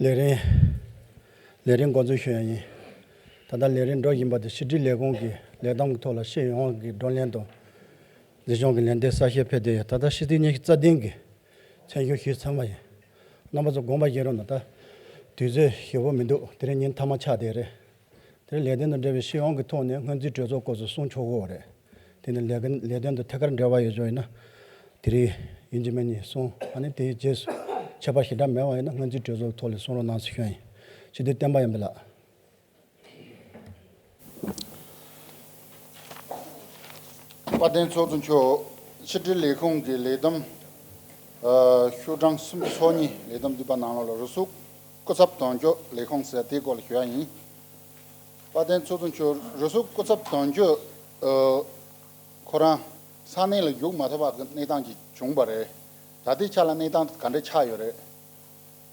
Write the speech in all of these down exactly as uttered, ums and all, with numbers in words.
ལས་རིམ་ལས་རིམ་འགོ་འཛུགས་ཞུ་ཡ་ཡིན། ད་ལྟ་ལས་རིམ་འགྲོ་བཞིན་པ་དེ་ཕྱི་དྲིལ་ལས་ཁུངས་ཀྱི་ལས་བསྡོམས་ཀྱི་ཐོག་ལ་སྤྱི་ཡོངས་ཀྱི་བགྲོ་གླེང་དང་། མཛེས་ལྗོངས་ཀྱི་ལས་སྡེ་གསར་ཤོས་ཕེབས་ཏེ་ད་ལྟ་ཕྱི་ཚེས་ཉི་ཤུ་རྩ་བདུན་གྱི་མཚན་ཞུ་ཞུས་ཚར་བ་ཡིན། རྣམ་པ་ཚོ་དགོངས་པ་བཞེས་རོགས་གནང་། ད་དུས་ཚོད་ཞེ་པོ་མི་འདུག་དེ་རིང་ཉིན་མཐའ་མ་ཆགས་བསྡད་རེད། དེ་རིང་ལས་དོན་དང་འབྲེལ་བའི་སྤྱི་ཡོངས་ཀྱི་ཐོག་ནས་སྔོན་རྩིས་གྲོས་ཚོགས་སྐོར་སུ་གསུང་ཆོག་གི་ཡོད་རེད། དེ་ནི་ལས་ཀ་ལས་དོན་དང་ཐད་ཀར་འབྲེལ་བ་ཡོད་ཆོག་ཡིན་ན། དེ་རིང་ཡིན་གཅིག་མིན་གཉིས་གསུང་། ཨ་ནི་དེའི་རྗེས་སུ་ཁྱད་པར་ཞེ་དྲག་མེད་པ་ཡིན་ན་སྔོན་རྩིས་གྲོས་ཚོགས་ཐོག་ལ་གསུང་རོགས་གནང་ཟེར་ཞུ་ཡ་ཡིན། སྤྱི་འཐུས་བསྟན་པ་ཡར་འཕེལ་ལགས། དཔལ་ལྡན་ཚོགས་གཙོ་མཆོག་ཕྱི་དྲིལ་ལས་ཁུངས་ཀྱི་ལས་བསྡོམས། ཨ། ཤོག་གྲངས་སུམ་ཅུ་སོ་གཉིས་ལས་བསྡོམས་འདི་པ་ནང་ལོགས་ལ་རུ་ཟུར་སྐུ་ཚབ་དོན་གཅོད་ལས་ཁུངས་ཟེར་དེའི་སྐོར་ལ་ཞུ་ཡ་ཡིན། དཔལ་ལྡན་ཚོགས་གཙོ་མཆོག་རུ་ཟུར་སྐུ་ཚབ་དོན་གཅོད། ཨ། ཁོ་རང་ས་གནས་ལ་བཞུགས་མ་ཐུབ་པ་གི་གནས་སྟངས་ཅིག་བྱུང་བ་རེད། ད་ལྟའི་ཆ་ལ་གནས་སྟངས་ག་འདྲ་ཆགས་ཡོད་རེད།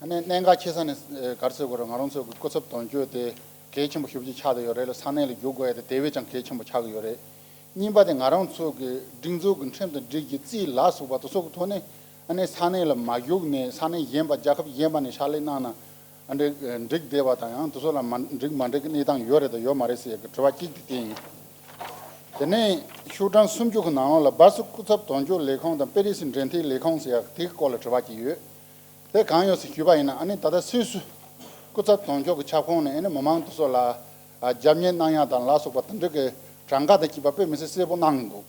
ཨ་ནི་གནད་འགག་ཆེ་ས་ནས། ཨེ། ག་རེ་ཟེར་དགོས་རེད། ང་རང་ཚོ་གི་སྐུ་ཚབ་དོན་གཅོད་དེ་གལ་ཆེན་པོ་ཞེ་པོ་ཅིག་ཆགས་བསྡད་ཡོད་རེད་ལ། ས་གནས་ལ་བཞུགས་དགོས་ཡ་དེ་དེ་བས་ཀྱང་གལ་ཆེན་པོ་ཆགས་ཀྱི་ཡོད་རེད། གཉིས་པ་དེ་ང་རང་ཚོ་གི་སྒྲིག་འཛུགས་ཀྱི་ཁྲིམས་དང་སྒྲིག་གཞི་རྩིས་ལ་སོགས་པ་དེ་ཚོ་གི་ཐོག་ནས། ཨ་ནི་ས་གནས་ལ་མ་བཞུགས་ནས་ས་གནས་གཞན་པ་རྒྱལ་ཁབ་གཞན་པ་ནས་ཕྱག་ལས་གནང་ན། ཨ་འདྲ་འགྲིག་བསྡད་པ་དང་ཡང་དེ་ཚོ་ལ་མ་འགྲིག་མ་འགྲིག་གི་གནས་སྟངས་ཡོད་རེད་དང་ཡོད་མ་རེད་ཟེར་ཡ་གི་དྲི་བ་གཅིག་དེ་དེ་ཡིན། དེ་ནས་ཤོག་གྲངས་སུམ་ཅུ་གི་ནང་ལོགས་ལ་སྦར་སི་སྐུ་ཚབ་དོན་གཅོད་ལས་ཁུངས་དང་པེ་རི་སི་འབྲེལ་མཐུད་ལས་ཁུངས་ཟེར་ཡ་དེ་གི་སྐོར་ལ་དྲི་བ་གཅིག་ཡོད། དེ་གང་ཡོད་ཟེར་ཞུས་པ་ཡིན་ན། ཨ་ནི་ད་ལྟ་སུད་སི་སྐུ་ཚབ་དོན་གཅོད་ཀྱི་ཁྱབ་ཁོངས་ནས་ཨ་ནི་མི་མང་དེ་ཚོ་ལ། ཨ། རྒྱབ་གཉེར་གནང་ཡ་དང་ལ་སོགས་པ་དེ་འདྲ་གི་གྲངས་ཀ་དང་བཅས་པ་དཔེ་མི་སྲིད་གསལ་པོ་གནང་གི་འདུག་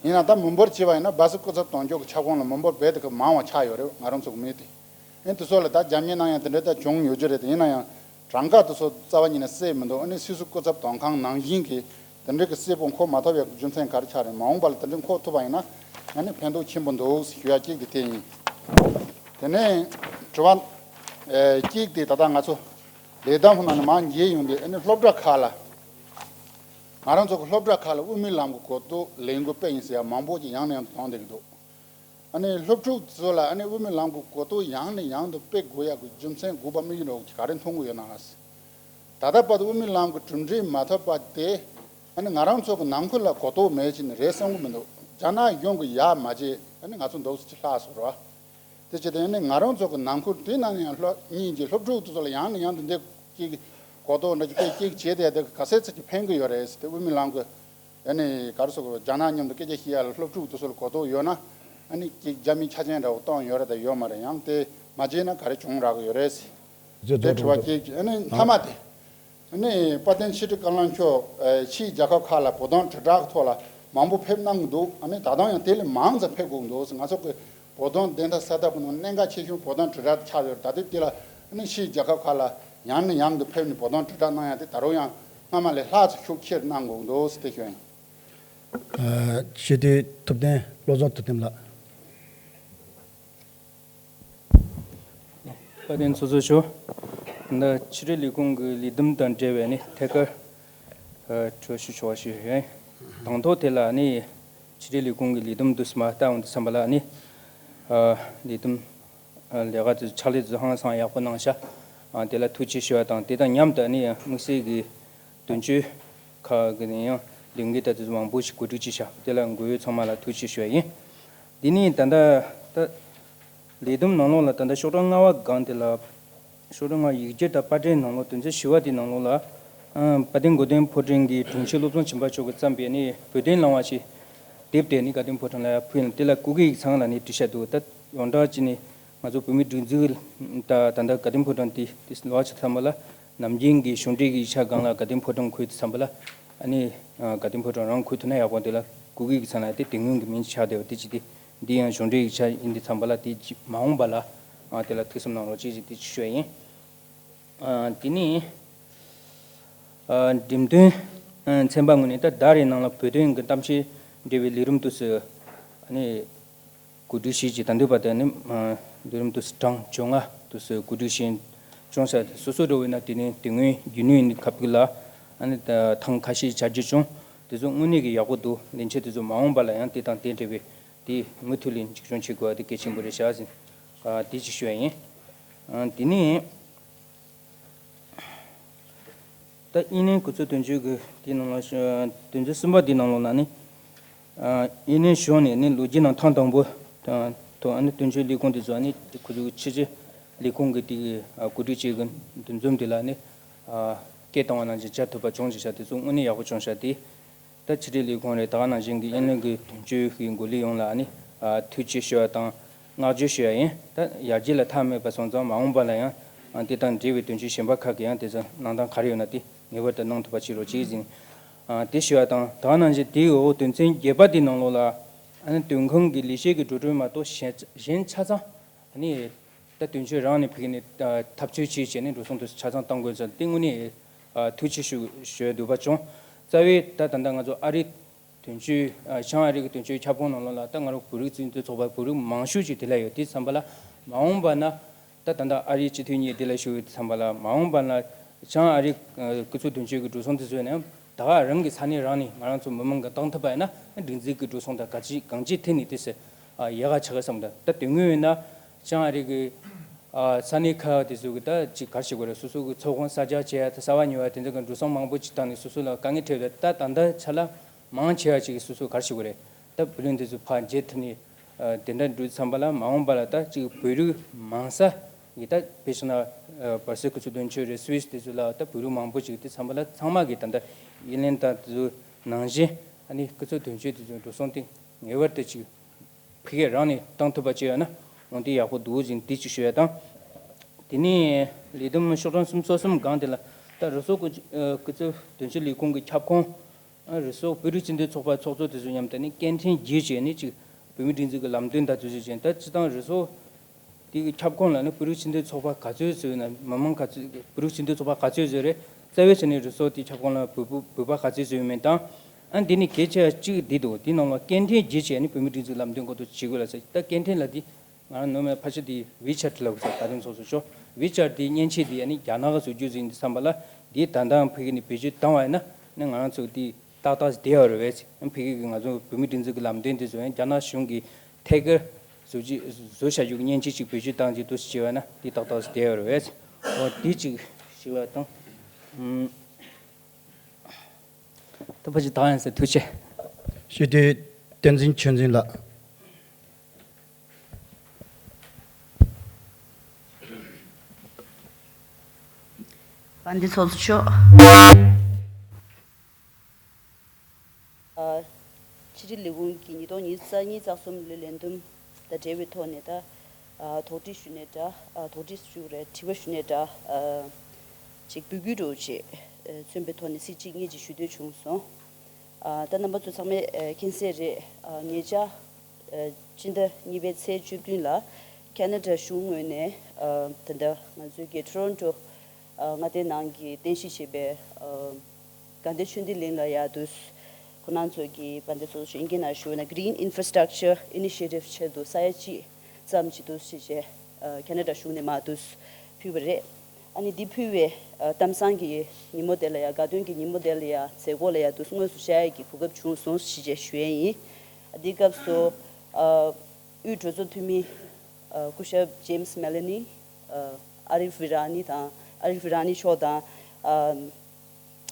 ཡིན་ན་ད་མི་འབོར་བྱས་པ་ཡིན་ན་སྦར་སི་སྐུ་ཚབ་དོན་གཅོད་ཀྱི་ཁྱབ་ཁོངས་ལ་མི་འབོར་རྦད་དེ་གི་མང་བ་ཆགས་ཡོད་རེད། ང་རང་ཚོ་གི་མི་དེ། ཨ་ནི་དེ་ཚོ་ལ་ད་རྒྱབ་གཉེར་གནང་ཡ་དེ་འདྲ་ད་བྱུང་ཡོད་རྒྱུ་རེད། དེ་ཡིན་ན་ཡང་གྲངས་ཀ་དེ་ཚོ་རྩ་བ་ཉིད་ནས་གསལ་མི་འདུག་ཨ་ནི་སུད་སི་སྐུ་ཚབ་དོན་ཁང་ནང་བཞིན་གྱི་དེ་འདྲ་གི་གསལ་པོ་འཁོར་མ་ཐུབ་ཡ་གི་རྒྱུ་མཚན་ག་རེ་ཆགས་རེད། མ་འོངས་པ་ལ་དེ་འདྲ་འཁོར་ཐུབ་པ་ཡིན་ན་ཨ་ནི་ཕན་ཐོགས་ཆེན་པོ་འདུག་ཞུ་ཡ་གཅིག་དེ་དེ་ཡིན། དེ་ནས་དྲི་བ། ཨེ། གཅིག་དེ་ད་ལྟ་ང་ཚོ་ལས་བསྡོམས་ནང་ནས་མར་མཇལ་ཡོང་དུས། ཨ་ནི་སློབ་གྲྭ་ཁག་ལ། ང་རང་ཚོ་གི་སློབ་གྲྭ་ཁག་ལ་དབུ་མའི་ལམ་གྱི་གོ་རྟོགས་ལས་འགུལ་སྤེལ་ཡིན་ཟེར་ཡ་མང་པོ་ཅིག་ཡང་ནས་ཡང་དུ་གཏོང་བསྡད་ཀྱི་འདུག་ཨ་ནི་སློབ་ཕྲུག་ཚོ་ལ་ཨ་ནི་དབུ་མའི་ལམ་གྱི་གོ་རྟོགས་ཡང་ནས་ཡང་དུ་སྤེལ་དགོས་ཡག་གི་རྒྱུ་མཚན་དགོས་པ་དམིགས་ཡུལ་འདྲ་བོ་ག་རེ་མཐོང་གི་ཡོད་ན་ཟེར། ད་ལྟ་བར་དུ་དབུ་མའི་ལམ་གྱི་གྲུབ་འབྲས་མ་ཐོབ་པ་དེ་ཨ་ནི་ང་རང་ཚོ་གི་ནང་ཁུལ་ལ་གོ་རྟོགས་མེད་ཅིག་ནི་རེད་བསམ་གི་མི་འདུག་རྒྱ་ནག་གཞུང་གི་ཡག་མ་བྱས་ཨ་ནི་ང་ཚོ་འདུག་སེ་ཅིག་ལྷག་སོང་ར། དེ་བྱས་ཏེ་ཨ་ནི་ང་རང་ཚོ་གི་ནང་ཁུལ་དེ་ནང་ནས་ཡང་སློབ་གཉིས་ཀྱི་སློབ་ཕྲུག་དེ་ཚོ་ལ་ཡང་ནས་ཡང་དུ་འདི་གཅིག་གོ་རྟོགས་འདྲ་ཅིག་དཔེ་གཅིག་བྱས་ཏེ་དེ་ག་ཚད་ཙམ་ཅིག་ཕན་གི་ཡོད་རེད་ཟེར་ཏེ། དབུ་མའི་ལམ་གྱི་ཨ་ནི་ག་རེ་ཟེར་དགོས། རྒྱ་ནག་མཉམ་དུ་སྐད་ཆ་བཤད་ཡ་ལ་སློབ་ཕྲུག་དེ་ཚོ་ལ་གོ་རྟོགས་ཡོད་ན་ཨ་ནི་གཅིག་རྒྱ་མིའི་ཆ་རྐྱེན་འདྲ་བོ་གཏོང་ཡོད་རེད་དང་ཡོད་མ་རེད། ཡང་དེ་མ་བྱས་ན་ག་རེ་བྱུང་རག་གི་ཡོད་རེད་ཟེར། དེ་དྲི་བ་གཅིག་ཨ་ནི་མཐའ་མ་དེ། ཨ་ནི་དཔལ་ལྡན་ཕྱི་དྲིལ་བཀའ་བློན་མཆོག་ཨ། ཕྱིའི་རྒྱལ་ཁབ་ཁག་ལ་བོད་དོན་དྲིལ་བསྒྲགས་ཐོག་ལ་མང་པོ་ཕེབས་གནང་གི་འདུག་ཨ་ནི་ད་དུང་ཡང་དེ་ལས་མང་ཙམ་ཕེབས་དགོས་ཀྱི་འདུག་ང་ཚོ་གི་བོད་དོན་བདེན་མཐའ་གསལ་ཐབས་ཀྱི་ནང་གནད་འགག་ཆེ་ཤོས་བོད་དོན་དྲིལ་བསྒྲགས་དེ་ཆགས་ཡོད་རེད། ད་ལྟའི་དེ་ལ་ཨ་ནི་ཕྱིའི་རྒྱལ་ཁབ་ཁག་ལ་ཡང་ནས་ཡང་དུ་ཕེབས་ནས་བོད་དོན་དྲིལ་བསྒྲགས་གནང་ཡ་དེ་ད་རུང་ཡང་སྔ་མ་ལས་ལྷག་ཙམ་ཤུགས་ཆེར་གནང་དགོས་ཀྱི་འདུག་ཟེར་དེ་ཞུ་ཡིན། ཨ། སྤྱི་འཐུས་ཐུབ་བསྟན། བློ་བཟང་ཐུབ་བསྟན་ལགས། དཔལ་ལྡན་ཚོགས་གཙོ་མཆོག་ད་ཕྱི་དྲིལ་ལས་ཁུངས་ཀྱི་ལས་བསྡོམས་དང་འབྲེལ་བའི་ནི་ཐད་ཀར་ཨ། དྲི་བ་ཞུ་ཆོག་པ་ཞུ་ཡིན། དང་ཐོག་དེ་ལ་ནི་ཕྱི་དྲིལ་ལས་ཁུངས་ཀྱི་ལས་བསྡོམས་དུ་མ་ལྟ་འོང་དུས་ཙམ་པ་ལ་ནི་ཨ། ལས་བསྡོམས་ཨ། ལས་ཀ་དེ་ཕྱག་ལས་དེ་ཧང་སང་ཡག་པོ་གནང་ཤག་ཨ། དེ་ལ་ཐུགས་རྗེ་ཆེ་ཞུ་བ་དང་། དེ་དང་མཉམ་དུ་ནི་དམིགས་བསལ་གྱི་དོན་གཅོད་ཁག་གི་ནས་ཡང་ལས་འགུལ་ད་དེ་ཚོ་མང་པོ་ཞིག་གོ་སྒྲིག་བྱས་ཤག་དེ་ལ་འགོ་ཡོད་ཚང་མ་ལ་ཐུགས་རྗེ་ཆེ་ཞུ་བ་ཡིན། འདི་ནི་ད་ལྟ་ད་ལས་བསྡོམས་ནང་ལོགས་ལ་ད་ལྟ་ཤོག་གྲངས་ལྔ་པ་སྒང་དེ་ལ། ཤོག་གྲངས་ལྔ་ཡིག་སྒྱུར་དང་པར་སྐྲུན་ནང་ལོགས་དོན་ཚན་བཞི་པ་དེའི་ནང་ལོགས་ལ། ཨ། དཔལ་ལྡན་གོ་སྟོན་ཕོ་བྲང་གི་དྲུང་ཆེ་བློ་བཟང་བྱམས་པ་མཆོག་གིས་བརྩམས་པའི་ནི་བོད་དོན་བླང་བ་ཞེས་དེབ་དེ་ནི་དགའ་ལྡན་ཕོ་བྲང་ལ་ཕུལ་ཡོད། དེ་ལ་སྐུ་སྒེར་ཡིག་ཚང་ལ་ནི་བྲིས་བཞག་འདུག་ད་ཡོངས་གྲགས་ཀྱི་ནི་ང་ཚོ་བོད་མིའི་སྒྲིག་འཛུགས་ད་ད་ལྟ་དགའ་ལྡན་ཕོ་བྲང་དེ་དེ་ལོགས་ཆ་ཚང་མ་ལ། ནམ་རྒྱུན་གྱི་གཞུང་འབྲེལ་གྱི་ཡིག་ཆ་སྒང་ལ་དགའ་ལྡན་ཕོ་བྲང་འཁོད་དུས་ཙམ་པ་ལ། ཨ་ནི་ཨ། དགའ་ལྡན་ཕོ་བྲང་རང་འཁོད་ཐུབ་ན་ཡག་པོ་འདུག་ལ། སྐུ་སྒེར་གྱི་ཚང་ལ་དེ་དེ་སྔོན་གྱི་མིང་ཆགས་བསྡད་པ་དེ་ཅི་སྟེ། འདི་ཡང་གཞུང་འབྲེལ་ཡིག་ཆ་ཡིན་དུས་ཙམ་པ་ལ་དེ་ཅི་མ་འོངས་པ་ལ་ཨ། དེ་ལ་ཐུགས་བསམ་གནང་རོགས་ཅེས་ཅིག་དེ་ཅིག་ཞུ་ཡ་ཡིན། ཨ། དེ་ནི་ཨ། འགྲེམས་སྟོན་ཨ། ཚན་པ་ངོས་ནས་ད་ཟླ་རེའི་ནང་ལ་བོད་དོན་གྱི་གཏམ་བཤད་འབྲེལ་བའི་ལས་རིམ་དུ་སུ་ཨ་ནི། གོ་སྒྲིག་བྱས་ཀྱི་ད་འདོད་པ་དེ་ནི་ལས་རིམ་དུ་གྲངས་བཅོ་ལྔ་དུ་སུ་གོ་སྒྲིག་བྱས་བྱུང་ས་སོ་སོ་འགྲོ་བས་ན་དེ་ནི་དེ་སྔོན་རྒྱུས་ནོར་ཡིན་ཁ་ཕུག་ལ་ཨ་ནི་ཐེངས་ཁ་ཤས་བྱ་རྒྱུ་བྱུང་། དེ་ཚོ་དངོས་གནས་ཀྱི་ཡག་པོ་འདུག་ལེན་ཆེད་དེ་ཚོ་མ་འོངས་པ་ལ་ཡང་དེ་དང་དེ་འབྲེལ་བའི་དེ་མུ་མཐུད་ལ་འཛུགས་སྐྱོང་བྱེད་དགོས་པ་དེ་གལ་ཆེན་པོ་རེད་ཤག་ཟེར་དེ་ཅིག་ཞུ་ཡ་ཡིན། དེ་ནི། ད་དབྱིན་ལན་སྐུ་ཚབ་དོན་གཅོད་ཀྱི་དེའི་ནང་ལ་དོན་ཚན་གསུམ་པ་དེའི་ནང་ལོགས་ལ་ནི། དབྱིན་ལན་གཞུང་ནས་ནི་ལོ་རྒྱུས་ནང་ཐེངས་དང་པོ་དང་ཐོག་ཨ་ནི་དོན་གཅོད་ལས་ཁུངས་དེ་ཚོ་ཨ་ནི་ཁོ་ཚོའི་ཕྱི་རྒྱལ་ ལས་ཁུངས་ཀྱི་དེ་གི་ཨ་གོ་སྒྲིག་བྱེད་ཀྱི་འདུ་འཛོམས་དེ་ལ་ནི་ཨ་སྐད་བཏང་བ་ནང་བཞིན་བྱ་ཐུབ་པ་བྱུང་ཅིག་ཤག་དེ་ཚོ་དངོས་གནས་ཡག་པོ་བྱུང་ཤག་དེ། ད་ཕྱི་དྲིལ་ལས་ཁུངས་རེད། ད་ག་ནང་བཞིན་གྱི་ཨིན་ལན་གྱི་དོན་གཅོད་ཀྱི་འགོ་ལས་ཡོངས་ལ་ནི་ཨ་ཐུགས་རྗེ་ཆེ་ཞུ་བ་དང་བསྔགས་བརྗོད་ཞུ་བ་ཡིན། ད་ཡར་རྒྱས་ལ་མཐའ་མེད་པ་སོང་ཙང་མ་འོངས་པ་ལ་ཡང་ཨ་དེ་དང་འབྲེལ་བའི་དོན་གཅོད་གཞན་པ་ཁག་གི་ཡང་དེ་ཚོ་གནང་སྟངས་ག་རེ་ཡོད་ན་དེ་ངེས་པར་དུ་གནང་ཐུབ་པ་བྱེད་རོགས་གྱིས་ཟིན། ཨ་དེ་ཞུ་བ་དང་ད་ག་ནང་བཞིན་དེའི་འོག་དོན་ཚན་བརྒྱད་པ་དེའི་ནང་ལོགས་ལ་ཨ་ནི་དོན་ཁང་གི་ལས་བྱེད་ཀྱི་འགྲོ་གྲོན་མ་གཏོགས་གཞན་གཞན་ཆ་ཚང་ཨ་ནི་ད་དོན་གཅོད་རང་ནས་ཕ་གི་ནས་ཨ་ཐབས་ཚུལ་བྱས་བྱས་ནས་འགྲོ་སོང་དེ་ཆ་ཚང་གཏང་དགོས་ཟེར་དེ་དངོས་གནས་ཨ་ཐུགས་རྗེ་ཆེ་ཞུ་ཞུ་འདོད་པ་བྱུང་། རྩ་བའི་ད་ད་ལྟ་ང་ཚོ་ཨ་རི་དོན་གཅོད་ཨ་བྱང་ཨ་རི་གི་དོན་གཅོད་ཁྱབ་ཁོངས་ནང་ལོགས་ལ་ད་ང་རང་བོད་རིགས་བཙན་བྱོལ་ཚོགས་པ་བོད་རིགས་མང་ཤོས་ཅིག་དེ་ལ་ཡོད། དེ་ཙམ་པ་ལ་མ་འོངས་པ་ན་ད་ད་ལྟ་ཨ་རིའི་སྤྱི་འཐུས་གཉིས་དེ་ལ་ཞུ་ཡོད། དེ་ཙམ་པ་ལ་མ་འོངས་པ་ན་བྱང་ཨ་རི་ཨ་སྐུ་ཚབ་དོན་གཅོད་ཀྱི་འགྲོ་སོང་དེ་ཚོ་ཡིན་ན་ད་ག་རང་གི་ས་གནས་རང་ནས་ང་རང་ཚོ་མི་མང་གི་བཏང་ཐུབ་པ་ཡིན་ན་སྒྲིག་འཛུགས་ཀྱི་འགྲོ་སོང་དང་ག་ཅི་གང་ཅི་ཐད་ནས་དེ་སེ་ཨ་ཡག་ག་ཆགས་ཀྱི་བསམ་གི་འདུག་ད་དེ་སྔོན་ཡིན་ན་བྱང་ཨ་རི་གི་ཨ་ས་གནས་ཁག་དེ་ཚོ་གི་ད་ཅིག་ག་རེ་ཞུ་དགོས་རེད། སོ་སོ་གི་ཚོང་ཁང་གསར་རྒྱག་བྱས་ཡ་ད་གསར་པ་ཉོ་ཡ་དེ་ཚོ་གི་འགྲོ་སོང་མང་པོ་ཅིག་བཏང་ནས་སོ་སོ་ལ་དཀའ་ངལ་འཕྲད་ཡོད། ད་ད་ལྟ་ཆ་ལ་མང་ཆེ་བ་ཅིག་གི་སོ་སོ་ག་རེ་ཞུ་དགོས་རེད། ད་བུ་ལོན་དེ་ཚོ་ཕར་འཇལ་ཐུབ་ནས་ཨ་དེ་འདྲ་འགྲོ་ཙམ་པ་ལ་མ་འོངས་པ་ལ་ད་ཅིག་བོད་རིགས་མང་ས་གི་ད་དཔེ་བཞག་ན་ཨ་བར་སེལ་སྐུ་ཚབ་དོན་གཅོད་རེད། སུད་སི་དེ་ཚོ་ལ་ད་བོད་རིགས་མང་པོ་ཅིག་དེ་ཙམ་པ་ལ་ཚང་མ་གི་ད་ལྟ་ཨིན་ལན་ད་དེ་ཚོ་ནང་བཞིན་ཨ་ནི་སྐུ་ཚབ་དོན་གཅོད་དེ་ཚོ་འགྲོ་སོང་དེ་ངེས་པར་དུ་ཅིག་ཕ་གིར་རང་ནས་བཏང་ཐུབ་པ་ཅིག་ཡོད་ན་འོན་ཏེ་ཡག་པོ་འདུག་ཟིན་དེ་ཅིག་ཞུ་ཡ་དང་། དེ་ནས་ལས་བསྡོམས་ཤོག་གྲངས་སུམ་ཅུ་སོ་གསུམ་སྒང་དེ་ལ་ད་རུ་སོག་གི་ཨ་སྐུ་ཚབ་དོན་གཅོད་ལས་ཁུངས་ཀྱི་ཁྱབ་ཁོངས་ཨ་རུ་སོག་བོད་རིགས་སྤྱི་མཐུན་ཚོགས་པ་ཚོགས་གཙོ་དེ་ཚོ་མཉམ་དུ་ནི་སྐད་འཕྲིན་བརྒྱུད་བྱས་ནས་ཅིག་བོད་མིའི་སྒྲིག་འཛུགས་ཀྱི་ལམ་སྟོན་དང་དེ་ཚོ་བྱས། ད་སྤྱི་བཏང་རུ་སོག་དེ་གི་ཁྱབ་ཁོངས་ལ་ནི་བོད་རིགས་སྤྱི་མཐུན་ཚོགས་པ་ག་ཚོད་ཚོད་ན་མི་མང་ག་ཚོད་བོད་རིགས་སྤྱི་མཐུན་ཚོགས་པ་ག་ཚོད་ཚོད་རེད། རྩ་བའི་ཆ་ནས་རུ་སོག་དེ་ཁྱབ་ཁོངས་ལ་བོད་བོད་བོད་པ་ག་ཚོད་ཚོད་ཡོད་མེད་དང་། ཨ་འདི་ནི་གལ་ཆེ་བ་གཅིག་འདི་འདུག་དེའི་ནང་ལ་སྐད་འཕྲིན་བརྒྱུད་བྱས་ནི་བོད་མིའི་སྒྲིག་འཛུགས་ལམ་སྟོན་སྐོར་དུ་བྱེད་དགོས་ལ་ཟེར། ད་སྐད་འཕྲིན་ལ་དེ་ང་རང་ནོར་མེད་ཕལ་ཆེར་དེ་ཝི་ཆེ་ཊི་ལབ་ས་ད་དུང་ཚོགས་སུ་ཤོག་ཝི་ཆེ་ཊི་དེ་མཉེན་ཆས་དེ་ཨ་ནི་རྒྱ་ནག་ག་བཟོ་རྒྱུ་ཟིན་དུས་ཙམ་པ་ལ་དེ་ད་ལྟའང་ཕ་གི་ནས་བེད་སྤྱོད་བཏང་བ་ཡིན་ན་ནི་ང་རང་ཚོ་དེ་ཏག་ཏག་བསྡད་ཡོད་རེད་བས། ཕ་གི་གི་ང་ཚོ་བོད་མིའི་སྒྲིག་འཛུགས་ཀྱི་ལམ་སྟོན་དེ་ཚོ་ཡང་རྒྱ་ནག་གཞུང་གིས་ཐད་ཀར་བཟོ་རྒྱུ་བཟོ་བྱ་རྒྱུ་གི་མཉེན་ཆས་ཅིག་བེད་སྤྱོད་བཏང་རྒྱུ་འདུག་ཟེར་བྱས་པ་ན་དེ་ཏག་ཏག་བསྡད་ཡོད་རེད་བས། འོ་དེ་ཅིག་ཞུ་བ་དང་། ཨུམ། ད་ཕ་ཅི་ད་ཡང་ཟེར་ཐུགས་རྗེ་ཆེ། སྤྱི་འཐུས་བསྟན་འཛིན་ཆོས་འཛིན་ལགས། བན་དེ་ཚོགས་གཙོ་མཆོག་ཕྱི་དྲིལ་ལས་ཁུངས་ཀྱི་ཉིས་སྟོང་ཉི་ཤུ་རྩ་གཉིས་རྩ་གསུམ་ལོའི་ལས་བསྡོམས་དང་འབྲེལ་བའི་ཐོག་ནས་ད་དོགས་འདྲི་ཞུ་ནས་འདྲ་དོགས་འདྲི་ཞུ་རེད། དྲི་བ་ཞུ་ནས་འདྲ་ཅིག་འབོད་སྐུལ་འདྲ་བོ་ཅིག་མཚོན་པའི་ཐོག་ནས་ཚིག་གཅིག་གཉིས་ཅིག་ཞུ་འདོད་བྱུང་སོང་། ད་རྣམ་པ་ཚོ་ཚང་མས་མཁྱེན་གསལ་རེད། ཉེ་ཆར་སྤྱི་ཟླ་གཉིས་པའི་ཚེས་བཅུ་བདུན་ལ་ཁེ་ན་ཌ་གཞུང་ངོས་ནས་ད་ལྟ་ང་ཚོའི་གི་ཊོ་རོན་ཊོ་མངའ་སྡེའི་ནང་གི་རྟེན་གཞི་བྱས་པའི་དགའ་ལྡན་ཆོས་ལྡན་གླིང་ལ་ཡ་དུས་ཁོ་རང་ཚོ་གི་བན་དེ་ཚོ་གཞོན་སྐྱེས་ནང་ཞུ་ན་Green Infrastructure Initiative ཆེད་དུ་ས་ཡ་གཅིག་ཙམ་ཅིག་འདུག་ཞེས་བྱས་ཁེ་ན་ཌ་གཞུང་ནས་མར་འདུག་ཕུལ་བ་རེད། ཨ་ནི་འདི་ཕུལ་བའི་གཏམ་བཟང་གི་ཉིན་མོ་དེ་ལ་ཡ་དགའ་སྟོན་གྱི་ཉིན་མོ་དེ་ལ་ཡ་མཛད་སྒོ་ལ་ཡ་དུས་དངོས་སུ་བཅར་ཡས་ཀྱི་གོ་སྐབས་བྱུང་སོང་ཞེས་བྱས་ཞུ་ཡས་ཡིན། འདི་སྐབས་སུ་དབུས་གྲོས་ཚོགས་འཐུས་མི་སྐུ་ཞབས་James Melanie། ཨ་རིཕ་ཝི་ར་ནི་དང་ཨ་རིཕ་ཝི་ར་ནི་མཆོག་དང་།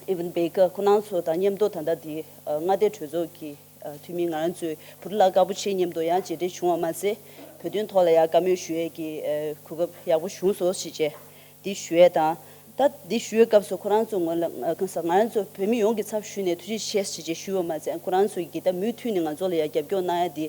Evan Baker ཁོ་རང་ཚོ་དང་མཉམ་དུ་ད་ལྟ་འདི་མངའ་སྡེ་གྲོས་ཚོགས་ཀྱི་འཐུས་མི་ང་རང་ཚོའི་བུ་ཕྲུག་ལགས་དཀར་པོ་ཆེ་མཉམ་དུ་ཡང་མཇལ་འཕྲད་བྱུང་བ་མ་ཟད་བོད་དོན་ཐོག་ལ་ཡང་བཀའ་མོལ་ཞུ་ཡས་ཀྱི་གོ་སྐབས་ཡག་པོ་བྱུང་སོང་ཞེས་བྱས་འདི་ཞུ་ཡས་དང་། ད་འདི་ཞུ་ཡས་སྐབས་སུ་ཁོ་རང་ཚོ་ངོས་ལ་གང་ཟག་ང་རང་ཚོ་བོད་མི་ཡོངས་ཀྱི་ཚབ་ཞུས་ནས་ཐུགས་རྗེ་ཆེ་ཞེས་བྱས་ཞུས་པ་མ་ཟད་ཁོ་རང་ཚོ་གིས་ད་མུ་མཐུད་ནས་ང་ཚོ་ལ་ཡང་རྒྱབ་སྐྱོར་གནང་ཡས་འདི་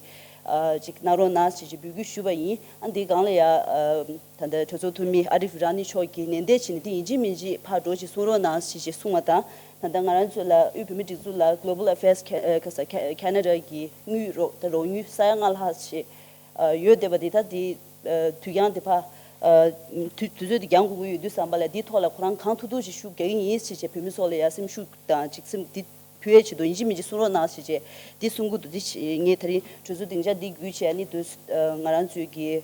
ཅིག་གནང་རོགས་གནང་ཞེས་བྱས་འབོད་སྐུལ་ཞུས་པ་ཡིན། ཨ་འདི་སྒང་ལ་ཡང་། ད་ལྟ་གྲོས་ཚོགས་འཐུས་མི་ཨ་རིཕ་ར་ནི་མཆོག་གིས་ནན་ཏན་བྱས་ནས་འདི་ཡིན་གཅིག་མིན་གཅིག་ཕར་འགྲོ་ཞེས་གསུང་རོགས་གནང་ཞེས་ཞེས་གསུངས་པ་དང་། ད་ལྟ་ང་རང་ཚོ་ལ་དབུས་བོད་མིའི་སྒྲིག་འཛུགས་ལ་Global Affairs Ca- ཨ་ཁ་ས་Ca- Canada གི་དངུལ་རོགས་ད་རོགས་དངུལ་ས་ཡ་ལྔ་ལྷག་ཞིག་ཡོད་བསྡད་པ་འདི་ད་འདི་དུས་འགྱངས་འདི་ཕར་དུས་དུས་ཚོད་འདི་འགྱངས་དགོས་ཀྱི་ཡོད་དུས་ཙམ་པ་ལ་འདིའི་ཐོག་ལ་ཁོ་རང་གང་ཐུབ་ཐུབ་ཞིག་ཤུགས་རྒྱག་གི་ཡིན་ཞེས་བྱས་བོད་མི་ཚོ་ལ་ཡ་སེམས་ཤུགས་དང་ཅིག་སེམས་འདི། ཕུལ་ཡས་ཆེད་དུ་ཡིན་གཅིག་མིན་གཅིག་གསུང་རོགས་གནང་ཞེས་བྱས་འདི་གསུང་གི་འདུག་འདི་ངས་ད་རིང་གྲོས་ཚོགས་སྡིངས་ཆ་འདི་བརྒྱུད་བྱས་ནི་དུས་ང་རང་ཚོའི་གི་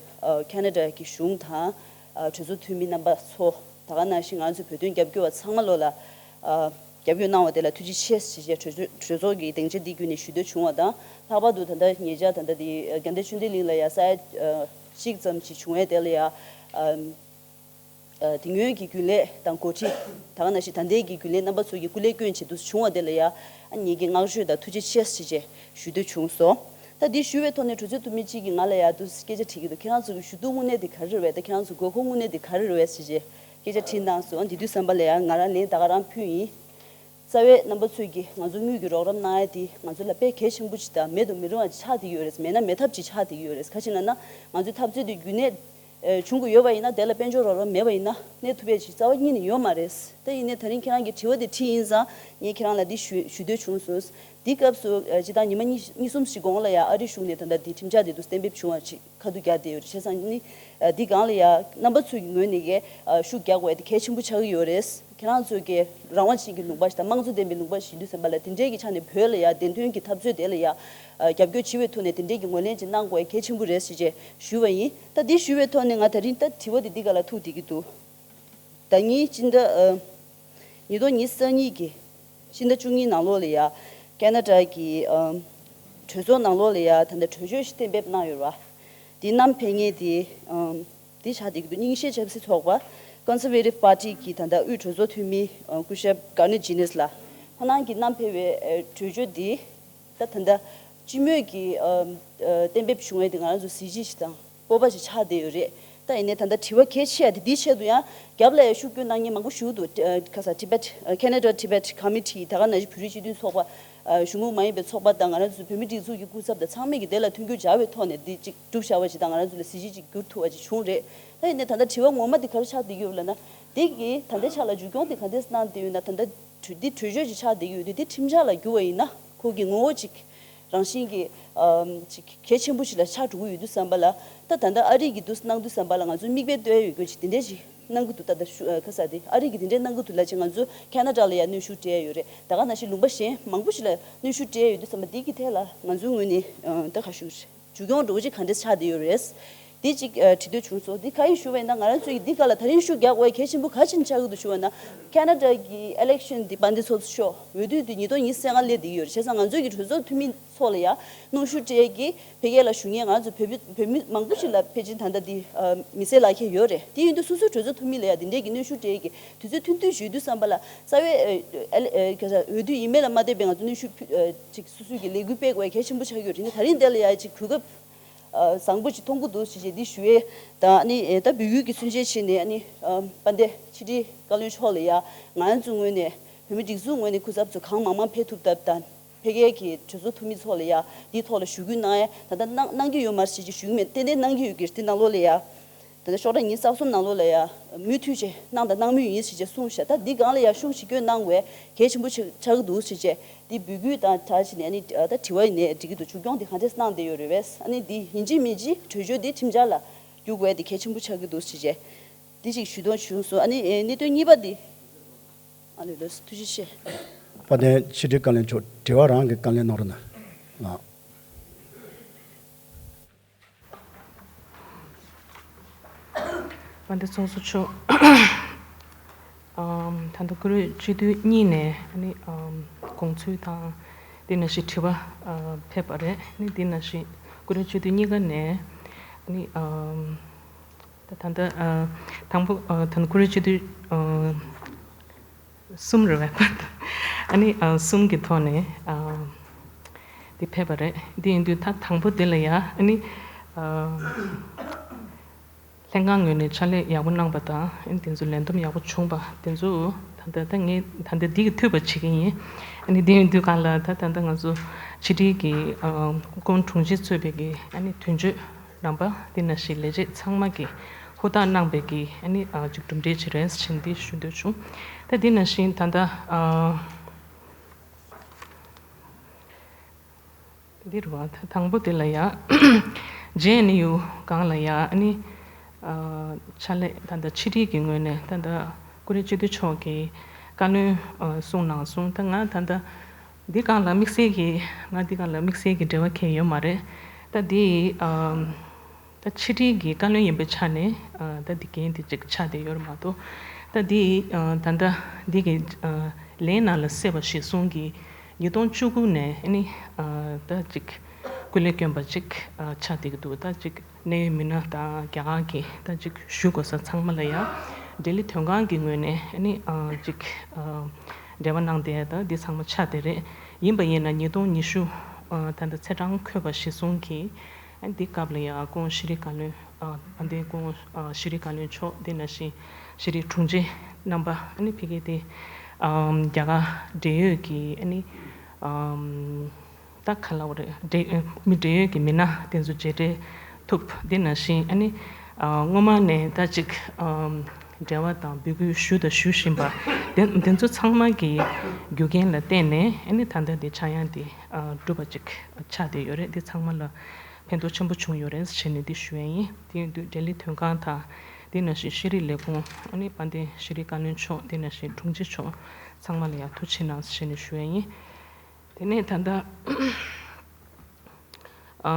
ཁེ་ན་ཌ་གི་གཞུང་དང་གྲོས་ཚོགས་འཐུས་མི་རྣམ་པ་ཚོ་ད་ག་ནང་བཞིན་ང་རང་ཚོའི་བོད་དོན་རྒྱབ་སྐྱོར་བ་ཚང་མ་ལོ་ལ་རྒྱབ་སྐྱོར་གནང་བ་དེ་ལ་ཐུགས་རྗེ་ཆེ་ཞེས་བྱས་གྲོས་ཚོགས་གྲོས་ཚོགས་ཀྱི་སྡིངས་ཆ་འདི་བརྒྱུད་ནས་ཞུ་འདོད་བྱུང་བ་དང་ལྷག་པར་དུ་ད་ལྟ་ཉེ་ཆར་ད་ལྟ་འདི་དགའ་ལྡན་ཆོས་ལྡན་གླིང་ལ་ཡ་ས་ཡ་གཅིག་ཙམ་ཞིག་བྱུང་བའི་དེ་ལ་ཡ། དེ་སྔོན་གྱི་རྒྱུན་ལས་དང་འགོ་ཁྲིད་ད་ག་ནང་བཞིན་ད་ལྟའི་གི་རྒྱུན་ལས་རྣམ་པ་ཚོ་གི་སྐུ་ལས་བསྐྱོན་བྱེད་དུ་བྱུང་བ་དེ་ལ་ཡ་ཨ་ངེད་ཀྱི་བསྔགས་བརྗོད་དང་ཐུགས་རྗེ་ཆེ་ཞེས་བྱས་ཞུ་འདོད་བྱུང་སོང་ ད་འདི་ཞུ་བའི་ཐོག་ནས་གྲོས་ཚོགས་འཐུས་མི་གཅིག་གིས་ང་ལ་ཡ་འདུག་སྐད་ཆ་དྲིས་ཀྱི་འདུག་ཁྱེད་རང་ཚོ་གི་ཞུ་གཏུག་དངོས་གནས་དེ་ག་རེ་རེད་བས། ད་ཁྱེད་རང་ཚོ་དགོས་མཁོ་དངོས་གནས་དེ་ག་རེ་རེད་བས་ཟེར་བྱས་སྐད་ཆ་དྲིས་གནང་སོང་། ཨ་འདི་དུས་ཙམ་པ་ལ་ཡ་ང་རང་ལན་ད་ག་རང་ཕུལ་ཡིན། རྩ་བའི་རྣམ་པ་ཚོས་ཀྱིས་ང་ཚོ་དངུལ་གྱི་རོགས་རམ་གནང་ཡ་དེ་ང་ཚོ་ལ་དཔེ་གལ་ཆེན་པོ་ཅིག་དང་མེད་དུ་མི་རུང་བ་ཅིག་ཆགས་བསྡད་ཀྱི་ཡོད་རེད། མེད་ན་མེད་ཐབས་ཅིག་ཆགས་བསྡད་ཀྱི་ཡོད་རེད། ག་ཅི་ན་ན་ང་ཚོའི་འཐབ་རྩོད་དེ་རྒྱུན་གནས་ཨ་བྱུང་གི་ཡོད་པ་ཡིན་ན། དེ་ལ་དཔལ་འབྱོར་རོགས་རམ་མེད་པ་ཡིན་ན་གནས་ཐུབ་ཡས་ཅིག་རྩ་བ་ཉིད་ནས་ཡོད་མ་རེད། དེ་ཡིན་ནའི་ད་རིང་ཁྱེད་རང་གི་དྲི་བ་དེ་དྲིས་ཡིན་ཙང་ངས་ཁྱེད་རང་ལ་འདི་ཞུ་ཞུ་འདོད་བྱུང་སོང་། འདི་སྐབས་སུ་ཨ་སྤྱིར་བཏང་ཉི་མ་གཉིས་གཉིས་གསུམ་ཞིག་གོང་ལ་ཡ་ཨ་རི་གཞུང་ནས་ད་ལྟ་འདི་ཁྲིམས་འཆར་དེ་ཚོ་གཏན་འབེབས་བྱུང་བ་ཅིག་ཁ་ཐུག་རྒྱག་བསྡད་ཡོད་རེད། བྱས་ཙང་ནི་ཨ་འདི་སྒང་ལ་ཡ་རྣམ་པ་ཚོའི་ངོས་ནས་ཀྱི་ཨ་ཤུགས་རྒྱག་དགོས་དེ་གལ་ཆེན་པོ་ཆགས་ཀྱི་ཡོད་རེད། ཁྱེད་རང་ཚོ་གི་རང་དབང་ཅན་གྱི་ལུང་པ་ཞིག་དང་དམངས་གཙོ་ལྡན་པའི་ལུང་པ་ཞིག་ཡིན་དུས་ཙམ་པ་ལ་དེ་འདྲའི་གི་ཆ་ནས་བོད་ལ་ཡ་བདེན་དོན་གྱི་འཐབ་རྩོད་དེ་ལ་ཡ་ཨ་རྒྱབ་སྐྱོར་བྱེད་པའི་ཐོག་ནས་དེ་འདྲའི་གི་ངོས་ལེན་ཅིག་གནང་དགོས་གལ་ཆེན་པོ་རེད་ཟེར་བྱས་ཞུས་པ་ཡིན། ད་འདི་ཞུས་པའི་ཐོག་ནས་ང་ད་རིང་ད་དྲི་བ་དེ་འདི་ག་ལ་ཐུག་བསྡད་ཀྱི་འདུག་ཟླ་ཉིན་སྤྱི་ཟླ་ཨ་ཉིས་སྟོང་ཉི་ཤུ་རྩ་གཉིས་ཀྱི་ཕྱི་ཟླ་བཅུ་གཉིས་ནང་ལོགས་ལ་ཡ་ཁེ་ན་ཌ་གི་ཨམ་གྲོས་ཚོགས་ནང་ལོགས་ལ་ཡ་ད་ལྟ་གྲོས་ཆོད་ཞིག་གཏན་འབེབས་གནང་ཡོད་རེད་བ། དེ་བསྣམས་ཕེབས་མཁན་དེ་ཨམ་དེ་ཆགས་བསྡད་ཀྱི་འདུག་སྙིང་ཤེད་ཆབ་སྲིད་ཚོགས་པ་Conservative Party གི་ད་ལྟ་དབུས་གྲོས་ཚོགས་འཐུས་མི་ཨ་སྐུ་ཞབས་Garnett Genuis ལགས། ཁོང་རྣམ་གྱིས་བསྣམས་ཕེབས་པའི་ཨ་གྲོས་ཆོད་དེ། ད་ད་ལྟ་སྤྱི་མོས་ཀྱིས་ཨ་ཨ་གཏན་འབེབས་བྱུང་བའི་དེ་ང་རང་ཚོ་གཟི་བརྗིད་ཞིག་དང་སྤོབས་པ་ཞིག་ཆགས་བསྡད་ཡོད་རེད། ད་ཡིན་ནའི་ད་ལྟ་དྲི་བ་གལ་ཆེ་ཡ་དེ་འདིའི་ཆེད་དུ་ཡང་རྒྱབ་ལ་ཡང་ཤུགས་སྐྱོན་གནང་མཁན་མང་པོ་ཞིག་འདུག་ཨ་ག་ས་Tibet Canada Tibet Committee ད་ག་ནང་བཞིན་བོད་རིགས་སྤྱི་མཐུན་ཚོགས་པ། ཨ་གཞུང་འབྲེལ་མ་ཡིན་པའི་ཚོགས་པ་དང་ང་རང་ཚོའི་བོད་མི་སྒྲིག་འཛུགས་ཀྱི་སྐུ་ཚབ་དང་ཚང་མས་ཀྱི་དེ་ལ་མཐུན་འགྱུར་སྦྱར་བའི་ཐོག་ནས་འདི་གཅིག་གྲུབ་བཞག་པ་ཞིག་དང་ང་རང་ཚོ་ལ་གཟི་བརྗིད་ཅིག་འགྱུར་ཐུབ་པ་ཅིག་བྱུང་རེད། ད་ཡིན་ནའི་ད་ལྟ་དྲི་བ་ངོ་མ་འདི་ག་རེ་ཆགས་བསྡད་ཀྱི་ཡོད་ལབ་ན། འདི་གི་ད་ལྟའི་ཆ་ལ་མཇུག་སྐྱོང་དེ་ག་འདྲས་གནང་བསྡད་ཡོད་ན། ད་ལྟ་གྲོས་འདི་གྲོས་ཆོད་ཅིག་ཆགས་བསྡད་ཀྱི་ཡོད་དུས་དེ་ཁྲིམས་འཆར་ལ་བསྒྱུར་བ་ཡིན་ན་ཁོ་གི་ངོ་བོ་ཅིག་རང་བཞིན་གྱི་ཨམ་ཅིག་གལ་ཆེན་པོ་ཞིག་ལ་ཆགས་འགྲོ་གི་ཡོད་དུས་ཙམ་པ་ལ། ད་ད་ལྟ་ཨ་རི་གི་འདུག་གནང་དུས་ཙམ་པ་ལ་ང་ཚོ་མིག་དཔེ་ལྟོས་ཡོད་རྒྱུ་ཅིག་དེ་འདྲས་ཅིག་གནང་གི་འདུག་ད་ལྟ་ཤུ་ཨ་ག་ས་དེ་ཨ་རི་གི་དེ་འདྲས་གནང་གི་འདུག་ལབ་ཅིག་ང་ཚོ་ཁེ་ན་ཌ་ལ་ཡ་གནོན་ཤུགས་སྤྲད་ཡོད་རེད། ད་ག་ནང་བཞིན་ལུང་པ་གཞན་མང་པོ་ཞིག་ལ་གནོན་ཤུགས་སྤྲད་ཡོད་དུས་ཙམ་པ་འདི་གི་ཐད་ལ་ང་ཚོའི་ངོས་ནས་ཨ་ད་ག་ཞུ་རེད། མཇུག་སྐྱོང་འགྲོ་གཞི་ག་འདྲས་ཆགས་བསྡད་ཡོད་རེད། འདི་གཅིག་ཨ་དྲི་འདོད་བྱུང་སོང་། འདི་ག་ཡིན་ཞུ་བས་ན་ང་རང་ཚོས་འདི་ག་ལ་ད་རིང་ཤུགས་རྒྱག་དགོས་གལ་ཆེན་པོ་ག་ཅིག་ཆགས་ཀྱི་འདུག་ཞུ་བ་ན། ཁེ་ན་ཌ་གི་ཨི་ལེག་ཤན་འདི་དཔལ་ལྡན་ཚོགས་གཙོ་མཆོག་འོས་བསྡུ་འདི་ཉིས་སྟོང་ཉི་ཤུ་རྩ་ལྔ་སླེབས་བསྡད་ཡོད་རེད། བྱས་ཙང་ང་ཚོས་ཀྱི་གྲོས་ཚོགས་འཐུས་མི་ཚོ་ལ་ཡ་གནོན་ཤུགས་སྤྲད་ཀྱི་ཕ་གི་ལ་བཞུགས་མཁན་ང་ཚོ་བོད་བོད་མི་མང་པོ་ཞིག་ལ་ཕལ་ཆེར་ད་ལྟ་འདི་ཨ་མི་ཚེ་ལག་ཁྱེར་ཡོད་རེད། དེ་ཡིན་དུས་སོ་སོའི་གྲོས་ཚོགས་འཐུས་མི་ལ་ཡ་འདི་འདྲས་ཀྱི་གནོན་ཤུགས་སྤྲད་ཀྱི་དུས་ཚོད་ཐུང་ཐུང་ཞིག་ཡོད་དུས་ཙམ་པ་ལ་རྩ་བའི་ཨ་ཨ་ཨ་ག་ས་འོས་བསྡུ་ཡིན་མིན་ལ་མ་ལྟོས་པའི་ང་ཚོ་གནོན་ཤུགས་ཕུལ་ཨ་ཅིག་སོ་སོས་ཀྱི་ལས་འགུལ་སྤེལ་དགོས་གལ་ཆེན་པོ་ཆགས་ཀྱི་ཡོད་རེད། ད་རིང་འདི་ལ་ཡ་ཅིག་གོ་སྐབས་ཨ་བཟང་པོ་ཅིག་མཐོང་གི་འདུག་ཞེས་བྱས་འདི་ཞུ་ཡས་དང་། ཨ་ནི་ཨེ་ད་བོད་ཡུལ་གྱི་མཚོན་བྱེད་བྱས་ནས་ཨ་ནི་ཨ་དཔལ་ལྡན་ཕྱི་དྲིལ་བཀའ་བློན་མཆོག་ལ་ཡ་ང་རང་ཚོའི་ངོས་ནས་བོད་མི་སྒྲིག་འཛུགས་ངོས་ནས་སྐུ་ཚབ་ཚོ་གང་མང་མང་ཕེབས་ཐུབ་ཐབས་དང་། ཕ་གིའི་གི་གྲོས་ཚོགས་འཐུས་མི་ཚོ་ལ་ཡ་འདིའི་ཐོག་ལ་ཞུ་སྐུལ་གནང་ཡས་ད་ལྟ་གནང་གནང་གི་ཡོད་མ་རེད་ཞེས་ཀྱི་ཞུ་གི་མེད། ཏན་ཏན་གནང་གི་ཡོད་ཀྱི་རེད། འདི་ནང་ལོགས་ལ་ཡ་ད་ལྟ་ཤོག་གྲངས་ཉི་ཤུ་རྩ་གསུམ་ནང་ལོགས་ལ་ཡ་མུ་མཐུད་བྱས་གནང་དང་གནང་མུས་ཡིན་ཞེས་བྱས་གསུངས་ཤག་ད་འདི་སྒང་ལ་ཡ་ཤུགས་ཞིག་སྐྱོན་གནང་བས་གལ་ཆེན་པོ་ཆགས་ཆགས་ཀྱི་འདུག་ཞེས་བྱས་འདི་འབོད་སྐུལ་དང་གྲ་བྱས་ནས་ཨ་ནི་ད་ལྟ་དྲི་བ་ཡིན་ནའི་འགྲིག་གི་འདུག་མཇུག་སྐྱོང་འདི་ག་འདྲས་གནང་བསྡད་ཡོད་རེད་བས། ཨ་ནི་འདི་ཡིན་གཅིག་མིན་གཅིག་གྲོས་ཆོད་འདི་ཁྲིམས་འཆར་ལ་བསྒྱུར་དགོས་འདི་གལ་ཆེན་པོ་ཆགས་ཀྱི་འདུག་ཞེས་བྱས་འདི་ཅིག་ཞུ་དོན་བྱུང་སོང་། ཨ་ནི་ཨེ་གནད་དོན་གཉིས་པ་འདི། ཨ་ལེ་ལོས་ཐུགས་རྗེ་ཆེ། དཔལ་ལྡན་ཕྱི་དྲིལ་བཀའ་བློན་མཆོག་དྲི་བ་རང་གིས་བཀའ་ལན་གནང་རོགས་གནང་། དཔལ་ལྡན་ཚོགས་གཙོ་མཆོག་ཨམ་ད་ལྟ་བཀུར་འོས་སྤྱི་འཐུས་གཉིས་ནས་ཨ་ནི་ཨམ་དགོངས་ཚུལ་དང་དེ་ནང་བཞིན་དྲི་བ་ཨ་ཕེབས་པ་རེད། ཨ་ནི་དེ་ནང་བཞིན་བཀུར་འོས་སྤྱི་འཐུས་གཉིས་ཀ་ནས་ཨ་ནི་ཨམ་ད་ད་ལྟ་ཨ་དང་པོ་ཨ་ད་ལྟ་བཀུར་འོས་སྤྱི་འཐུས་ཨ་གསུམ་རེད་པས། ཨ་ནི་ཨ་གསུམ་གྱི་ཐོག་ནས་ཨ་འདི་ཕེབས་པ་རེད། འདི་ཡིན་དུས་ད་དང་པོ་དེ་ལ་ཡ་ཨ་ནི་ཨ་ལྷན་ཁང་ངོས་ནས་ཕྱག་ལས་ཡག་པོ་གནང་པ་དང་ཨ་ནི་དེ་ཚོ་ལས་བསྡོམས་ཡག་པོ་བྱུང་པ་དེ་ཚོ་ད་ལྟ་ད་ངས་ད་ལྟ་འདི་གི་འཐུས་པ་བྱེད་ཀྱི་ཡིན། ཨ་ནི་འདི་ཡིན་དུས་གང་ལ་ད་ད་ལྟ་ང་ཚོ་ཕྱི་དྲིལ་གྱི་ཨ་ཀོང་དྲུང་ཆེ་གཙོས་པའི་གི་ཨ་ནི་དོན་གཅོད་རྣམ་པ་འདི་ནང་བཞིན་ལས་བྱེད་ཚང་མ་གིས་ཧུར་ཐག་གནང་པའི་གི་ཨ་ནི་ཨ་ཅིག་གྲུབ་འབྲས་ཅིག་རེད་ཟེར་འདི་ཞུ་འདོད་བྱུང་། ད་འདི་ནང་བཞིན་ད་ལྟ་ཨ་འདི་རུ་བ་ད་དང་པོ་དེ་ལ་ཡ་ཇེ་ཨེན་ཡུ་སྒང་ལ་ཡ་ཨ་ནི་ཨ་ཕྱག་ལས་ད་ལྟ་ཕྱི་དྲིལ་གྱི་ངོས་ནས་ད་ལྟ་བཀུར་འོས་སྤྱི་འཐུས་མཆོག་གིས་བཀའ་བློན་ཨ་གསུངས་གནང་སོང་། ད་ང་ད་ལྟ་འདི་སྒང་ལ་དམིགས་བསལ་གྱི་ང་འདི་སྒང་ལ་དམིགས་བསལ་གྱི་འབྲེལ་བ་གང་ཡོད་མ་རེད། ད་འདི་ཨམ་ད་ཕྱི་དྲིལ་གྱི་བཀའ་བློན་ཡིན་པའི་ཆ་ནས་ཨ་ད་འདི་འགན་འདི་ཅིག་ཆགས་བསྡད་ཡོད་རེད་མ་གཏོགས། ད་འདི་ཨ་ད་ལྟ་འདི་གི་ཨ་ལན་ནང་ལ་གསལ་བ་གཞིར་བཟུང་གིས་ཉིས་སྟོང་བཅུ་དགུ་ནས་ཨ་ནི་ཨ་ད་ཅིག་སྐུ་ལས་བསྐྱོན་པ་ཅིག་ཨ་ཆགས་བསྡད་ཀྱི་འདུག་ད་ཅིག་གནད་ཡོད་མི་སྣ་དང་རྒྱ་གར་གྱི་ད་ཅིག་ཞུ་དགོས་ས་ཚང་མ་ལ་ཡང་ལྡི་ལི་དོན་ཁང་གི་ངོས་ནས་ཨ་ནི་ཨ་ཅིག་ཨ་འབྲེལ་བ་གནང་བསྡད་ཡ་ད་འདི་ཚང་མ་ཆགས་བསྡད་རེད། ཡིན་པ་ཡིན་ན་ཉིས་སྟོང་ཉི་ཤུ་ ཨ་ད་ལྟ་ཚེས་གྲངས་འཁོད་པ་གཞིར་བཟུང་གིས། ཨ་འདི་སྐབས་ལ་ཡང་སྐུ་ངོ་ཤེས་རིག་བཀའ་བློན། ཨ་ཨ་འདི་སྐུ་ངོ་ཨ་ཤེས་རིག་བཀའ་བློན་མཆོག་དེ་ནང་བཞིན་ཤེས་རིག་དྲུང་ཆེ་རྣམ་པ། ཨ་ནི་ཕ་གི་དེ་ཨམ་རྒྱ་གར་འབྲེལ་ཡོད་ཀྱི་ཨ་ནི་ཨམ་ད་ག་ལབ་དགོས་རེད། འབྲེལ་མི་འབྲེལ་ཡོད་ཀྱི་མི་སྣ་དེ་ཚོ་མཇལ་འཕྲད་ཐུབ། དེ་ནང་བཞིན་ཨ་ནི་ཨ་སྔོན་མ་ནས་ད་ཅིག་ཨམ་འབྲེལ་བ་དང་འབོད་སྐུལ་ཞུ་དང་ཞུ་བཞིན་པ་དེ་དེ་ཚོ་ཚང་མ་གི་རྒྱུ་རྐྱེན་ལ་བརྟེན་ནས། ཨ་ནི་ད་ལྟ་དེ་ཆག་ཡང་དེ་ཨ་འགྲུབ་པ་ཅིག་ཆགས་བསྡད་ཡོད་རེད། དེ་ཚང་མ་ལ་ཕན་ཐོགས་ཆེན་པོ་བྱུང་ཡོད་རེད་ཟེར་ནས་འདི་ཞུ་ཡ་ཡིན། དེ་ཡིན་དུས་འབྲེལ་ཡོད་དོན་ཁང་དང་། དེ་ནང་བཞིན་ཤེས་རིག་ལས་ཁུངས། ཨ་ནི་དཔལ་ལྡན་ཤེས་རིག་བཀའ་བློན་མཆོག་དེ་ནང་བཞིན་དྲུང་ཆེ་མཆོག་ཚང་མ་ལ་ཡང་ཐུགས་རྗེ་གནང་ཟེར་ནས་ཞུ་ཡ་ཡིན། དེ་ནས་ད་ལྟ་ཨ་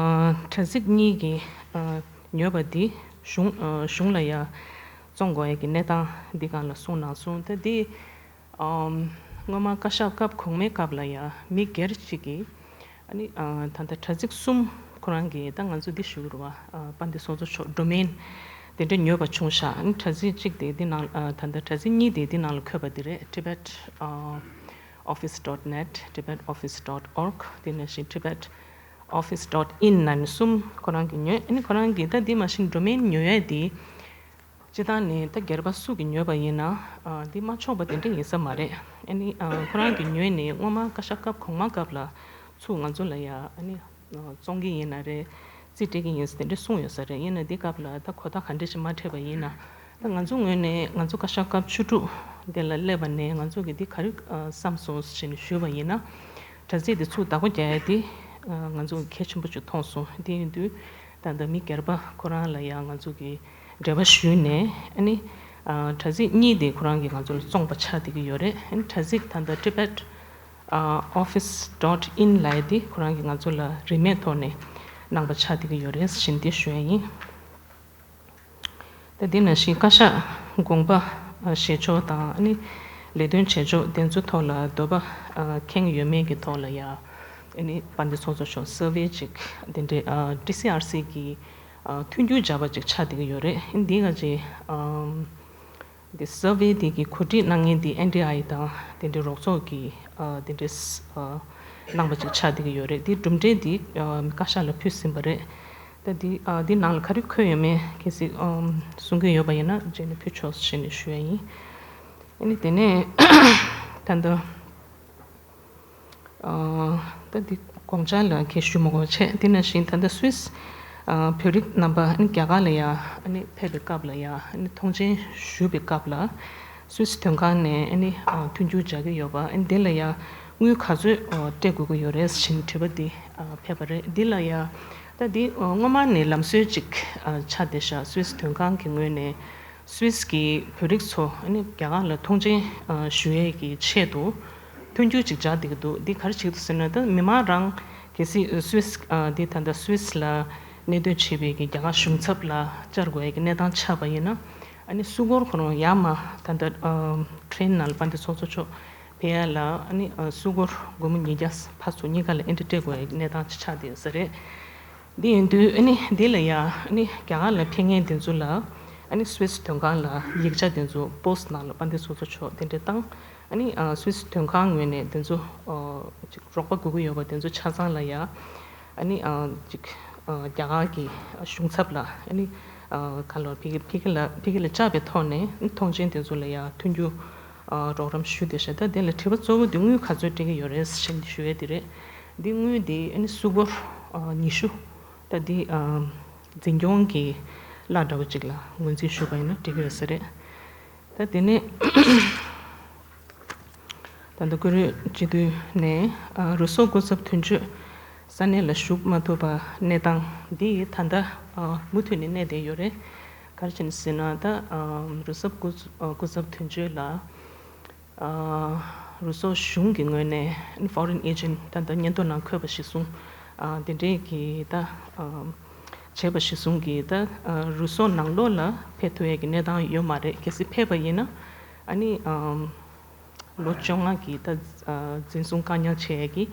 དྲ་ཚིགས་གཉིས་ཀྱི་ཨ་ཉོས་པ་འདི་གཞུང་ཨ་གཞུང་ལ་ཡང་བཙོང་དགོས་ཡ་གི་གནས་སྟངས་འདི་སྒང་ལ་གསུངས་གནང་སོང་། ད་འདི་ཨམ་སྔོན་མ་བཀའ་ཤག་སྐབས་གོང་མའི་སྐབས་ལ་ཡང་མི་སྒེར་གཅིག་གིས། ཨ་ནི་ཨ་ད་ལྟ་དྲ་ཚིགས་གསུམ་ཁོ་རང་གིས། ད་ང་ཚོ་འདི་ཞུ་གི་རེད་བ། ཨ་དཔལ་ལྡན་ཚོགས་གཙོ་མཆོག་ཌོ་མེན་དེ་འདྲ་ཉོས་པ་བྱུང་ཤག་ཨ་ནི་དྲ་ཚིགས་གཅིག་དེ་འདི་ནང་། ཨ་ད་ལྟ་དྲ་ཚིགས་གཉིས་དེ་འདི་ནང་ལ་འཁོད་པ་འདི་རེད། Tibet office dot net, Tibet office dot org, དེ་ནང་བཞིན་Tibet office dot in ནང་གསུམ་ཁོ་རང་གིས་ཉོས། ཨ་ནི་ཁོ་རང་གིས་ད་འདི་མ་གཞི་ཌོ་མེན་ཉོ་ཡ་དེ། སྤྱིར་བཏང་ནས་ད་སྒེར་པ་སུ་གིས་ཉོས་པ་ཡིན་ན། ཨ་འདི་མ་ཆོག་པ་དེ་འདྲ་ཡིན་ས་མ་རེད། ཨ་ནི་ཨ་ཁོ་རང་གིས་ཉོས་ནས་སྔོན་མ་བཀའ་ཤག་སྐབས་གོང་མ་སྐབས་ལ་ཚུར་ང་ཚོ་ལ་ཡ། ཨ་ནི་ཨ་བཙོང་གི་ཡིན་ན་རེད། རྩིས་སྤྲད་ཀྱི་ཡིན་ཟེར་དེ་འདྲ་གསུངས་ཡོད་ས་རེད། ཡིན་ན་འདི་སྐབས་ལ་ད་གོ་བརྡ་ག་འདྲ་ཞིག་མ་འཕྲད་པ་ཡིན་ན། ད་ང་ཚོ་ངོས་ནས་ང་ཚོ་བཀའ་ཤག་སྐབས་བཅུ་དྲུག་དེ་ལ་སླེབས་པ་ནས་ང་ཚོ་གིས་འདི་ག་རེ་ཨ་བསམ་སོང་ཟེར་ནས་ཞུས་པ་ཡིན་ན། དྲ་ཚིགས་དེ་ཚུར་བདག་པོ་རྒྱག་ཡ་དེ་ཨ་ང་ཚོ་གི་གལ་ཆེན་པོ་ཅིག་མཐོང་སོང་། དེ་ཡིན་དུས་ད་ལྟ་མི་སྒེར་པ་ཁོ་རང་ལ་ཡང་ང་ཚོ་གིས་འབྲེལ་བ་ཞུས་ནས། ཨ་ནི་ཨ་དྲ་ཚིགས་གཉིས་དེ་ཁོ་རང་གིས་ང་ཚོ་ལ་བཙོངས་པ་ཆགས་བསྡད་ཀྱི་ཡོད་རེད། ཨ་ནི་དྲ་ཚིགས་ད་ལྟ་Tibet ཨ་office dot in ལབ་ཡ་དེ་ཁོ་རང་གིས་ང་ཚོ་ལ་རིན་མེད་ཐོག་ནས་གནང་པ་ཆགས་བསྡད་ཀྱི་ཡོད་རེད་ཟེར་ནས་དེ་ཞུ་ཡ་ཡིན། ད་དེ་ནང་བཞིན་བཀའ་ཤག་དགོངས་པ་ཨ་བཞེས་ཕྱོགས་དང་། ཨ་ནི་ལས་དོན་བྱེད་ཕྱོགས་དེ་ཚོའི་ཐོག་ལ་འདོད་པ་ཨ་ཁེངས་ཡོད་མེད་ཀྱི་ཐོག་ལ་ཡ། ཨ་ནི་དཔལ་ལྡན་ཚོགས་གཙོ་མཆོག་སར་ཝེ་ཅིག་དེ་འདྲའི་ཨ་ཊི་སི་ཨར་སི་གི་ཨ་མཐུན་འགྱུར་བྱས་པ་ཅིག་ཆགས་བསྡད་ཀྱི་ཡོད་རེད། འདི་ག་ཅིག་ཨམ་དེ་སར་ཝེ་དེ་གི་གོ་སྒྲིག་གནང་མཁན་དེ་ཨེན་ཌི་ཨའི་དང་དེ་འདྲའི་རོགས་ཚོགས་ཀྱིས་ཨ་དེ་འདྲའི་ཨ་གནང་པ་ཅིག་ཆགས་བསྡད་ཀྱི་ཡོད་རེད། དེ་གྲུབ་འབྲས་དེ་ཨ་བཀའ་ཤག་ལ་ཕུལ་ཟིན་པ་རེད། ད་འདི་ཨ་འདི་ནང་ལ་ག་རེ་འཁོད་ཡོད་མེད་གལ་སྲིད་ཨམ་གསུང་གི་ཡོད་པ་ཡིན་ན་རྗེས་ནས་ཕུལ་ཆོག་ཟེར་ནས་ཞུ་ཡ་ཡིན། ཨ་ནི་དེ་ནས་ད་ལྟ་ཨ་ད་འདི་དགོངས་འཆར་ལ་གལ་ཞུ་མ་དགོས་བྱས། དེ་ནང་བཞིན་ད་ལྟ་སུད་སི་ཨ་བོད་རིགས་རྣམ་པ། ཨ་ནི་རྒྱ་གར་ལ་ཡ་ཨ་ནི་ཕེབས་པའི་སྐབས་ལ་ཡ། ཨ་ནི་ཐོངས་མཆན་ཞུ་བའི་སྐབས་ལ་སུད་སི་དོན་ཁང་ནས་ཨ་ནི་ཨ་མཐུན་འགྱུར་བྱ་གི་ཡོད་པ། ཨ་ནི་དེ་ལ་ཡ་དངུལ་ག་ཚོད་ཨ་སྤྲད་དགོས་ཀྱི་ཡོད་རེད་ཟེར་ནས་དྲི་བ་འདི་ཨ་ཕེབས་པ་རེད། འདི་ལ་ཡ་ད་འདི་ཨ་སྔོན་མ་ནས་ལམ་སྲོལ་ཅིག་ཨ་ཆགས་བསྡད་ཤག་སུད་སི་དོན་ཁང་གི་ངོས་ནས་སུད་སི་གི་བོད་རིགས་ཚོ་ཨ་ནི་རྒྱ་གར་ལ་ཐོངས་མཆན་ཨ་ཞུ་ཡས་ཀྱི་ཆེད་དུ་མཐུན་འགྱུར་ཅིག་སྦྱར་བསྡད་ཀྱི་འདུག་འདི་ག་རེ་བྱེད་ཀྱི་འདུག་ཟེར་ན། ད་མི་མང་རང་གལ་སྲིད་སུད་སི་ཨ་འདི་ད་ལྟ་སུད་སི་ལ་གནས་སྡོད་བྱེད་པའི་གི་རྒྱ་གར་གཞུང་ཚབ་ལ་བཅར་དགོས་ཡས་ཀྱི་གནས་སྟངས་ཆགས་པ་ཡིན་ན། ཨ་ནི་སུད་སྒོར་ཁོ་རང་ཡར་མར་ད་ལྟ་ཨ་ཊེ་རེན་ནང་ལ་དཔལ་ལྡན་ཚོགས་གཙོ་མཆོག་ཕེབས་ཡ་ལ། ཨ་ནི་ཨ་སུད་སྒོར་སྒོར་མོ་ཉིས་བརྒྱ་ཕར་ཚུར་གཉིས་ཀ་ལ་ཨེན་ཊི་སྤྲད་དགོས་ཡ་གནས་སྟངས་ཅིག་ཆགས་བསྡད་ཡོད་ས་རེད། འདི་ཡིན་དུས་ཨ་ནི་འདི་ལ་ཡ་ཨ་ནི་རྒྱ་གར་ལ་ཕེབས་མཁན་དེ་ཚོ་ལ་ཨ་ནི་སུད་སི་དོན་ཁང་ལ་ཡིག་ཆ་དེ་ཚོ་པོ་སི་ཊི་ནང་ལ་དཔལ་ལྡན་ཚོགས་གཙོ་མཆོག་དེ་འདྲ་བཏང་། ཨ་ནི་ཨ་སུད་སི་དོན་ཁང་ངོས་ནས་དེ་ཚོ་ཨ་ཅིག་རོགས་པ་དགོས་ཀྱི་ཡོད་པ་དེ་ཚོ་ཆ་ཚང་ལ་ཡ། ཨ་ནི་ཨ་ཅིག་ཨ་རྒྱ་གར་གྱི་གཞུང་ཚབ་ལ་ཨ་ནི་ཨ་ག་ལོར་ཕ་གི་ཕ་གི་ལ་ཕ་གི་ལ་བཅར་བའི་ཐོག་ནས་ཐོངས་མཆན་དེ་ཚོ་ལ་ཡ་མཐུན་འགྱུར་ཨ་རོགས་རམ་ཞུ་བསྡད་ཤག་ད་དེ་ལ་དྲི་བ་གཙོ་བོ་དེ་དངུལ་ག་ཚོད་སྤྲད་ཀྱི་ཡོད་རེད་ཟེར་ཞུ་ཡས་དེ་རེད། འདི་དངུལ་དེ་ཨ་ནི་སུད་སྒོར་ཨ་ཉི་ཤུ། ད་འདི་ཨ་འཛིན་སྐྱོང་གི་གླ་འདྲ་བོ་ཅིག་ལ་ངོས་འཛིན་ཞུས་པ་ཡིན་ན་འགྲིག་གི་ཡོད་ས་རེད། ད་དེ་ནས་ད་ལྟ་བཀུར་འོས་སྤྱི་འཐུས་ནས་ཨ་རུ་སོག་སྐུ་ཚབ་དོན་གཅོད་ས་གནས་ལ་ཞུགས་མ་ཐུབ་པ་གནས་སྟངས་འདི་ད་ལྟ་ཨ་མུ་མཐུད་ནས་གནས་བསྡད་ཡོད་རེད། ག་རེ་བྱས་ནས་ཟེར་ན། ད་ཨ་རུ་སོག་སྐུ་སྐུ་ཚབ་དོན་གཅོད་ལ་ཨ་རུ་སོག་གཞུང་གི་ངོས་ནས་ཕོ་རེན་ཨེ་ཇེན་ཊི་ད་ལྟ་སྙན་ཐོ་ནང་འཁོད་པ་གཞིར་བཟུང་། ཨ་དེ་འདྲའི་གི་ད་ཨ་བྱས་པ་གཞིར་བཟུང་གི་ད་ཨ་རུ་སོག་ནང་ལོགས་ལ་ཕེབས་ཐུབ་ཡས་ཀྱི་གནས་སྟངས་ཡོད་མ་རེད། གལ་སྲིད་ཕེབས་པ་ཡིན་ན་ཨ་ནི་ཨ་ལོ་བཅོ་ལྔ་གི་ད་ཨ་འཛིན་བཟུང་བཀག་ཉར་བྱེད་ཡས་ཀྱི་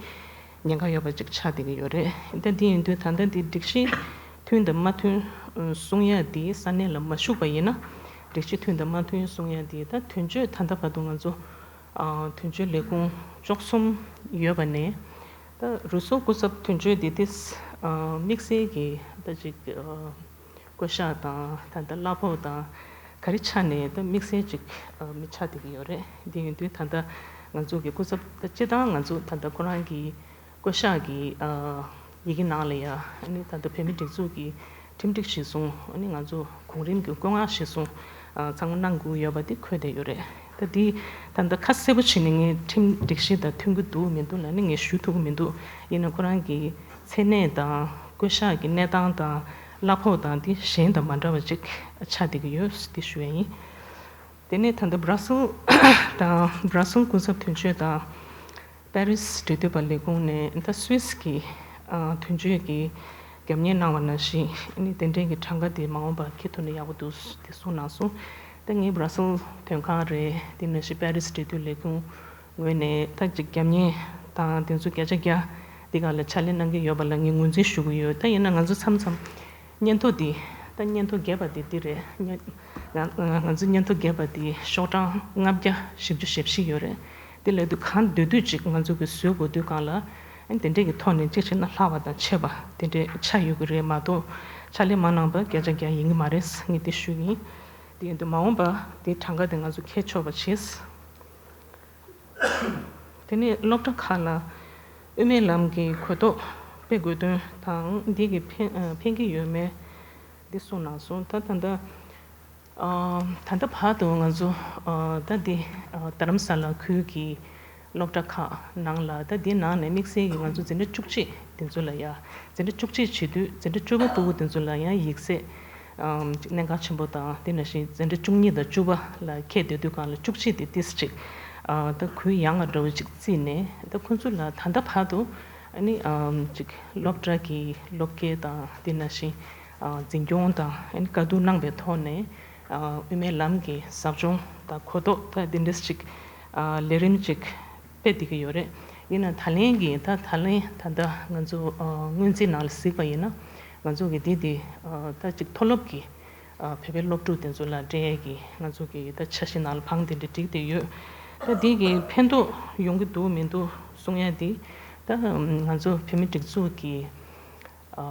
ཉེན་ཁ་ཡོད་པ་ཅིག་ཆགས་བསྡད་ཀྱི་ཡོད་རེད། ད་འདི་ཡིན་དུས་ད་ལྟ་འདི་སྒྲིག་གཞི་མཐུན་དང་མ་མཐུན་གསུང་ཡ་འདི་ས་གནས་ལ་མ་ཞུགས་པ་ཡིན་ན། སྒྲིག་གཞི་མཐུན་དང་མ་མཐུན་གསུང་ཡ་འདི་ད་དོན་གཅོད་ད་ལྟ་བར་དུ་ང་ཚོ་ཨ་དོན་གཅོད་ལས་ཁུངས་བཅུ་གསུམ་ཡོད་པ་ནས། ད་རུ་སུའུ་སྐུ་ཚབ་དོན་གཅོད་འདི་ཏིས་དམིགས་བསལ་གྱི་ད་ཅིག་བསྐོ་བཞག་དང་ད་ལྟ་གླ་ཕོགས་དང་ག་རེ་ཆ་ནས་ད་དམིགས་བསལ་ཅིག་མི་ཆགས་བསྡད་ཀྱི་ཡོད་རེད། འདི་ཡིན་དུས་ད་ལྟ་ང་ཚོ་གི་སྐུ་ཚབ་ད་སྤྱི་བཏང་ང་ཚོ་ད་ལྟ་ཁོ་རང་གི་བསྐོ་བཞག་གི་ཡི་གེ་ནང་ལ་ཡ་ཨ་ནི་ད་ལྟ་བོད་མི་སྒྲིག་འཛུགས་ཀྱི་ཁྲིམས་སྒྲིག་གཞིར་བཟུང་ཨ་ནི་ང་ཚོ་གོང་རིམ་གྱི་བཀོད་མངགས་གཞིར་བཟུང་ཚང་མ་གནང་དགོས་ཡོད་པ་དེ་འཁོད་བསྡད་ཡོད་རེད། ད་འདི་ད་ལྟ་ཁ་གསལ་པོ་བྱས་ནས་ངས་ཁྲིམས་སྒྲིག་གཞི་དང་མཐུན་གྱི་འདུག་མི་འདུག་ལབ་ནི་ངས་ཞུ་ཐུབ་ཀྱི་མི་འདུག་ཡིན་ན་ཁོ་རང་གི་མཚན་གནས་དང་བསྐོ་བཞག་གི་གནས་སྟངས་དང་གླ་ཕོགས་དང་འདི་གཞན་དང་མ་འདྲ་བ་ཅིག་ཆགས་བསྡད་ཀྱི་ཡོད་འདི་ཞུ་ཡ་ཡིན། དེ་ནས་ད་ལྟ་བྷ་ར་སེལ་དང་བྷ་ར་སེལ་སྐུ་ཚབ་དོན་གཅོད་དང་པེ་རིས་འབྲེལ་མཐུད་པ་ལས་ཁུངས་ནས་ད་སུད་སི་གི་དོན་གཅོད་ཀྱི་རྒྱབ་གཉེར་གནང་བ་ནང་བཞིན་ཨ་ནི་དེ་འདྲའི་གི་གྲངས་ཀ་དེ་མ་འོངས་པར་འཁྱེར་ཐུབ་ན་ཡག་པོ་འདུག་དེ་གསུངས་གནང་སོང་། ད་ངའི་བྷ་ར་སེལ་དོན་ཁང་རེད། དེ་ནང་བཞིན་པེ་རིས་འབྲེལ་མཐུད་ལས་ཁུངས་ངོས་ནས་ད་ཅིག་རྒྱབ་གཉེར་དང་དེ་ཚོ་བརྒྱ་ཆ་བརྒྱ་འདི་ག་ལ་ཕྱག་ལས་གནང་གི་ཡོད་པ་ལ་ངས་ངོས་འཛིན་ཞུ་གི་ཡོད། ད་ཡིན་ན་ང་ཚོ་མཚམས་མཚམས་སྙན་ཐོ་འདི་ད་སྙན་ཐོ་བརྒྱབ་པ་དེ་འདི་རེད། སྙན་ང་ང་ཚོ་སྙན་ཐོ་བརྒྱབ་པ་དེ་ཤོག་གྲངས་ལྔ་བརྒྱ་བཞི་བཅུ་ཞེ་བཞི་ཡོད་རེད། དེ་ལས་དུ་གང་འདོད་འདོད་ཅིག་ང་ཚོ་གི་བཟོ་དགོས་དུས་གང་ལ་ཨ་ནི་དེ་འདྲས་ཀྱི་ཐོག་ནས་གཅིག་བྱས་ན་ལྷག་པ་དང་ཆད་པ་དེ་འདྲས་ཆགས་ཡོད་ཀྱི་རེད་མ་གཏོགས་ཕྱག་ལས་མ་གནང་པ་བརྒྱ་ཆ་བརྒྱ་ཡིན་གྱི་མ་རེད་ངས་དེ་ཞུ་གི་ཡིན། དེ་ཡིན་དུས་མ་འོངས་པ་དེ་གྲངས་ཀ་དེ་ང་ཚོ་འཁྱེར་ཆོག་པ་བྱས། དེ་ནས་སློབ་གྲྭ་ཁག་ལ་དབུ་མའི་ལམ་གྱི་གོ་རྟོགས་སྤེལ་དགོས་དོན་དང་འདི་གི་ཕན་ཨ་ཕན་གྱི་ཡོད་མེད་འདི་གསུངས་གནང་སོང་། ད་ད་ལྟ་ཨ་ད་ལྟ་བར་དུ་ང་ཚོ་ཨ་ད་འདི་ཨ་རྡ་རམ་ས་ལ་ཁུལ་གྱི་སློབ་གྲྭ་ཁག་ནང་ལ་ད་འདི་ནང་ནས་དམིགས་བསལ་གྱི་ང་ཚོ་འཛིན་གྲྭ་བཅུ་གཅིག་དེ་ཚོ་ལ་ཡ་འཛིན་གྲྭ་བཅུ་གཅིག་བྱེད་དུས་འཛིན་གྲྭ་བཅུ་པ་ཕྲུ་གུ་དེ་ཚོ་ལ་ཡང་ཡིག་ཚད་ཨམ་གནད་འགག་ཆེན་པོ་དང་དེ་ནང་བཞིན་འཛིན་གྲྭ་བཅུ་གཉིས་དང་བཅུ་པ་ལ་ཁྱེད་སྡོད་དུས་གང་ལ་བཅུ་གཅིག་དེ་ཏིས་ཅིག་ཨ་ད་གུ་ཡངས་པ་འདྲ་བོ་ཅིག་བརྩིས་ནས་ད་ཁོ་ཚོ་ལ་ད་ལྟ་བར་དུ་ཨ་ནི་ཨམ་ཅིག་སློབ་གྲྭ་གི་སློབ་དགེ་དང་དེ་ནང་བཞིན་ཨ་འཛིན་སྐྱོང་དང་ཨ་ནི་བཀའ་བསྡུར་གནང་པའི་ཐོག་ནས་ཨ་དབུ་མའི་ལམ་གྱི་ཟབ་སྦྱོང་དང་གོ་རྟོགས་ད་དེ་འདྲས་ཅིག་ཨ་ལས་རིམ་ཅིག་སྤེལ་བསྡད་ཀྱི་ཡོད་རེད། ཡིན་ན་ད་ལན་གྱི་ད་ད་ལན་ད་ལྟ་ང་ཚོ་ཨ་སྔོན་རྩིས་ནང་ལ་གཟིགས་པ་ཡིན་ན་ང་ཚོ་གི་འདི་འདི་ཨ་ད་ཅིག་མཐོ་སློབ་ཀྱི་ཨ་བོད་པའི་སློབ་ཕྲུག་དེ་ཚོ་ལ་སྤྲད་ཡས་ཀྱི་ང་ཚོ་གི་ད་འཆར་གཞི་ནང་ལ་བང་དེ་འདྲ་བསྒྲིགས་བསྡད་ཡོད། ད་འདི་གི་ཕན་ཐོགས་ཡོང་གི་འདུག་མི་འདུག་གསུང་ཡས་འདི་ད་ང་ཚོ་བོད་མི་སྒྲིག་འཛུགས་ཀྱི་ཨ་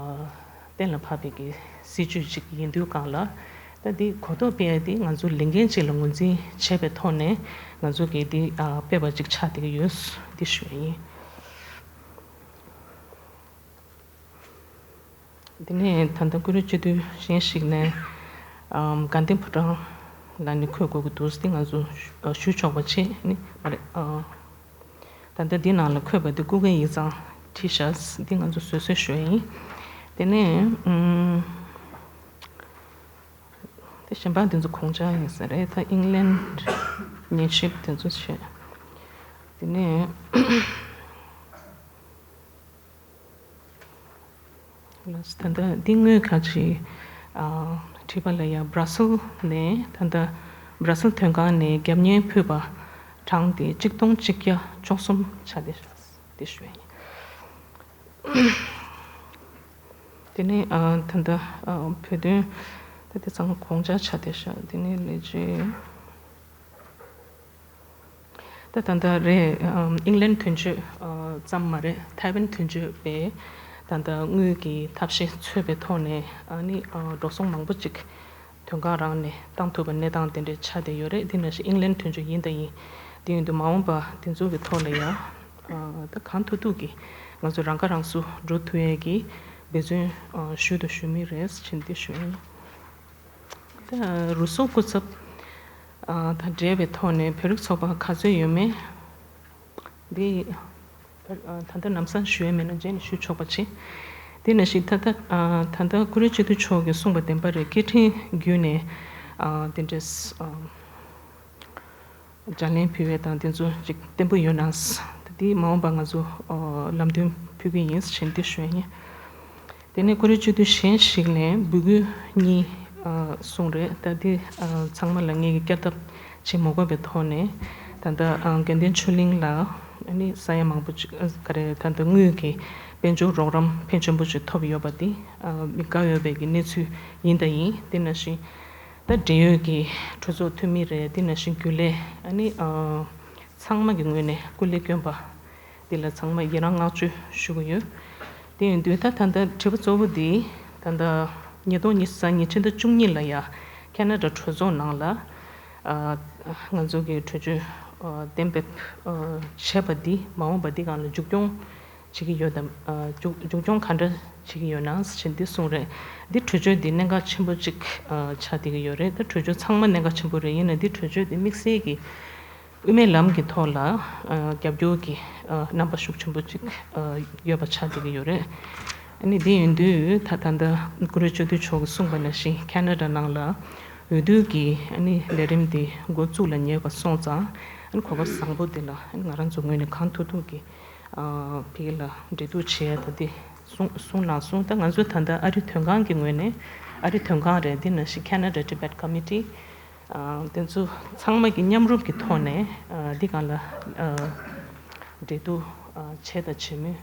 གཏན་ལ་ཕབ་པའི་གི་སྲིད་ཇུས་ཅིག་ཡིན་དུས་གང་ལ་ད་འདི་གོ་རྟོགས་སྤེལ་ཡ་འདི་ང་ཚོ་ལས་འགན་ཅིག་ལ་ངོས་འཛིན་བྱས་པའི་ཐོག་ནས་ང་ཚོ་གི་འདི་ཨ་སྤེལ་བ་ཅིག་ཆགས་བསྡད་ཀྱི་ཡོད་འདི་ཞུ་ཡ་ཡིན། འདི་ནས་ད་ལྟ་ཀུ་རེ་སྤྱི་འཐུས་གཞན་ཞིག་ནས་ཨམ་དགའ་ལྡན་ཕོ་བྲང་ལ་ནི་འཁོད་དགོས་ཀྱི་འདུག་འདི་ང་ཚོ་ཞུ་ཆོག་པ་བྱེད་ནི་མ་རེད་ཨ། ད་ལྟ་འདི་ནང་ལ་འཁོད་པ་འདི་སྐུ་སྒེར་ཡིག་ཚང་བྲིས་ཤག་འདི་ང་ཚོ་བཟོད་གསོལ་ཞུ་ཡ་ཡིན། དེ་ནས་ཨུམ། དེ་གཞན་པ་འདི་ཚོ་གོང་ཆ་ཡིན་ས་རེད། ད་ཨིང་ལན་ཉན་ཞིབ་དེ་ཚོ་བྱས། དེ་ནས་ལགས་ད་ལྟ་འདི་དངུལ་ག་ཅིག་ཨ་བྲིས་པ་ལ་ཡ་སྦྲ་སིལ་ནས་ད་ལྟ་སྦྲ་སིལ་དོན་ཁང་ནས་རྒྱབ་གཉེར་ཕུལ་བ་གྲངས་དེ་གཅིག་སྟོང་གཅིག་བརྒྱ་བཅུ་གསུམ་ཆགས་བསྡད་ཤག་དེ་ཞུ་ཡ་ཡིན། དེ་ནས་ཨ་ད་ལྟ་ཨ་བོད་དོན་ད་དེ་ཚང་མ་གོང་ཆ་ཆ་དེ་ཤག་དེ་ནས་ལས་བྱེད་ད་ད་ལྟ་རེད་ཨ་ཨིང་ལན་དོན་གཅོད་ཨ་ཙམ་མ་རེད། ཐའེ་ཝན་དོན་གཅོད་པས་ད་ལྟ་དངུལ་གྱི་ཐབས་ཤེས་འཚོལ་བའི་ཐོག་ནས་ཨ་ནི་ཨ་འགྲོ་སོང་མང་པོ་ཅིག་དོན་ཁང་རང་ནས་བཏང་ཐུབ་པ་གནས་སྟངས་དེ་འདྲ་ཆགས་བསྡད་ཡོད་རེད། དེ་ནང་བཞིན་ཨིང་ལན་དོན་གཅོད་ཡིན་དང་ཡིན། དེ་ཡིན་དུས་མ་འོངས་པ་དེ་ཚོ་གི་ཐོག་ལ་ཡང་ཨ་ད་གང་ཐུབ་ཐུབ་ཀྱིས་ང་ཚོ་རང་ཁ་རང་གསོ་འགྲོ་ཐུབ་ཡས་ཀྱི་འབད་བརྩོན་ཨ་ཞུ་དང་ཞུ་མུས་རེད་ཕྱིན་ཏེ་ཞུ་ཡིན། ད་རུ་སུའུ་སྐུ་ཚབ་ཨ་དང་འབྲེལ་བའི་ཐོག་ནས་བོད་རིགས་ཚོགས་པ་ག་ཚོད་ཡོད་མེད་འདི་ཨ་ད་ལྟ་ལམ་སང་ཞུ་ཡས་མེད་ན་རྗེས་ནས་ཞུ་ཆོག་པ་བྱེད། དེ་ནང་བཞིན་ད་ལྟ་ཨ་ད་ལྟ་ཀུ་རེ་སྤྱི་འཐུས་མཆོག་གིས་གསུངས་པ་བདེན་པ་རེད། སྐད་འཕྲིན་བརྒྱུད་ནས་ཨ་དེ་འདྲས་ཨ། ལྗགས་ལན་ཕུལ་བའི་དང་དེ་ཚོ་ཅིག་བརྟན་པོ་ཡོད་ན། ད་དེ་མ་འོངས་པ་ང་ཚོ་ཨ་ལམ་སྟོན་ཕུལ་གྱི་ཡིན་ཟེར་འདི་ཞུ་ཡ་ཡིན། དེ་ནས་ཀུ་རེ་སྤྱི་འཐུས་གཞན་ཞིག་ནས་འབོད་སྐུལ་གཉིས་ཨ་གསུངས་རེད། ད་དེ་ཨ་ཚང་མ་ལ་ངེད་ཀྱིས་བསྐྱར་ལྡབ་བྱེད་མ་དགོས་པའི་ཐོག་ནས་ད་ལྟ་ཨ་དགེ་འདུན་ཆོས་གླིང་ལ་ཨ་ནི་ས་ཡ་མང་པོ་ཅིག་ཨ་ག་རེ་ད་ལྟ་དངུལ་གྱི་དཔལ་འབྱོར་རོགས་རམ་ཕོན་ཆེན་པོ་ཅིག་ཐོབ་ཡོད་པ་དེ་ཨ་མི་དགའ་འོས་པའི་གི་གནས་ཚུལ་ཡིན་དང་ཡིན། དེ་ནང་བཞིན། ད་འབྲེལ་ཡོད་ཀྱི་གྲོས་ཚོགས་འཐུས་མི་རེད། དེ་ནང་བཞིན་རྒྱུན་ལས་ཨ་ནི་ཨ་ཚང་མ་གི་ངོས་ནས་སྐུ་ལས་བསྐྱོན་པ་ འདི་ལ་ཚང་མ་ཡི་རང་བསྔགས་བརྗོད་ཞུ་གི་ཡོད། དེ་ཡིན་དུས་ད་ད་ལྟ་དྲི་བ་གཙོ་བོ་འདི་ད་ལྟ་ཉིས་སྟོང་ཉི་ཤུ་རྩ་གཉིས་ཕྱི་ཟླ་བཅུ་གཉིས་ལ་ཡ་ཁེ་ན་ཌ་གྲོས་ཚོགས་ནང་ལ་ཨ་ང་ཚོ་གི་གྲོས་ཆོད་ཨ་གཏན་འབེབས་ཨ་བྱས་པ་འདི་མ་འོངས་པ་འདི་སྒང་ལ་མཇུག་སྐྱོང་བྱེད་ཀྱི་ཡོད་དམ། ཨ་མཇུག་མཇུག་སྐྱོང་ག་འདྲ་བྱེད་ཀྱི་ཡོད་ན་ཟེར་འདི་གསུངས་རེད། འདི་གྲོས་ཆོད་འདི་གནད་འགག་ཆེན་པོ་གཅིག་ཨ་ཆགས་བསྡད་ཀྱི་ཡོད་རེད། ད་གྲོས་ཆོད་ཚང་མ་གནད་འགག་ཆེན་པོ་རེད། ཡིན་ནའི་འདི་གྲོས་ཆོད་འདི་དམིགས་བསལ་གྱི་དབུ་མའི་ལམ་གྱི་ཐོག་ལ་ཨ་རྒྱབ་སྐྱོར་གྱི་ཨ་རྣམ་པ་ཤུགས་ཆེན་པོ་གཅིག་ཨ་ཡོད་པ་ཆགས་བསྡད་ཀྱི་ཡོད་རེད། ཨ་ནི་དེ་ཡིན་དུས་ད་ད་ལྟ་བཀུར་འོས་སྤྱི་འཐུས་མཆོག་གིས་གསུངས་པ་ནང་བཞིན་ཁེ་ན་ཌ་ནང་ལ་འོས་བསྡུ་གི་ཨ་ནི་ལས་རིམ་དེ་འགོ་བཙུགས་ལ་ཉེ་བ་སོང་ཙང་ཨ་ནི་གོ་སྐབས་བཟང་པོ་དེ་ལ་ཨ་ནི་ང་རང་ཚོ་ངོས་ནས་གང་ཐུབ་ཐུབ་ཀྱིས་ཨ་ཕ་གི་ལ་འབྲེལ་གཏུག་བྱས་ད་དེ་གསུང་གསུང་གནང་སོང་། ད་ང་ཚོ་ད་ལྟ་ཨ་རི་དོན་ཁང་གི་ངོས་ནས་ཨ་རི་དོན་ཁང་རེད། དེ་ནང་བཞིན་Canada Tibet Committee ཨ་དེ་ཚོ་ཚང་མ་གི་མཉམ་རུབ་ཀྱི་ཐོག་ནས་ཨ་འདི་སྒང་ལ་ཨ་འབྲེལ་གཏུག་ཨ་བྱས་དང་བྱེད་མུས།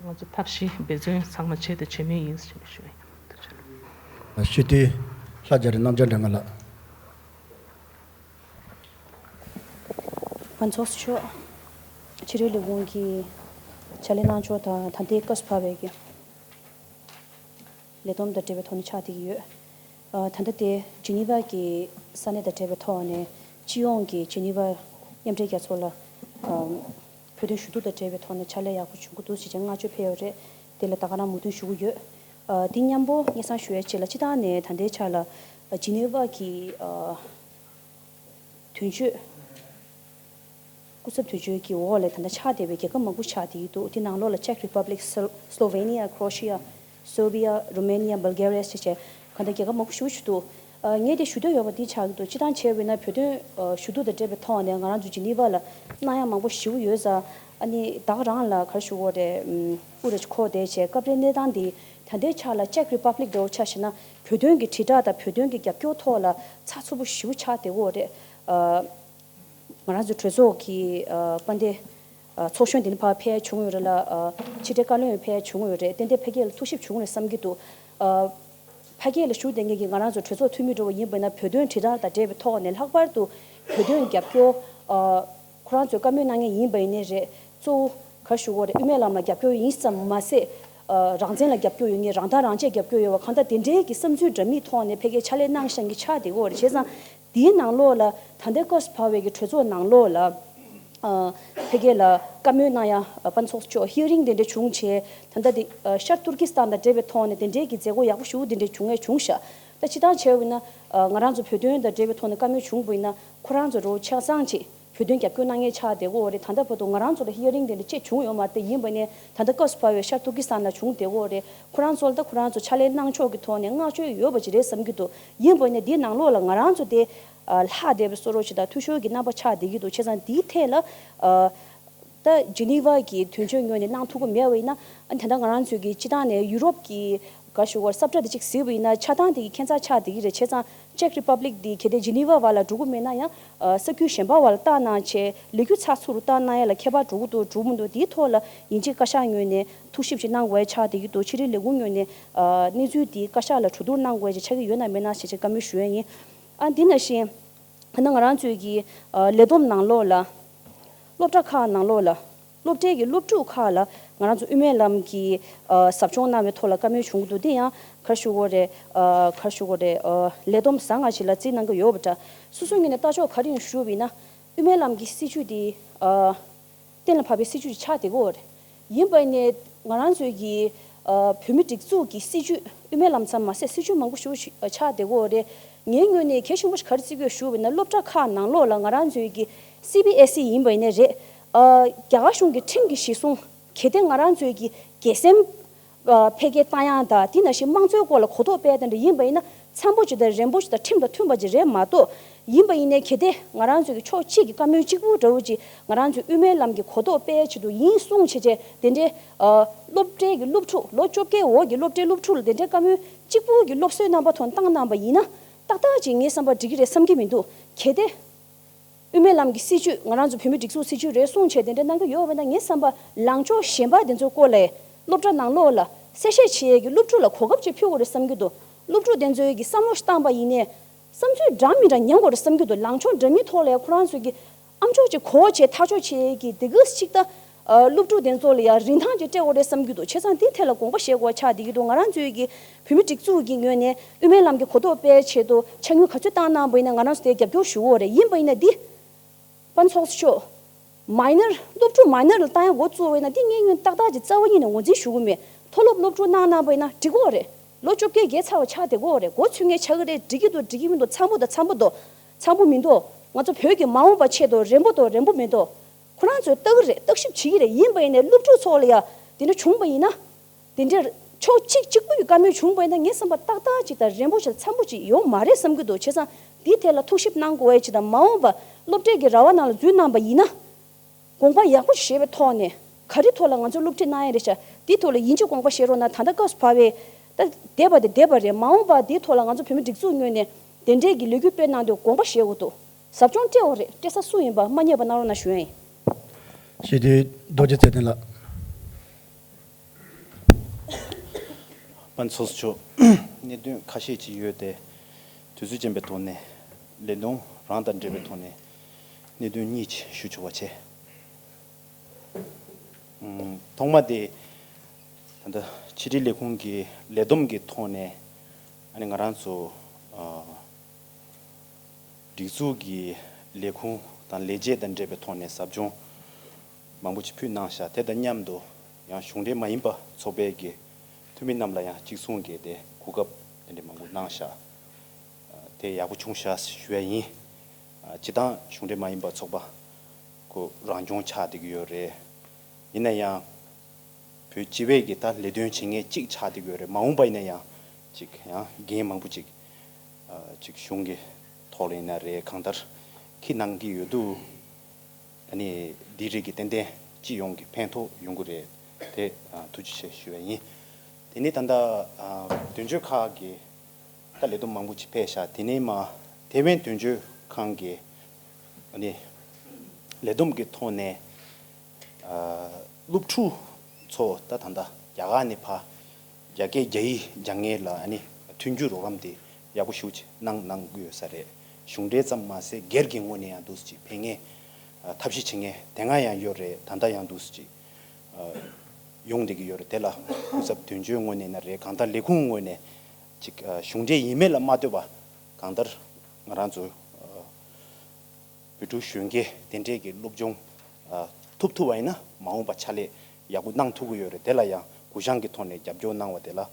ང་ཚོ་ཐབས་ཤེས་འབད་བརྩོན་ཚང་མ་བྱས་དང་བྱེད་མུས་ཡིན་ཞེས་ཞུ་ཡ་ཡིན། ཐུགས་རྗེ་ཆེ། སྤྱི་འཐུས་ལྷ་རྒྱ་རི་རྣམ་རྒྱལ་ལགས། ཕུན་ཚོགས་མཆོག་ཕྱི་དྲིལ་ལས་ཁུངས་ཀྱི་ཕྱག་ལས་གནང་ཕྱོགས་དང་ད་ལྟའི་སྐབས་སུ་བབས་པའི་གི་ལས་བསྡོམས་དང་འབྲེལ་བའི་ཐོག་ནས་ཆགས་བསྡད་ཀྱི་ཡོད། ཨ་ད་ལྟ་དེ་ཇི་ནི་ཝ་གི་ས་གནས་དང་འབྲེལ་བའི་ཐོག་ནས་སྤྱི་ཡོངས་ཀྱི་ཇི་ནི་ཝ་མཉམ་འབྲེལ་རྒྱལ་ཚོགས་ལ་ཨ་བོད་དོན་ཞུ་གཏུག་དང་འབྲེལ་བའི་ཐོག་ནས་ཕྱག་ལས་ཡག་པོ་བྱུང་གི་འདུག་ཅེས་བྱས་བསྔགས་བརྗོད་ཕེབས་ཡོད་རེད། དེ་ལ་ད་ག་རང་མོས་མཐུན་ཞུ་གི་ཡོད། ཨ་དེ་མཉམ་པོ་སྙན་སེང་ཞུ་ཡ་ཆེད་ལ་སྤྱི་བཏང་ནས་ད་ལྟའི་ཆ་ལ་ཨ་ཇི་ནི་ཝ་གི་ཨ་དོན་གཅོད། སྐུ་ཚབ་དོན་གཅོད་ཀྱི་འོག་ལ་ད་ལྟ་ཆགས་བསྡད་པའི་རྒྱལ་ཁབ་མང་པོ་ཆགས་བསྡད་ཀྱི་འདུག་དེ་ནང་ལོགས་ལ་Czech Republic, Slo- Slovenia, Croatia, Serbia, Romania, Bulgaria ཞེས་བྱས་གང་ལྟར་རྒྱལ་ཁབ་མང་པོ་ཞེ་པོ་ཅིག་འདུག་ཨ་ངས་དེ་ཞུ་འདོད་ཡོད་པ་འདི་ཆགས་ཀྱི་འདུག་སྤྱི་བཏང་བྱས་པ་ཡིན་ན་བོད་དོན་ཨ་ཞུ་གཏུག་དང་འབྲེལ་བའི་ཐོག་ནས་ང་རང་ཚོ་ཇི་ནི་ཝ་ལ་གནང་ཡ་མང་པོ་ཞེ་པོ་ཡོད་ཙང་། ཨ་ནི་ད་ག་རང་ལ་ག་རེ་ཞུ་དགོས་རེད། ཨུམ་དབུ་རུ་འཁོར་བསྡད་བྱས་སྐབས་རེ་གནས་སྟངས་འདི་ད་ལྟའི་ཆ་ལ་Czech Republic འདྲ་བོ་ཆ་བཞག་ན་བོད་དོན་གྱི་དྲིལ་བསྒྲགས་དང་བོད་དོན་གྱི་རྒྱབ་སྐྱོར་ཐོག་ལ་ཚགས་ཚུད་པོ་ཞེ་པོ་ཆགས་བསྡད་ཡོད་རེད། ཨ་ང་རང་ཚོ་གྲོས་ཚོགས་ཀྱི་ཨ་དཔལ་ལྡན་ཨ་ཚོགས་གཞོན་དེ་ནི་ཕར་ཕེབས་བྱུང་ཡོད་རེད་ལ། ཨ་ཕྱི་དྲིལ་བཀའ་བློན་ཕེབས་བྱུང་ཡོད་རེད། ཏན་ཏན་ཕ་གི་ལ་ཐུགས་ཞིབ་བྱུང་རེད་བསམ་གྱི་འདུག་ཨ་ཕ་གི་ལ་བཞུགས་བསྡད་མཁན་གྱི་ང་རང་ཚོ་གྲོས་ཚོགས་འཐུས་མི་འདྲ་བོ་ཡིན་པ་ཡིན་ན་བོད་དོན་དྲིལ་བསྒྲགས་དང་འབྲེལ་བའི་ཐོག་ནས་ལྷག་པར་དུ་བོད་དོན་རྒྱབ་སྐྱོར་ཨ་ཁོ་རང་ཚོས་བཀའ་མོལ་གནང་མཁན་ཡིན་པ་ཡིན་ནའི་རེད། གཙོ་བོ་ག་རེ་ཞུ་དགོས་རེད། དབུ་མའི་ལམ་ལ་རྒྱབ་སྐྱོར་ཡིན་ཙམ་མ་ཟད་ཨ་རང་བཙན་ལ་རྒྱབ་སྐྱོར་ཡོད་མཁན་རང་ཐག་རང་བཅད་རྒྱབ་སྐྱོར་ཡོད་པ་གང་ལྟར་དེ་འདྲའི་གི་བསམ་ཚུལ་འདྲ་མིན་ཐོག་ནས་ཕ་གིར་ཕྱག་ལས་གནང་བཞིན་གྱི་ཆགས་བསྡད་ཡོད་རེད། བྱས་ཙང་། དེའི་ནང་ལོགས་ལ་ད་ལྟའི་སྐབས་སུ་བབས་པའི་གི་གྲོས་ཚོགས་ནང་ལོགས་ལ་ཨ་ཕ་གི་ལ་བཀའ་མོལ་གནང་ཡ་ཨ་ཕུན་ཚོགས་མཆོག་ཧི་ཡ་རིང་དེ་འདྲ་བྱུང་བྱས། ད་ལྟ་དེ་ཨ་ཤར་ཏུར་ཀི་སི་ཐན་དང་འབྲེལ་བའི་ཐོག་ནས་དེ་འདྲའི་གི་མཛད་སྒོ་ཡག་པོ་ཞེ་པོ་དེ་འདྲ་བྱུང་ཡ་བྱུང་ཤག་ད་སྤྱིར་བཏང་བྱས་པ་ཡིན་ན་ཨ་ང་རང་ཚོ་བོད་དོན་དང་འབྲེལ་བའི་ཐོག་ནས་བཀའ་མོལ་བྱུང་བ་ཡིན་ན་ཁོ་རང་ཚོ་རོ་ཆ་ཚང་ཅིག་བོད་དོན་རྒྱབ་སྐྱོར་གནང་མཁན་ཆགས་བསྡད་ཀྱི་ཡོད་རེད། ད་ལྟ་བར་དུ་ང་རང་ཚོ་ལ་ཧི་ཡ་རིང་དེ་འདྲ་ཅིག་བྱུང་ཡོད་མ་རེད། ཡིན་པ་ནས་ད་ལྟ་སྐབས་སུ་བབས་པའི་ཤར་ཏུར་ཀི་སི་ཐན་ལ་བྱུང་བསྡད་ཀྱི་ཡོད་རེད། ཁོ་རང་ཚོ་ལ་ད་ཁོ་རང་ཚོ་ཕྱག་ལས་གནང་ཕྱོགས་ཀྱི་ཐོག་ནས་བསྔགས་བརྗོད་ཡོད་པ་ཅིག་རེད་བསམ་གྱི་འདུག་ཡིན་པ་ནས་དེའི་ནང་ལོགས་ལ་ང་རང་ཚོ་དེ་ཨ་ལྷག་བསྡད་པའི་བཟོ་འདྲ་ཅིག་དང་འཐུས་ཤོར་གྱི་རྣམ་པ་ཆགས་བསྡད་ཀྱི་འདུག་བྱས་ཙང་དེའི་ཐད་ལ་ཨ་ད་ཇི་ནི་ཝ་གི་དོན་གཅོད་ངོས་ནས་གནང་ཐུབ་ཀྱི་མེད་པ་ཡིན་ན། ཨ་ད་ལྟ་ང་རང་ཚོའི་གི་སྤྱི་བཏང་ནས་ཡུ་རོབ་ཀྱི་ག་ཞུ་བར་ས་བཀྲ་དེ་གཅིག་གཟིགས་པ་ཡིན་ན་ཆ་ཚང་དེ་གི་ཁྱད་མཚར་ཆགས་བསྡད་ཀྱི་རེད། བྱས་ཙང་Czech Republic འདི་གལ་ཏེ་ཇི་ནི་ཝ་བར་ལ་འགྲོ་གི་མེད་ན་ཡང་ཨ་ས་ཁུལ་གཞན་པ་བར་ལ་བཏང་གནང་བྱས་ལས་འགུལ་ཚགས་ཚུད་རུ་བཏང་གནང་ཡ་ལ་ཁྱད་པར་འགྲོ་གི་འདུག་འགྲོ་མི་འདུག་དེའི་ཐོག་ལ་ཡིན་གཅིག་བཀའ་ཤག་ངོས་ནས་ཐུགས་ཞིབ་ཅིག་གནང་དགོས་ཡ་ཆགས་བསྡད་ཀྱི་འདུག་ཕྱི་དྲིལ་ལས་ཁུངས་ངོས་ནས་ཨ་གནས་ཚུལ་འདི་བཀའ་ཤག་ལ་གྲོས་བསྡུར་གནང་དགོས་ཡ་ཅིག་ཆགས་ཀྱི་ཡོད་ན་མེད་ན་ཞེས་བྱས་བཀའ་མོལ་ཞུ་ཡ་ཡིན། ཨ་འདི་ནང་བཞིན། ད་ང་རང་ཚོའི་གི་ཨ་ལས་བསྡོམས་ནང་ལོགས་ལ། སློབ་གྲྭ་ཁག་ནང་ལོགས་ལ། སློབ་གྲྭའི་གི་སློབ་ཕྲུག་ཁག་ལ་ང་རང་ཚོ་དབུ་མའི་ལམ་གྱི་ཨ་ཟབ་སྦྱོང་གནང་བའི་ཐོག་ལ་བཀའ་མོལ་བྱུང་གི་འདུག་དེ་ཡང་ག་རེ་ཞུ་དགོས་རེད། ཨ་ག་རེ་ཞུ་དགོས་རེད། ཨ་ལས་བསྡོམས་བཟང་ང་ཞིག་ལ་བརྩིས་གནང་གི་ཡོད་པ་འདྲ། སོ་སོའི་ངོས་ནས་ལྟ་ཕྱོགས་ག་རེ་ཡིན་ཞུས་པ་ཡིན་ན། དབུ་མའི་ལམ་གྱི་སྲིད་བྱུས་དེ་ཨ་གཏན་ལ་ཕབ་པའི་སྲིད་བྱུས་ཅིག་ཆགས་བསྡད་ཀྱི་ཡོད་རེད། ཡིན་པ་ནས་ང་རང་ཚོའི་གི་ཨ་བོད་མི་སྒྲིག་འཛུགས་ཀྱི་སྲིད་བྱུས་དབུ་མའི་ལམ་ཙམ་མ་ཟད་སྲིད་བྱུས་མང་པོ་ཞིག་ཆགས་བསྡད་ཀྱི་ཡོད་རེད། ངའི་ངོས་ནས་གལ་ཆེན་པོ་ཞིག་ག་རེ་བརྩི་གི་ཡོད་ཞུ་བ་ཡིན་ན་སློབ་གྲྭ་ཁག་ནང་ལོགས་ལ་ང་རང་ཚོའི་གི་སི་བི་ཨེ་སི་ཡིན་པ་ཡིན་ནའི་རེད། ཨ་རྒྱ་གར་གཞུང་གི་ཁྲིམས་ཀྱི་གཞི་བཟུང་གལ་ཏེ་ང་རང་ཚོའི་གི་དགེ་སེམས་ཨ་འཕེལ་རྒྱས་བཏང་ཡག་དང་དེ་ནང་བཞིན་དམངས་གཙོའི་སྐོར་ལ་གོ་རྟོགས་སྤེལ་དེ་འདྲ་ཡིན་པ་ཡིན་ན་འཚམ་པོ་ཅིག་དང་རན་པོ་ཅིག་དང་ཁྲིམས་དང་མཐུན་པ་ཅིག་རེད་མ་གཏོགས། ཡིན་པ་ཡིན་ནའི་གལ་ཏེ་ང་རང་ཚོའི་གི་ཕྱོགས་གཅིག་གི་བཀའ་མོལ་གཅིག་པུ་འདྲ་བོ་ཅིག་ང་རང་ཚོའི་དབུ་མའི་ལམ་གྱི་གོ་རྟོགས་སྤེལ་ཆེད་དུ་ཡིན་གསུངས་བྱས་བྱས་དེ་འདྲའི་ཨ་སློབ་གྲྭའི་གི་སློབ་ཕྲུག་ལོ་བཅོ་བརྒྱད་འོག་གི་སློབ་གྲྭའི་སློབ་ཕྲུག་ལ་དེ་འདྲའི་བཀའ་མོལ་གཅིག་པུ་གི་སློབ་གསོའི་རྣམ་པ་ཐོག་བཏང་གནང་པ་ཡིན་ན་ཏག་ཏག་ཅིག་ངའི་བསམ་པར་འགྲིག་གི་རེད་བསམ་གྱི་མི་འདུག་གལ་ཏེ། དབུ་མའི་ལམ་གྱི་སྲིད་བྱུས་ང་རང་ཚོ་བོད་མི་སྒྲིག་འཛུགས་སྲིད་བྱུས་རེད་གསུངས་བྱས་དེ་འདྲ་གནང་གི་ཡོད་པ་ཡིན་ན་ངའི་བསམ་པ་ལངས་ཕྱོགས་གཞན་པ་དེ་ཚོའི་སྐོར་ལ་སློབ་གྲྭ་ནང་ལོགས་ལ་གསལ་བཤད་བྱེད་ཡས་ཀྱི་སློབ་ཕྲུག་ལ་གོ་སྐབས་ཅིག་ཕུལ་དགོས་རེད་བསམ་གྱི་འདུག་སློབ་ཕྲུག་དེ་ཚོའི་གི་བསམ་བློ་ཞིག་བཏང་པ་ཡིན་ནའི་བསམ་ཚུལ་འདྲ་མི་འདྲ་ཉན་དགོས་རེད་བསམ་གྱི་འདུག་ལངས་ཕྱོགས་འདྲ་མིན་ཐོག་ལ་ཡང་ཁོ་རང་ཚོའི་གི་ཨ་མཆོག་ཅིག་གོ་བྱས་ཐག་གཅོད་བྱེད་ཡས་ཀྱི་དེ་གི་ཅིག་ད་ ཨ། སློབ་ཕྲུག་དེ་ཚོ་ལ་ཡང་རིན་ཐང་ཅིག་སྤྲད་དགོས་རེད་བསམ་གྱི་འདུག་བྱས་ཙང་དེའི་ཐད་ལ་དགོངས་པ་བཞེས་དགོས་པ་ཆགས་བསྡད་ཀྱི་འདུག་ང་རང་ཚོའི་གི་བོད་མི་སྒྲིག་འཛུགས་ཀྱི་ངོས་ནས་དབུ་མའི་ལམ་གྱི་གོ་རྟོགས་སྤེལ་ཆེད་དུ་ཕྱག་དངུལ་ག་ཚོད་བཏང་གནང་བ་ཡིན་ན་ང་རང་ཚོ་དེ་རྒྱབ་སྐྱོར་ཞུ་གི་ཡོད་རེད། ཡིན་པ་ཡིན་ན་འདི་དཔལ་ཚོགས་གཙོ་མཆོག་མའི་ནར། སློབ་ཕྲུག་མའི་ནར་ལ་བཏང་ཡ་འགོ་བཙུགས་པ་ཡིན་ན་འདི་ངས་སྔོན་ཏག་ཏག་ཅིག་རྩ་བ་ཉིད་ནས་ངོས་འཛིན་ཞུ་གི་མེད། མཐོ་སློབ་སློབ་ཕྲུག་གནང་གནང་བ་ཡིན་ན་འགྲིག་གི་རེད། ལོ་བཅོ་བརྒྱད་བརྒལ་ཚར་བ་ཆགས་བསྡད་ཀྱི་རེད། འགོ་ཚུགས་མཁན་ཆགས་ཀྱི་རེད། འགྲིག་གི་འདུག་འགྲིག་གི་མི་འདུག་འཚམ་པོ་དང་འཚམ་པོ་འདུག་འཚམ་པོ་མི་འདུག་ང་ཚོ་བོད་ཀྱི་མ་འོངས་པ་ཆེད་དུ་རན་པོ་འདུག་རན་པོ་མི་འདུག་ཁོ་རང་ཚོས་ལྟ་གི་རེད། བརྟག་ཞིབ་བྱེད་ཀྱི་རེད། ཡིན་པ་ཡིན་ནའི་སློབ་ཕྲུག་ཚོ་ལ་ཡ་དེ་འདྲ་བྱུང་བ་ཡིན་ན། དེ་འདྲའི་ཕྱོགས་གཅིག་གཅིག་པུའི་བཀའ་མོལ་བྱུང་བ་ཡིན་ན་ངའི་བསམ་པ་ཏག་ཏག་ཅིག་དང་རན་པོ་ཞིག་འཚམ་པོ་ཅིག་ཡོང་མ་རེད་བསམ་གྱི་འདུག་བྱས་ཙང་འདིའི་ཐད་ལ་ཐུགས་ཞིབ་གནང་དགོས་ཡ་ཅིག་དང་། མ་འོངས་པ་སློབ་གྲྭའི་གི་ར་བ་ནང་ལ་འཛུལ་གནང་པ་ཡིན་ན། དགོངས་པ་ཡག་པོ་ཞིག་བཞེས་པའི་ཐོག་ནས་ག་རེ་ཐོག་ལ་ང་ཚོ་སློབ་ཁྲིད་གནང་ཡ་རེད་ཤག་འདིའི་ཐོག་ལ་ཡིན་གཅིག་དགོངས་པ་བཞེས་རོགས་གནང་། ད་ལྟ་སྐབས་སུ་བབས་པའི་ད་འདས་པ་དེ་འདས་པ་རེད། མ་འོངས་པ་འདིའི་ཐོག་ལ་ང་ཚོ་བོད་མི་སྒྲིག་འཛུགས་ངོས་ནས་དེ་འདྲའི་གི་ལས་འགུལ་སྤེལ་གནང་དུས་དགོངས་པ་བཞེས་དགོས་འདུག་ཟབ་སྦྱོང་སྤྲད་དགོས་རེད། སྤྲད་ས་སུ་ཡིན་པ་མ་བསྙེལ་བ་གནང་རོགས་གནང་ཞུ་ཡ་ཡིན། ཞེས་དུས་རྡོ་རྗེ་ཚེ་བརྟན་ལགས། དཔལ་ཚོགས་གཙོ་མཆོག་གནད་དོན་ཁ་ཤས་ཅིག་ཡོད་དེ། དུས་ཚོད་ཅན་པའི་ཐོག་ནས་ལས་དོན་རང་དང་འབྲེལ་བའི་ཐོག་ནས་གནད་དོན་གཉིས་ཅིག་ཞུ་ཆོག་པ་བྱས། ཨུམ། ཐོག་མ་དེ་ད་ལྟ་ཕྱི་དྲིལ་ལས་ཁུངས་ཀྱི་ལས་བསྡོམས་ཀྱི་ཐོག་ནས་ཨ་ནི་ང་རང་ཚོ་ཨ། སྒྲིག་འཛུགས་ཀྱི་ལས་ཁུངས་དང་ལས་བྱེད་དང་འབྲེལ་བའི་ཐོག་ནས་ཟབ་སྦྱོང་མང་པོ་ཅིག་ཕུལ་གནང་ཤག་དེ་དང་མཉམ་དུ་ཡང་གཞུང་འབྲེལ་མ་ཡིན་པ་ཚོགས་པའི་གི་འཐུས་མི་རྣམས་ལ་ཡང་གཅིག་མཚུངས་ཀྱི་དེ་གོ་སྐབས་དེ་འདྲ་མང་པོ་གནང་ཤག་དེ་ཡག་པོ་བྱུང་ཤག་ཞུ་ཡ་ཡིན། སྤྱིར་བཏང་གཞུང་འབྲེལ་མ་ཡིན་པ་ཚོགས་པ་ཁོ་རང་སྐྱོང་ཆགས་བསྡད་ཀྱི་ཡོད་རེད། ཡིན་ན་ཡང་། བོད་སྤྱི་པའི་གི་ད་ལས་དོན་བྱེད་མཁན་གཅིག་ཆགས་བསྡད་ཡོད་རེད། མ་འོངས་པ་ཡིན་ན་ཡང་ཅིག་ཡང་འགན་མང་པོ་ཅིག་ཨ་ཅིག་གཞུང་གི་ཐོག་ལ་ཡིན་ན་རེད། གང་ལྟར་འཁྱེར་གནང་གི་ཡོད་དུས། ཨ་ནི་འདི་རིགས་ཀྱི་ཏན་ཏན་སྤྱི་ཡོངས་ཀྱི་ཕན་ཐོགས་ཡོང་གི་རེད། དེ་ཨ་ཐུགས་རྗེ་ཆེ་ཞུ་བ་ཡིན། དེ་ནས་ད་ལྟ་ཨ་དོན་གཅོད་ཁག་གི་ད་ལས་བསྡོམས་མང་པོ་ཅིག་ཕེབས་ཤག་དེ་ནས་མ་ཐེ་ཝན་དོན་གཅོད་ཁང་གི་ཨ་ནི་ལས་བསྡོམས་ཀྱི་ཐོག་ནས། ཨ་སློབ་ཕྲུག་ཚོ་ད་ད་ལྟ་རྒྱ་གར་ནས་ཕར་རྒྱ་སྐད་རྒྱ་ཡིག་སྦྱང་མཁན་ལ་ཨ་ནི་མཐུན་འགྱུར་རོགས་རམ་དེ་ཡག་པོ་ཞེ་པོ་ཅིག་གནང་གནང་གི་ཡོད་ས་རེད། གཞུང་འབྲེལ་ཙམ་མ་ཟད་སྒེར་གྱི་ངོས་ནས་ཡང་འདུག་སེ་ཅིག་ཕེབས་མཁན་ཨ་ཐབས་ཤེས་བྱེད་མཁན་དེ་སྔ་ཡང་ཡོད་རེད། ད་ལྟ་ཡང་འདུག་སེ་ཅིག་ཨ་ཡོང་བསྡད་ཀྱི་ཡོད་རེད། དེ་ལ་སྐུ་ཚབ་དོན་གཅོད་ངོས་ནས་ན་རེད། གང་ལྟར་ལས་ཁུངས་ངོས་ནས་ཅིག་ཨ་གཞུང་འབྲེལ་ཡིན་མིན་ལ་མ་ལྟོས་པ་གང་ལྟར་ང་རང་ཚོ་ཨ། བོད་ཕྲུག་གཞོན་སྐྱེས་དེ་འདྲས་ཀྱི་སློབ་སྦྱོང་ཨ་ཐུབ་ཐུབ་པ་ཡིན་ན་མ་འོངས་པ་ཕྱག་ལས་ཡག་པོ་གནང་ཐུབ་ཀྱི་ཡོད་རེད། དེ་ལ་ཡང་གུ་ཡངས་ཀྱི་ཐོག་ནས་རྒྱབ་སྐྱོར་གནང་བ་དེ་ལ་ཨ་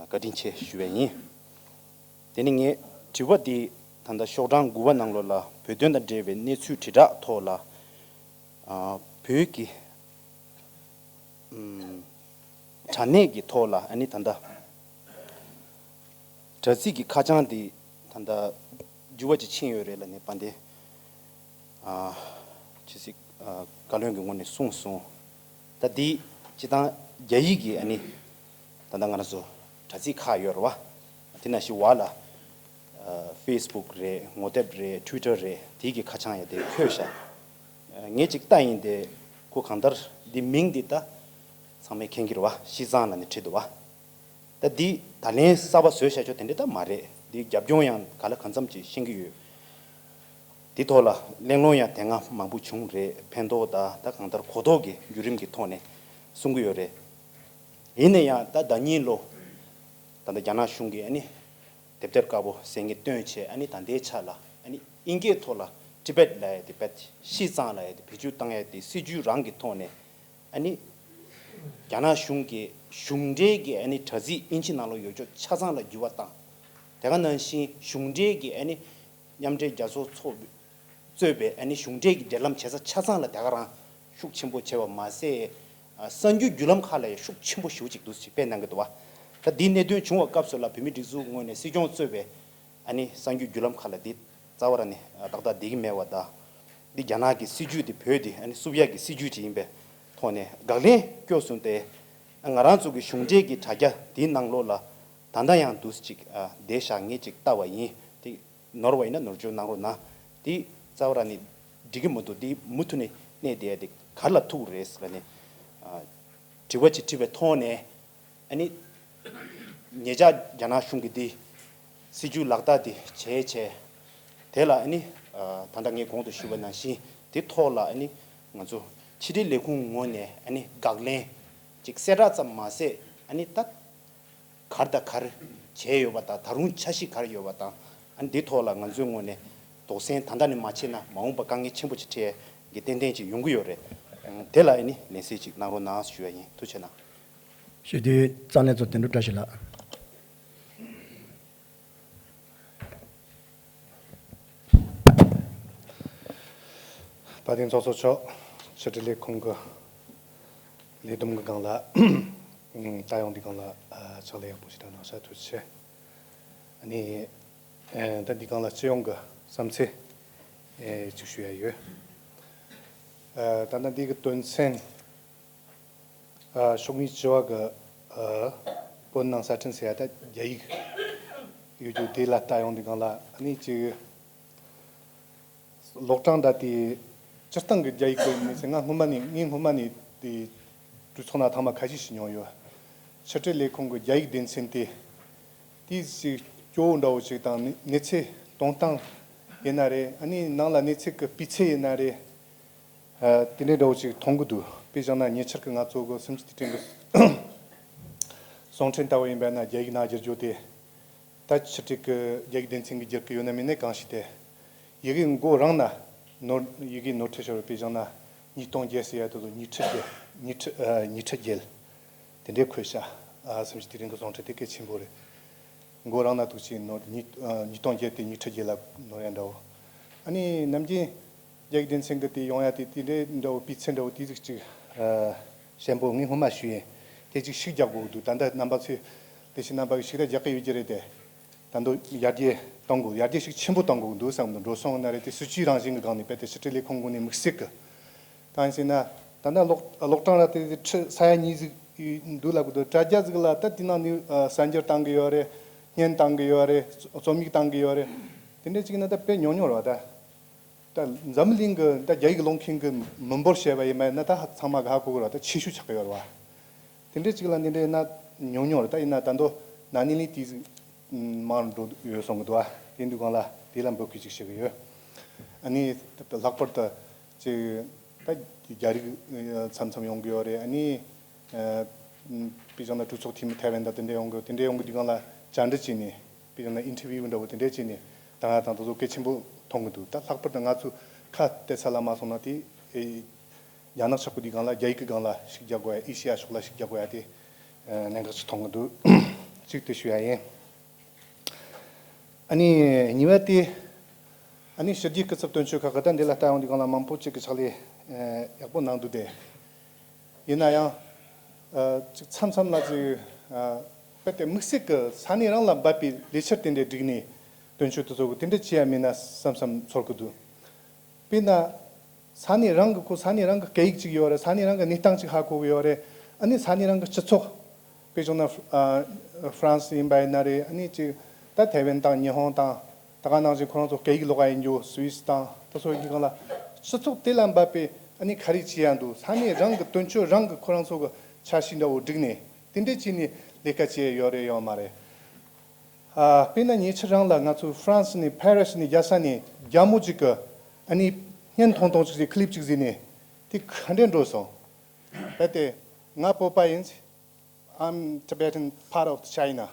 བཀའ་དྲིན་ཆེ་ཞུ་བ་ཡིན། དེ་ནི་ངའི་དྲི་བ་འདི་ད་ལྟ་ཤོག་གྲངས་དགུ་པ་ནང་ལོགས་ལ་བོད་དོན་དང་འབྲེལ་བའི་གནས་ཚུལ་དྲིལ་བསྒྲགས་ཐོག་ལ་ཨ་བོད་ཀྱི་ཨུམ་དྲ་གནས་ཀྱི་ཐོག་ལ་ཨ་ནི་ད་ལྟ། དྲ་ཚིགས་ཀྱི་ཁ་བྱང་འདི་ད་ལྟ་འགྱུར་བ་ཅིག་ཕྱིན་ཡོད་རེད་ལབ་ནས་དཔལ་ལྡན་ཨ་ཕྱི་སྲིད་ཨ་བཀའ་བློན་གྱི་ངོས་ནས་གསུངས་སོང་། ད་འདི་སྤྱིར་བཏང་རྒྱ་ཡིག་གི་ཨ་ནི་ད་ལྟ་ང་རང་ཚོ་དྲ་ཚིགས་ཁག་ཡོད་རེད་བ། དེ་ནང་བཞིན་བར་ལ་ཨ་ཕེ་སི་བུག་རེད། ངོ་དེབ་རེད། ཊུའི་ཊར་རེད། དེའི་གི་ཁ་བྱང་ཡང་དེ་འཁོད་ཤག་ངས་ཅིག་ལྟ་ཡིན་དེ་ཁོ་གང་ལྟར་འདི་མིང་འདི་ད་ཚང་མས་མཁྱེན་གྱི་རེད་བ། ཤིས་ཙང་ལབ་ནས་བྲིས་འདུག་བ། ད་འདི་ད་ལན་གསར་པ་བཟོས་བཞག་ཆོག་དེ་འདྲ་ད་མ་རེད། འདི་རྒྱབ་ལྗོངས་ཡང་ག་ལ་གང་འཚམ་ཅིག་ཤེས་ཀྱི་ཡོད། འདི་ཐོག་ལ་གླེང་སློང་ཡང་དེ་སྔ་མང་པོ་བྱུང་རེད། ཕན་ཐོགས་དང་ད་གང་ལྟར་གོ་རྟོགས་ཀྱི་བརྒྱུད་རིམ་གྱི་ཐོག་ནས་གསུང་གི་ཡོད་རེད། ཡིན་ན་ཡང་ད་ཟླ་ཉིན་ལོ་ད་ལྟ་རྒྱ་ནག་གཞུང་གིས་ཨ་ནི་དེབ་ཐེར་དཀར་པོ་ཟེར་མཁན་བཏོན་བྱས། ཨ་ནི་ད་ལྟའི་ཆ་ལ་ཨ་ནི་དབྱིན་སྐད་ཐོག་ལ་ཊི་བེཊ་ལབ་ཡ་དེ་བེད་ཤིས་ཙང་ལབ་ཡ་དེ་བེད་སྤྱོད་བཏང་ཡ་དེ་སྲིད་ཇུས་རང་གི་ཐོག་ནས། ཨ་ནི། རྒྱ་ནག་གཞུང་གིས་གཞུང་འབྲེལ་གྱི་ཨ་ནི་དྲ་ཚིགས་དབྱིན་ཇི་ནང་ལོགས་ཡོད་ཆོག་ཆ་ཚང་ལ་འགྱུར་བ་བཏང་། དེ་ག་ནང་བཞིན་གཞུང་འབྲེལ་གྱི་ཨ་ནི་མཉམ་འབྲེལ་རྒྱལ་ཚོགས་ཚོགས་གཙོས་པའི་ཨ་ནི་གཞུང་འབྲེལ་གྱི་འབྲེལ་ལམ་བྱེད་ས་ཆ་ཚང་ལ་དེ་ག་རང་ཤུགས་ཆེན་པོ་བྱས་པ་མ་ཟད། ཨ་གསར་འགྱུར་བརྒྱུད་ལམ་ཁག་ལ་ཡང་ཤུགས་ཆེན་པོ་ཞེ་པོ་ཅིག་འདུག་ཅིག་སྤེལ་གནང་གི་འདུག་བ། ད་འདིའི་གནད་དོན་བྱུང་བའི་སྐབས་སུ་ལ་བོད་མིའི་སྒྲིག་འཛུགས་ངོས་ནས་སྲིད་སྐྱོང་གཙོས་པའི། ཨ་ནི་གསར་འགྱུར་བརྒྱུད་ལམ་ཁག་ལ་འདི་རྩ་བ་རང་ནས་ཏག་ཏག་བསྡད་ཀྱི་མེད་པ་དང་། འདི་རྒྱ་ནག་གི་སྲིད་ཇུས་འདི་བོད་འདི་ཨ་ནི་བསུབ་ཡག་གི་སྲིད་ཇུས་ཅིག་ཡིན་པའི་ཐོག་ནས་དགག་ལན་སྐྱོར་སོང་སྟེ། ང་རང་ཚོ་གི་གཞུང་འབྲེལ་གྱི་དྲ་རྒྱ་འདིའི་ནང་ལོགས་ལ་ད་ལྟ་ཡང་འདུག་ཅིག་ཨ་བསྡད་བཞག་ངས་ཅིག་ལྟ་བ་ཡིན། དེ་ནོར་བ་ཡིན་ན་ནོར་བཅོས་གནང་རོགས་གནང་། འདི་རྩ་བ་རང་ནས་འགྲིག་གི་མི་འདུག་འདི་མུ་མཐུད་ནས་གནས་བསྡད་ཡ་དེ་ག་ལ་ཐུག་རེད་ཟེར་ནས་ཨ་དྲི་བ་ཅིག་དྲིས་པའི་ཐོག་ནས། ཨ་ནི། ཉེ་ཆར་རྒྱ་ནག་གཞུང་གིས་འདི་སྲིད་ཇུས་ལག་བསྟར་འདི་བྱས་བྱས། དེ་ལ་ཨ་ནི། ཨ་ད་ལྟ་ངས་གོང་དུ་ཞུས་པ་ནང་བཞིན་དེ་ཐོག་ལ་ཨ་ནི་ང་ཚོ་ ཕྱི་དྲིལ་ལས་ཁུངས་ངོས་ནས་ཨ་ནི་དགག་ལན་ཅིག་གསལ་བསྒྲགས་ཙམ་མ་ཟད། ཨ་ནི་ད་ག་རེ་དང་ག་རེ་བྱས་ཡོད་པ་དང་། ད་རུང་འཆར་གཞི་ག་རེ་ཡོད་པ་དང་། ཨ་ནི་འདི་ཐོག་ལ་ང་ཚོའི་ངོས་ནས་དོགས་ཟོན་ད་ལྟ་ནས་མ་བྱས་ན་མ་འོངས་པ་དཀའ་ངལ་ཆེན་པོ་ཅིག་འཕྲད་ཡ་གི་ཏན་ཏན་ཅིག་ཡོང་གི་ཡོད་རེད། དེ་ལ་ཨ་ནི་ལན་གསལ་ཅིག་གནང་རོགས་གནང་ཞུ་ཡ་ཡིན། ཐུགས་རྗེ་གནང་། ཞུ་དུས་རྩ་གནས་ཚོ་དོན་གྲུབ་བཀྲ་ཤིས་ལགས། དཔལ་ལྡན་ཚོགས་གཙོ་མཆོག་ཕྱི་དྲིལ་ལས་ཁུངས་ཀྱི་ལས་བསྡོམས་ཀྱི་སྒང་ལ། ད་ཡོང་འདི་སྒང་ལ་ཕྱག་ལས་ཡག་པོ་ཞིག་གནང་ཤག་ཐུགས་རྗེ་ཆེ། ཨ་ནི་ད་འདི་སྒང་ལ་སྤྱི་ཡོངས་ཀྱི་བསམ་ཚུལ་ཅིག་ཞུ་ཡ་ཡོད། ད་ལྟ་འདི་གི་དོན་ཚན། ཨ། ཤོག་ངོས་བཅུ་བ་གི། ཨ། བོད་ནང་གསར་འཕྲིན་ཟེར་ཡ་ད་རྒྱ་ཡིག་ཡོད་རྒྱུ་དེ་ལ་ལྟ་ཡོང་དུས་སྒང་ལ། ཨ་ནི་ཅིག་ཀློག་གྲངས་ད་དེ་སྤྱིར་བཏང་གི་རྒྱ་ཡིག་གི་གནས་ཚུལ། ང་སྔོན་མ་ནས་ངས་སྔོན་མ་ནས་དེ་གྲོས་ཚོགས་ནང་ཐེངས་མ་ཁ་ཤས་ཤིག་མྱོང་ཡོད། ཕྱི་དྲིལ་ལས་ཁུངས་ཀྱི་རྒྱ་ཡིག་སྡེ་ཚན་དེ་དེ་ཅིག་སྐྱོ་བོ་འདྲ་བོ་ཅིག་དང་། གནས་ཚུལ་གཏོང་སྟངས་ཡིན་ན་རེད། ཨ་ནི་ནང་ལ་གནས་ཚུལ་གྱི་སྤུས་ཚད་ཡིན་ན་རེད། ཨ། དེ་འདྲའི་འདྲ་བོ་ཅིག་མཐོང་གི་འདུག་དཔེ་བཞག་ན་ཉེ་ཆར་གྱི་ང་ཚོ་གི་སུམ་ཅུ་དུས་དྲན་གྱི་གསུང་འཕྲིན་ལྟ་བུ་ཡིན་པ་ན་རྒྱ་ཡིག་ནང་བསྒྱུར་རྒྱུ་དེ། ད་ཕྱི་དྲིལ་གྱི་རྒྱ་ཡིག་སྡེ་ཚན་གྱིས་བསྒྱུར་གྱི་ཡོད་ན་མེད་ན་གང་ཤེས་ཏེ། ཡི་གེ་མགོ་རང་ན་ནོར། ཡི་གེ་ནོར་འཁྲུལ་ཤོར་བའི། དཔེ་བཞག་ན་ཉིས་སྟོང་བརྒྱད་ཟེར་ཡ་དེ་ཚོ་ཉིས་ཁྲི་བརྒྱད། ཉིས་ཁྲི། ཨ། ཉིས་ཁྲི་བརྒྱད། དེ་འདྲའི་འཁོད་ཤག་ཨ། སུམ་ཅུ་དུས་དྲན་གྱི་གསུང་འཕྲིན་དེ་གལ་ཆེན་པོ་རེད། མགོ་རང་ན་འདུག་ཅིང་ནོར། ཉིས། ཨ། ཉིས་སྟོང་བརྒྱད་དེ་ཉིས་ཁྲི་བརྒྱད་ལ་ནོར་ཡ་འདྲ་བོ། ཨ་ནི་ནམ་རྒྱུན་རྒྱ་ཡིག་སྡེ་ཚན་གྱི་དེ་ཡོང་ཡ་དེ། དེ་འདྲའི་འདྲ་བོ་སྤུས་ཚད་འདྲ་བོ་དེ་ཟིག་ཅིག་ཨ། ཞན་པོ། ངས་སྔོན་མ་ཞུས་ཡིན། དེ་ཅིག་ཤུགས་རྒྱག་དགོས་འདུག་ད་ལྟ་རྣམ་པ་ཚོས། དེ་བཞིན་རྣམ་པ་གིས་ཤུགས་ར་རྒྱག་གི་ཡོད་ཀྱི་རེད་དེ། ད་དུང་ཡར་རྒྱས་གཏོང་དགོས། ཡར་རྒྱས་ཤུགས་ཆེན་པོ་གཏོང་དགོས་འདུག་བསམ་གྱི་འདུག་འགྲོ་སོང་ཡིན་ན་རེད་དེ། སྲིད་ཇུས་རང་བཞིན་གྱི་སྒང་ནས་རྦད་དེ་ཕྱི་དྲིལ་ལས་ཁུངས་ངོས་ནས་དམིགས་བསལ་གྱི། གང་ཡིན་ཟེར་ན། ད་ལྟ་ཀློག་ཀློག་གྲངས་ར་དེ་ཁྲི་ས་ཡ་གཉིས་ཟིག་འདུག་ལབ་གི་འདུག་དྲ་རྒྱ་ཟིག་ལ་ད་དེ་ནང་ནས། ཨ། གསར་འགྱུར་བཏང་གི་ཡོད་རེད། བརྙན་བཏང་གི་ཡོད་རེད། རྩོམ་ཡིག་བཏང་གི་ཡོད་རེད། དེ་འདྲ་ཅིག་ན་ད་དཔེ་ཉུང་ཉུང་རེད་བ། ད། ད་འཛམ་གླིང་གི་ད་རྒྱ་ཡིག་ཀློག་མཁན་གྱི་མི་འབོར་བཤད་པ་ཡིན་པ་ན་ད་ཚང་མ་གིས་ཧ་གོ་གི་རེད་བ། ད་ཆེ་ཤོས་ཆགས་ཀྱི་ཡོད་རེད་བ། དེ་འདྲ་ཅིག་ལ་འདི་འདྲ་ཡིན་ན་ཉུང་ཉུང་རེད། ད་ཡིན་ན་ད་དུང་ན་ནིང་ལས་དེ་ཟིག་མང་འགྲོ་ཡོད་གསུང་གི་འདུག་བ། དེ་འདུག་གང་ལ་དེ་ལ་འབོད་སྐུལ་ཅིག་ཞུ་གི་ཡོད། ཨ་ནི་ད་ལྷག་པར་དུ་ཅིག་ད་རྒྱ་རིགས་མཚམས་མཚམས་ཡོང་གི་ཡོད་རེད། ཨ་ནི། ཨ། དཔེ་བཞག་ན་གྲོས་ཚོགས་འཐུས་མི་ཐའེ་ཝན་དང་དེ་འདྲ་ཡོང་གི། དེ་འདྲ་ཡོང་གི་དུས་སྒང་ལ་བཅར་འདྲི་བྱས་ནས། དཔེ་བཞག་ན་ཨིན་ཊར་བིའུ་འདྲ་བོ་དེ་འདྲ་བྱས་ནས་བཏང་ཡ་དང་དེ་ཚོ་གལ་ཆེན་པོ་མཐོང་གི་འདུག་ད་ལྷག་པར་དུ་ང་ཚོ་ཁ་གཏད་ས་ལ་མ་སོང་ན་དེ། ཨེ། རྒྱ་ནག་ཆགས་པ་དེའི་སྒང་ལ། རྒྱ་ཡིག་གི་སྒང་ལ་ཤུགས་རྒྱག་དགོས་ཡ། ཨེ་ཤེ་ཡ་ཕྱོགས་ལ་ཤུགས་རྒྱག་དགོས་ཡ་དེ། ཨ། གནད་འགག་ཅིག་མཐོང་གི་འདུག་གཅིག་དེ་ཞུ་ཡ་ཡིན། ཨ་ནི་གཉིས་པ་དེ། ཨ་ནི་ཕྱི་རྒྱལ་སྐུ་ཚབ་དོན་གཅོད་ཁག་གིས་ད་འདི་ལ་ལྟ་ཡོང་དུས་སྒང་ལ་མང་པོ་ཅིག་གི་ཕྱག་ལས། ཨ། ཡག་པོ་གནང་འདུག་སྟེ། ཡིན་ན་ཡང་། ཨ། ཅིག་མཚམས་མཚམས་ལ་ཅིག་ཨ། རྦད་དེ་དམིགས་བསལ་གྱི་ས་གནས་རང་ལ་འབབ་པའི་ལས་འཆར་དེ་འདྲ་བསྒྲིགས་ནས། དོན་གཅོད་དེ་ཚོ་གིས་དེ་འདྲ་བྱས་ཡ་མིན་ན་བསམ་བསམ་ཚོར་གི་འདུག་དཔེར་ན། ས་གནས་རང་གི། ཁོ་ས་གནས་རང་གི་སྐད་ཡིག་ཅིག་ཡོད་རེད། ས་གནས་རང་གི་གནས་སྟངས་ཅིག་ཧ་གོ་གི་ཡོད་རེད། ཨ་ནི་ས་གནས་རང་གི་སྤྱི་ཚོགས། དཔེ་བཞག་ན། ཨ། ཧྥ་རན་སི་ཡིན་པ་ཡིན་ན་རེད། ཨ་ནི་ཅིག་ད་ཐའེ་ཝན་དང་ཉི་ཧོང་དང་། ད་ག་ནང་བཞིན་ཁོ་རང་ཚོ་སྐད་ཡིག་ཀློག་ག་ཡིན་རྒྱུ་སུད་སི་དང་། ད་སོ་ཡིན་གང་ལ། སྤྱི་ཚོགས་དེ་ལ་འབབ་པའི། ཨ་ནི་ག་རེ་བྱེད་ཡ་འདུག་ས་གནས་རང་གི། དོན་གཅོད་རང་གི་ཁོ་རང་ཚོ་གི་འཆར་གཞི་འདྲ་བོ་བསྒྲིགས་ནས་དེ་འདྲ་བྱས་ནས་ལས་ཀ་བྱས་ཡོད་རེད་ཡོད་མ་རེད། ཨ། དཔེར་ན་ཉེ་ཆར་རང་ལ་ང་ཚོ་ཧྥ་རན་སི་ནས། ཕ་རི་སི་ནས། རྒྱལ་ས་ནས་རྒྱ་མོ་ཅིག་གིས། ཨ་ནི་བརྙན་ཐུང་ཐུང་ཅིག་ཟིག་ཀི་ལིབ་ཅིག་གཟིགས་ནས་དེ་ག་འདྲས་འགྲོ་སོང་། རྦད་དེ། ང་བོད་པ་ཡིན། I'm Tibetan, part of China.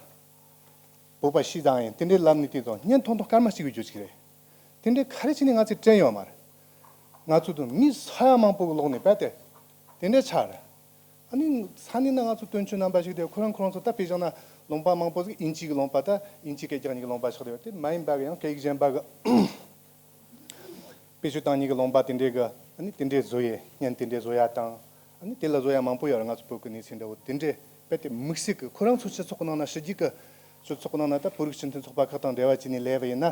བོད་པ་西藏ཡིན། དེ་འདྲའི་ལབ་ནས། དེ་ཚོ་བརྙན་ཐུང་ཐུང་སྐར་མ་གཅིག་གི་རྒྱུ་ཅིག་རེད། དེ་འདྲའི་ག་རེ་བྱས་ནས་ང་ཚོས་དྲན་ཡོད་མ་རེད། ང་ཚོ་དང་མི་ས་ཡ་མང་པོ་གི་ལོག་ནས་རྦད་དེ་དེ་འདྲའི་ཆགས་རེད། ཨ་ནི་ས་གནས་ན་ང་ཚོ་དོན་གཅོད་རྣམ་པ་ཞིག་དེ་ཁོ་རང་ཁོ་རང་ཚོ། ད་དཔེ་བཞག་ན་ལུང་པ་མང་པོ་ཟིག་དབྱིན་ཇི་གི་ལུང་པ། ད་དབྱིན་ཇི་སྐད་རྒྱག་མཁན་གྱི་ལུང་པ་ཆགས་བསྡད་ཡོད། དེ་མ་ཡིན་པ་གི་ཡང་སྐད་ཡིག་གཞན་པ་གི། དཔེ་ཆ་བཏང་མཁན་གྱི་ལུང་པ་དེ་འདྲའི་གི། ཨ་ནི་དེ་འདྲའི་བཟོ་ཡས། བརྙན་དེ་འདྲའི་བཟོ་ཡ་དང་། ཨ་ནི་དེ་ལ་བཟོ་ཡ་མང་པོ་ཡོད་རེད། ང་ཚོ་བོད་ཀྱི་གནས་ཚུལ་འདྲ་བོ་དེ་འདྲའི། རྦད་དེ་དམིགས་བསལ་གྱི་ཁོ་རང་ཚོ་སྤྱི་ཚོགས་ཀྱི་ནང་ན། ཕྱི་རྒྱལ་གྱི་སྤྱི་ཚོགས་ཀྱི་ནང་ན། ད་བོད་རིགས་སྤྱི་མཐུན་ཚོགས་པ་ཁག་དང་འབྲེལ་བ་བྱས་ནས་སླེབས་པ་ཡིན་ན།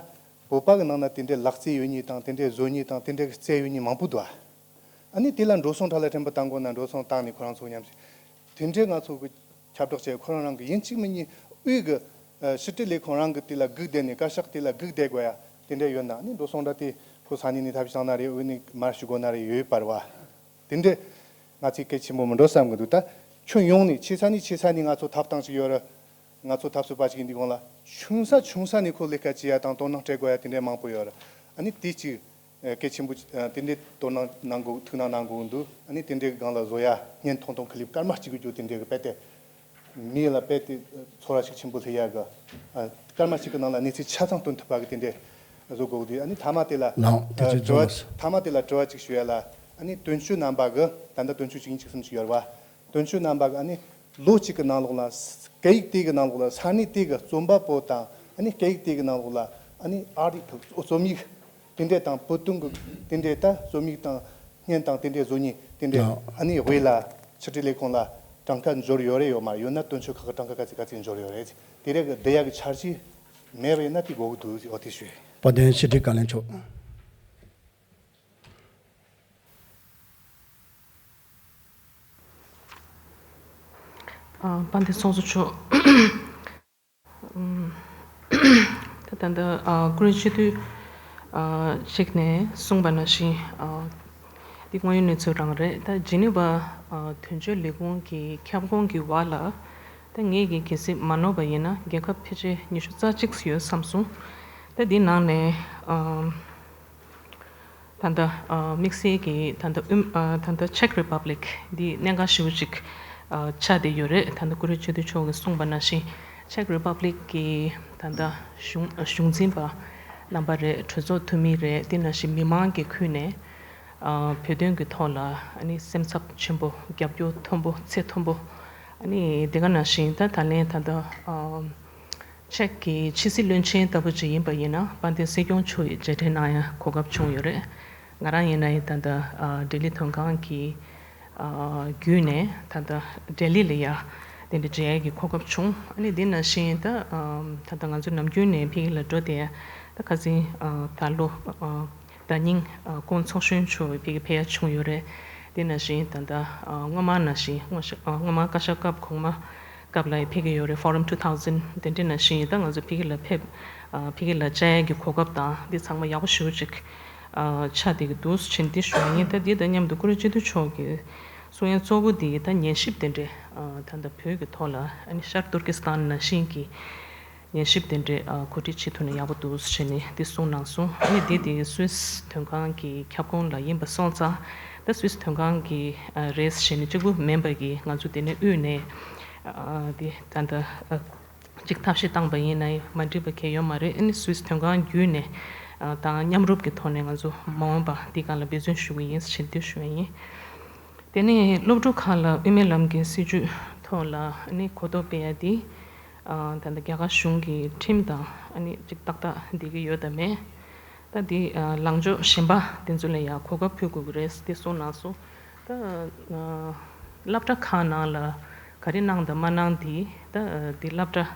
བོད་པ་གི་ནང་ན་དེ་འདྲའི་ལག་རྩལ་ཡོད་མཁན་དང་། དེ་འདྲའི་བཟོ་མཁན་དང་། དེ་འདྲའི་རྩལ་ཡོད་མཁན་མང་པོ་འདུག་ཨ་ནི་དེ་ལ་འགྲོ་སོང་ཁྲལ་ལ་ཕྲན་བུ་བཏང་དགོས་ན། འགྲོ་སོང་བཏང་ནས་ཁོ་རང་ཚོ་མཉམ་ཞིག་དེ་འདྲའི་ང་ཚོ་གི་ཁྱབ་བསྒྲགས་བྱས། ཁོ་རང་རང་གི་ཡིན་གཅིག་མིན་གཉིས་དབུས་ཀྱི། ཨ། ཕྱི་དྲིལ་ལས་ཁུངས་རང་གི་དེ་ལ་སྒུག་བསྡད་ནས། བཀའ་ཤག་དེ་ལ་སྒུག་བསྡད་དགོས་ཡ་དེ་འདྲ་ཡོད་ན། ཨ་ནི་འགྲོ་སོང་འདྲ་དེ་ཁོ་ས་གནས་ནས་ཐབས་བྱུང་ན་རེད། དབུས་ནས་མར་ཞུ་དགོས་ན་རེད། ཡོད་པ་རེད་བ། དེ་འདྲ་ང་ཚོས་གལ་ཆེན་པོ་མི་འགྲོ་བསམ་གི་འདུག་ད་ཁྱོན་ཡོངས་ནས་ཆེ་ས་ནས་ཆེ་ས་ནས་ང་ཚོ་ཐོབ་ཐང་ཅིག་ཡོད་རེད། ང་ཚོ་འཐབ་རྩོད་པ་ཅིག་ཡིན་དུས་སྒང་ལ། ཆུང་ས་ཆུང་ས་ནས་ཁོ་ལས་ཀ་བྱེད་ཡ་དང་དོ་སྣང་སྤྲད་དགོས་ཡ་དེ་འདྲ་མང་པོ་ཡོད་རེད། ཨ་ནི་དེ་གཅིག་ཨ་གལ་ཆེན་པོ་ཨ་དེ་འདྲའི་དོ་སྣང་གནང་དགོས། ཐུགས་སྣང་གནང་དགོས་འདུག་ཨ་ནི་དེ་འདྲའི་སྒང་ལ་བཟོ་ཡ་བརྙན་ཐུང་ཐུང་ཀི་ལིབ་སྐར་མ་གཅིག་གི་རྒྱུ་དེ་འདྲའི་གི་དཔེ་དེ། མི་ལ་དཔེ་དེ་ཚོར་བ་ཞིག་ཆེན་པོ་སླེབས་ཡ་གི། ཨ་སྐར་མ་གཅིག་གི་ནང་ལ་གནས་ཚུལ་ཆ་ཚང་སྟོན་ཐུབ་པ་གི་དེ་འདྲའི་བཟོ་དགོས་འདུག་ཨ་ནི་མཐའ་མ་དེ་ལ་ལགས་ཐུགས་ཨ་རྗེ་དྲི་ཆེ་བ། ཐུགས་རྗེ་ཆེ། མཐའ་མ་དེ་ལ་དྲི་བ་གཅིག་ཞུ་ཡ་ལ། ཨ་ནི་སྟོན་ཆོས་རྣམ་པ་གི་ད་ལྟ་སྟོན་ཆོས་གཅིག་གཉིས་གཅིག་གསུམ་ཅིག་ཡོད་རེད་བ། སྟོན་ཆོས་རྣམ་པ་གི་ཨ་ནི་ལོ་གཅིག་གི་ནང་ལོགས་ལ་སྐད་ཡིག་དེ་གི་ནང་ལོགས་ལ་ས་གནས་དེ་གི་རྩོམ་པ་པོ་དང་། ཨ་ནི་སྐད་ཡིག་དེ་གི་ནང་ལོགས་ལ་ཨ་ནི་ཨར་ཡིག་རྩོམ་ཡིག་དེ་འདྲས་དང་བོད་དོན་གི་དེ་འདྲས་ད་རྩོམ་ཡིག་དང་བརྙན་དང་དེ་འདྲས་བཟོ་མཁན་དེ་འདྲས། ལགས། ཨ་ནི་དབུས་ལ་ཕྱི་དྲིལ་ལས་ཁུངས་ལ་གྲངས་ཀ་འབྱོར་ཡོད་རེད་ཡོད་མ་རེད། ཡོད་ན་སྟོན་ཆོས་ཁག་གི་གྲངས་ཀ་ག་ཚད་ག་ཚད་འབྱོར་ཡོད་རེད། དེ་རིགས་གི་བསྡུ་ཡ་གི་འཆར་གཞི་མེད་པ་ཡིན་ན་དེ་དགོས་ཀྱི་འདུག་འོ་དེ་ཞུ། དཔལ་ལྡན་ཕྱི་དྲིལ་བཀའ་བློན་མཆོག་ཨ་དཔལ་ལྡན་ཚོགས་གཙོ་མཆོག་ཨམ། ད་ད་ལྟ་ཨ་ཀུ་རེ་སྤྱི་འཐུས་ཨ་ཞིག་ནས་གསུངས་པ་ནང་བཞིན། ཨ་འདི་དངོས་ཡོད་གནས་ཚུལ་རང་རེད། ད་ཇི་ནི་ཝ་ཨ་དོན་གཅོད་ལས་ཁུངས་ཀྱི་ཁྱབ་ཁོངས་ཀྱི་བར་ལ། ད་ངེད་ཀྱིས་གལ་སྲིད་མ་ནོར་བ་ཡིན་ན་རྒྱལ་ཁབ་ཕལ་ཆེར་ཉི་ཤུ་རྩ་གཅིག་ཡོད་བསམ་སོང་། ད་འདི་ནང་ནས་ཨ་ད་ལྟ་ཨ་དམིགས་བསལ་གྱི་ད་ལྟ་ཨུམ་ཨ་ད་ལྟ་Czech Republic འདི་གནད་འགག་ཞེ་པོ་ཅིག་ཨ་ཆགས་བསྡད་ཡོད་རེད། ད་ལྟ་ཀུ་རེ་སྤྱི་འཐུས་མཆོག་གིས་གསུངས་པ་ནང་བཞིན། Czech Republic གི་ད་ལྟ་གཞུང་གཞུང་འཛིན་པ་རྣམ་པ་རེད། གྲོས་ཚོགས་འཐུས་མི་རེད། དེ་ནང་བཞིན་མི་མང་གིས་ཁུར་ནས་ཨ་བོད་དོན་གྱི་ཐོག་ལ་ཨ་ནི་སེམས་འཚབ་ཆེན་པོ། རྒྱབ་སྐྱོར་མཐོན་པོ། ཚད་མཐོན་པོ། ཨ་ནི་དེ་ག་ནང་བཞིན་ད་ད་ལན་ད་ལྟ་ཨ་ཅེཀ་གི་ཕྱི་སྲིད་བློན་ཆེན་ལྟ་བུ་ཅིག་ཡིན་པ་ཡིན་ན། དཔལ་ལྡན་སྲིད་སྐྱོང་མཆོག་ཡིས་མཇལ་འཕྲད་གནང་ཡ་གོ་སྐབས་བྱུང་ཡོད་རེད། ང་རང་ཡིན་ན་ཡང་ད་ལྟ་ཨ་ལྡི་ལི་དོན་ཁང་གི་ཨ་བརྒྱུད་ནས་ད་ལྟ་ལྡི་ལི་ལ་ཡ་དེ་འདྲ་མཇལ་ཡ་གི་གོ་སྐབས་བྱུང་། ཨ་ནི་དེ་ནང་བཞིན་ད་ཨ་ད་ལྟ་ང་ཚོ་ནམ་རྒྱུན་ནས་ཕ་གི་ལ་འགྲོ་བསྡད་ཡ། ད་ཁ་སང་ཨ་ད་ལོ་ཨ་ཟླ་ཉིན་ཨ་སྐུ་ངོ་ཚོགས་གཞོན་མཆོག་ཕ་གི་ཕེབས་ཡ་བྱུང་ཡོད་རེད། དེ་ནང་བཞིན་ད་ལྟ་ཨ་སྔོན་མ་ནང་བཞིན་སྔོན་ཤ་ཨ་སྔོན་མ་བཀའ་ཤག་སྐབས་གོང་མ་སྐབས་ལ་ཡང་ཕེབས་ཀྱི་ཡོད་རེད། Forum two thousand དེ་འདྲའི་ནང་བཞིན་ད་ང་ཚོ་ཕ་གི་ལ་ཕེབས་ཨ་ཕ་གི་ལ་བཅར་ཡ་གི་གོ་སྐབས་དང་འདི་ཚང་མ་ཡག་པོ་ཞེ་པོ་ཅིག་ཨ་ཆགས་བསྡད་ཀྱི་འདུག་ཟེར་འདི་ཞུ་ཡ་ཡིན། ད་འདི་དང་མཉམ་དུ་ཀུ་རེ་སྤྱི་འཐུས་མཆོག་གིས་གསུང་ཡ་གཙོ་བོ་འདི་ད་ཉན་ཞིབ་དེ་འདྲའི་ཨ་ད་ལྟ་བོད་ཀྱི་ཐོག་ལ་ཨ་ནི་ཤར་ཏུར་ཀི་སི་ཐན་ནང་བཞིན་གྱི་ཉན་ཞིབ་དེ་འདྲའི་ཨ་གོ་སྒྲིག་བྱེད་ཐུབ་ན་ཡག་པོ་འདུག་ཟེར་ནས་འདི་གསུངས་གནང་སོང་། ཨ་ནི་འདི་དེ་སུད་སི་དོན་ཁང་གི་ཁྱབ་ཁོངས་ལ་ཡིན་པ་སོང་ཙང་། ད་སུད་སི་དོན་ཁང་གི་ཨ་རེད་ཟེར་ནས་གཅིག་པུ་མིན་པ་གི་ང་ཚོ་དེ་ནས་དབུས་ནས་ཨ་འདི་ད་ལྟ་ཨ་གཅིག་ཐབས་ཤེས་བཏང་པ་ཡིན་ན་མ་འགྲིག་པ་གང་ཡོད་མ་རེད། ཨ་ནི་སུད་སི་དོན་ཁང་བརྒྱུད་ནས་ཨ་དང་མཉམ་རུབ་ཀྱི་ཐོག་ནས་ང་ཚོ་མ་འོངས་པ་འདི་སྒང་ལ་འབད་བརྩོན་ཞུ་གི་ཡིན་ཟེར་འདི་ཞུ་ཡ་ཡིན། དེ་ནས་སློབ་ཕྲུག་ཁག་ལ་དབུ་མའི་ལམ་གྱི་སྲིད་བྱུས་ཐོག་ལ་ཨ་ནི་གོ་རྟོགས་སྤེལ་ཡ་འདི་ཨ་ད་ལྟ་རྒྱ་གར་གཞུང་གི་ཁྲིམས་དང་ཨ་ནི་གཅིག་ཏག་ཏག་འགྲིག་གི་ཡོད་དམ་མེད། ད་འདི་ཨ་ལངས་ཕྱོགས་གཞན་པ་དེ་ཚོ་ལ་ཡང་གོ་སྐབས་ཕུལ་དགོས་ཀྱི་རེད་ཟེར་དེ་གསུངས་གནང་སོང་། ད་ཨ་སློབ་གྲྭ་ཁག་ནང་ལ་ག་རེ་གནང་དང་མ་གནང་འདི་ད་ཨ་འདི་སློབ་གྲྭ་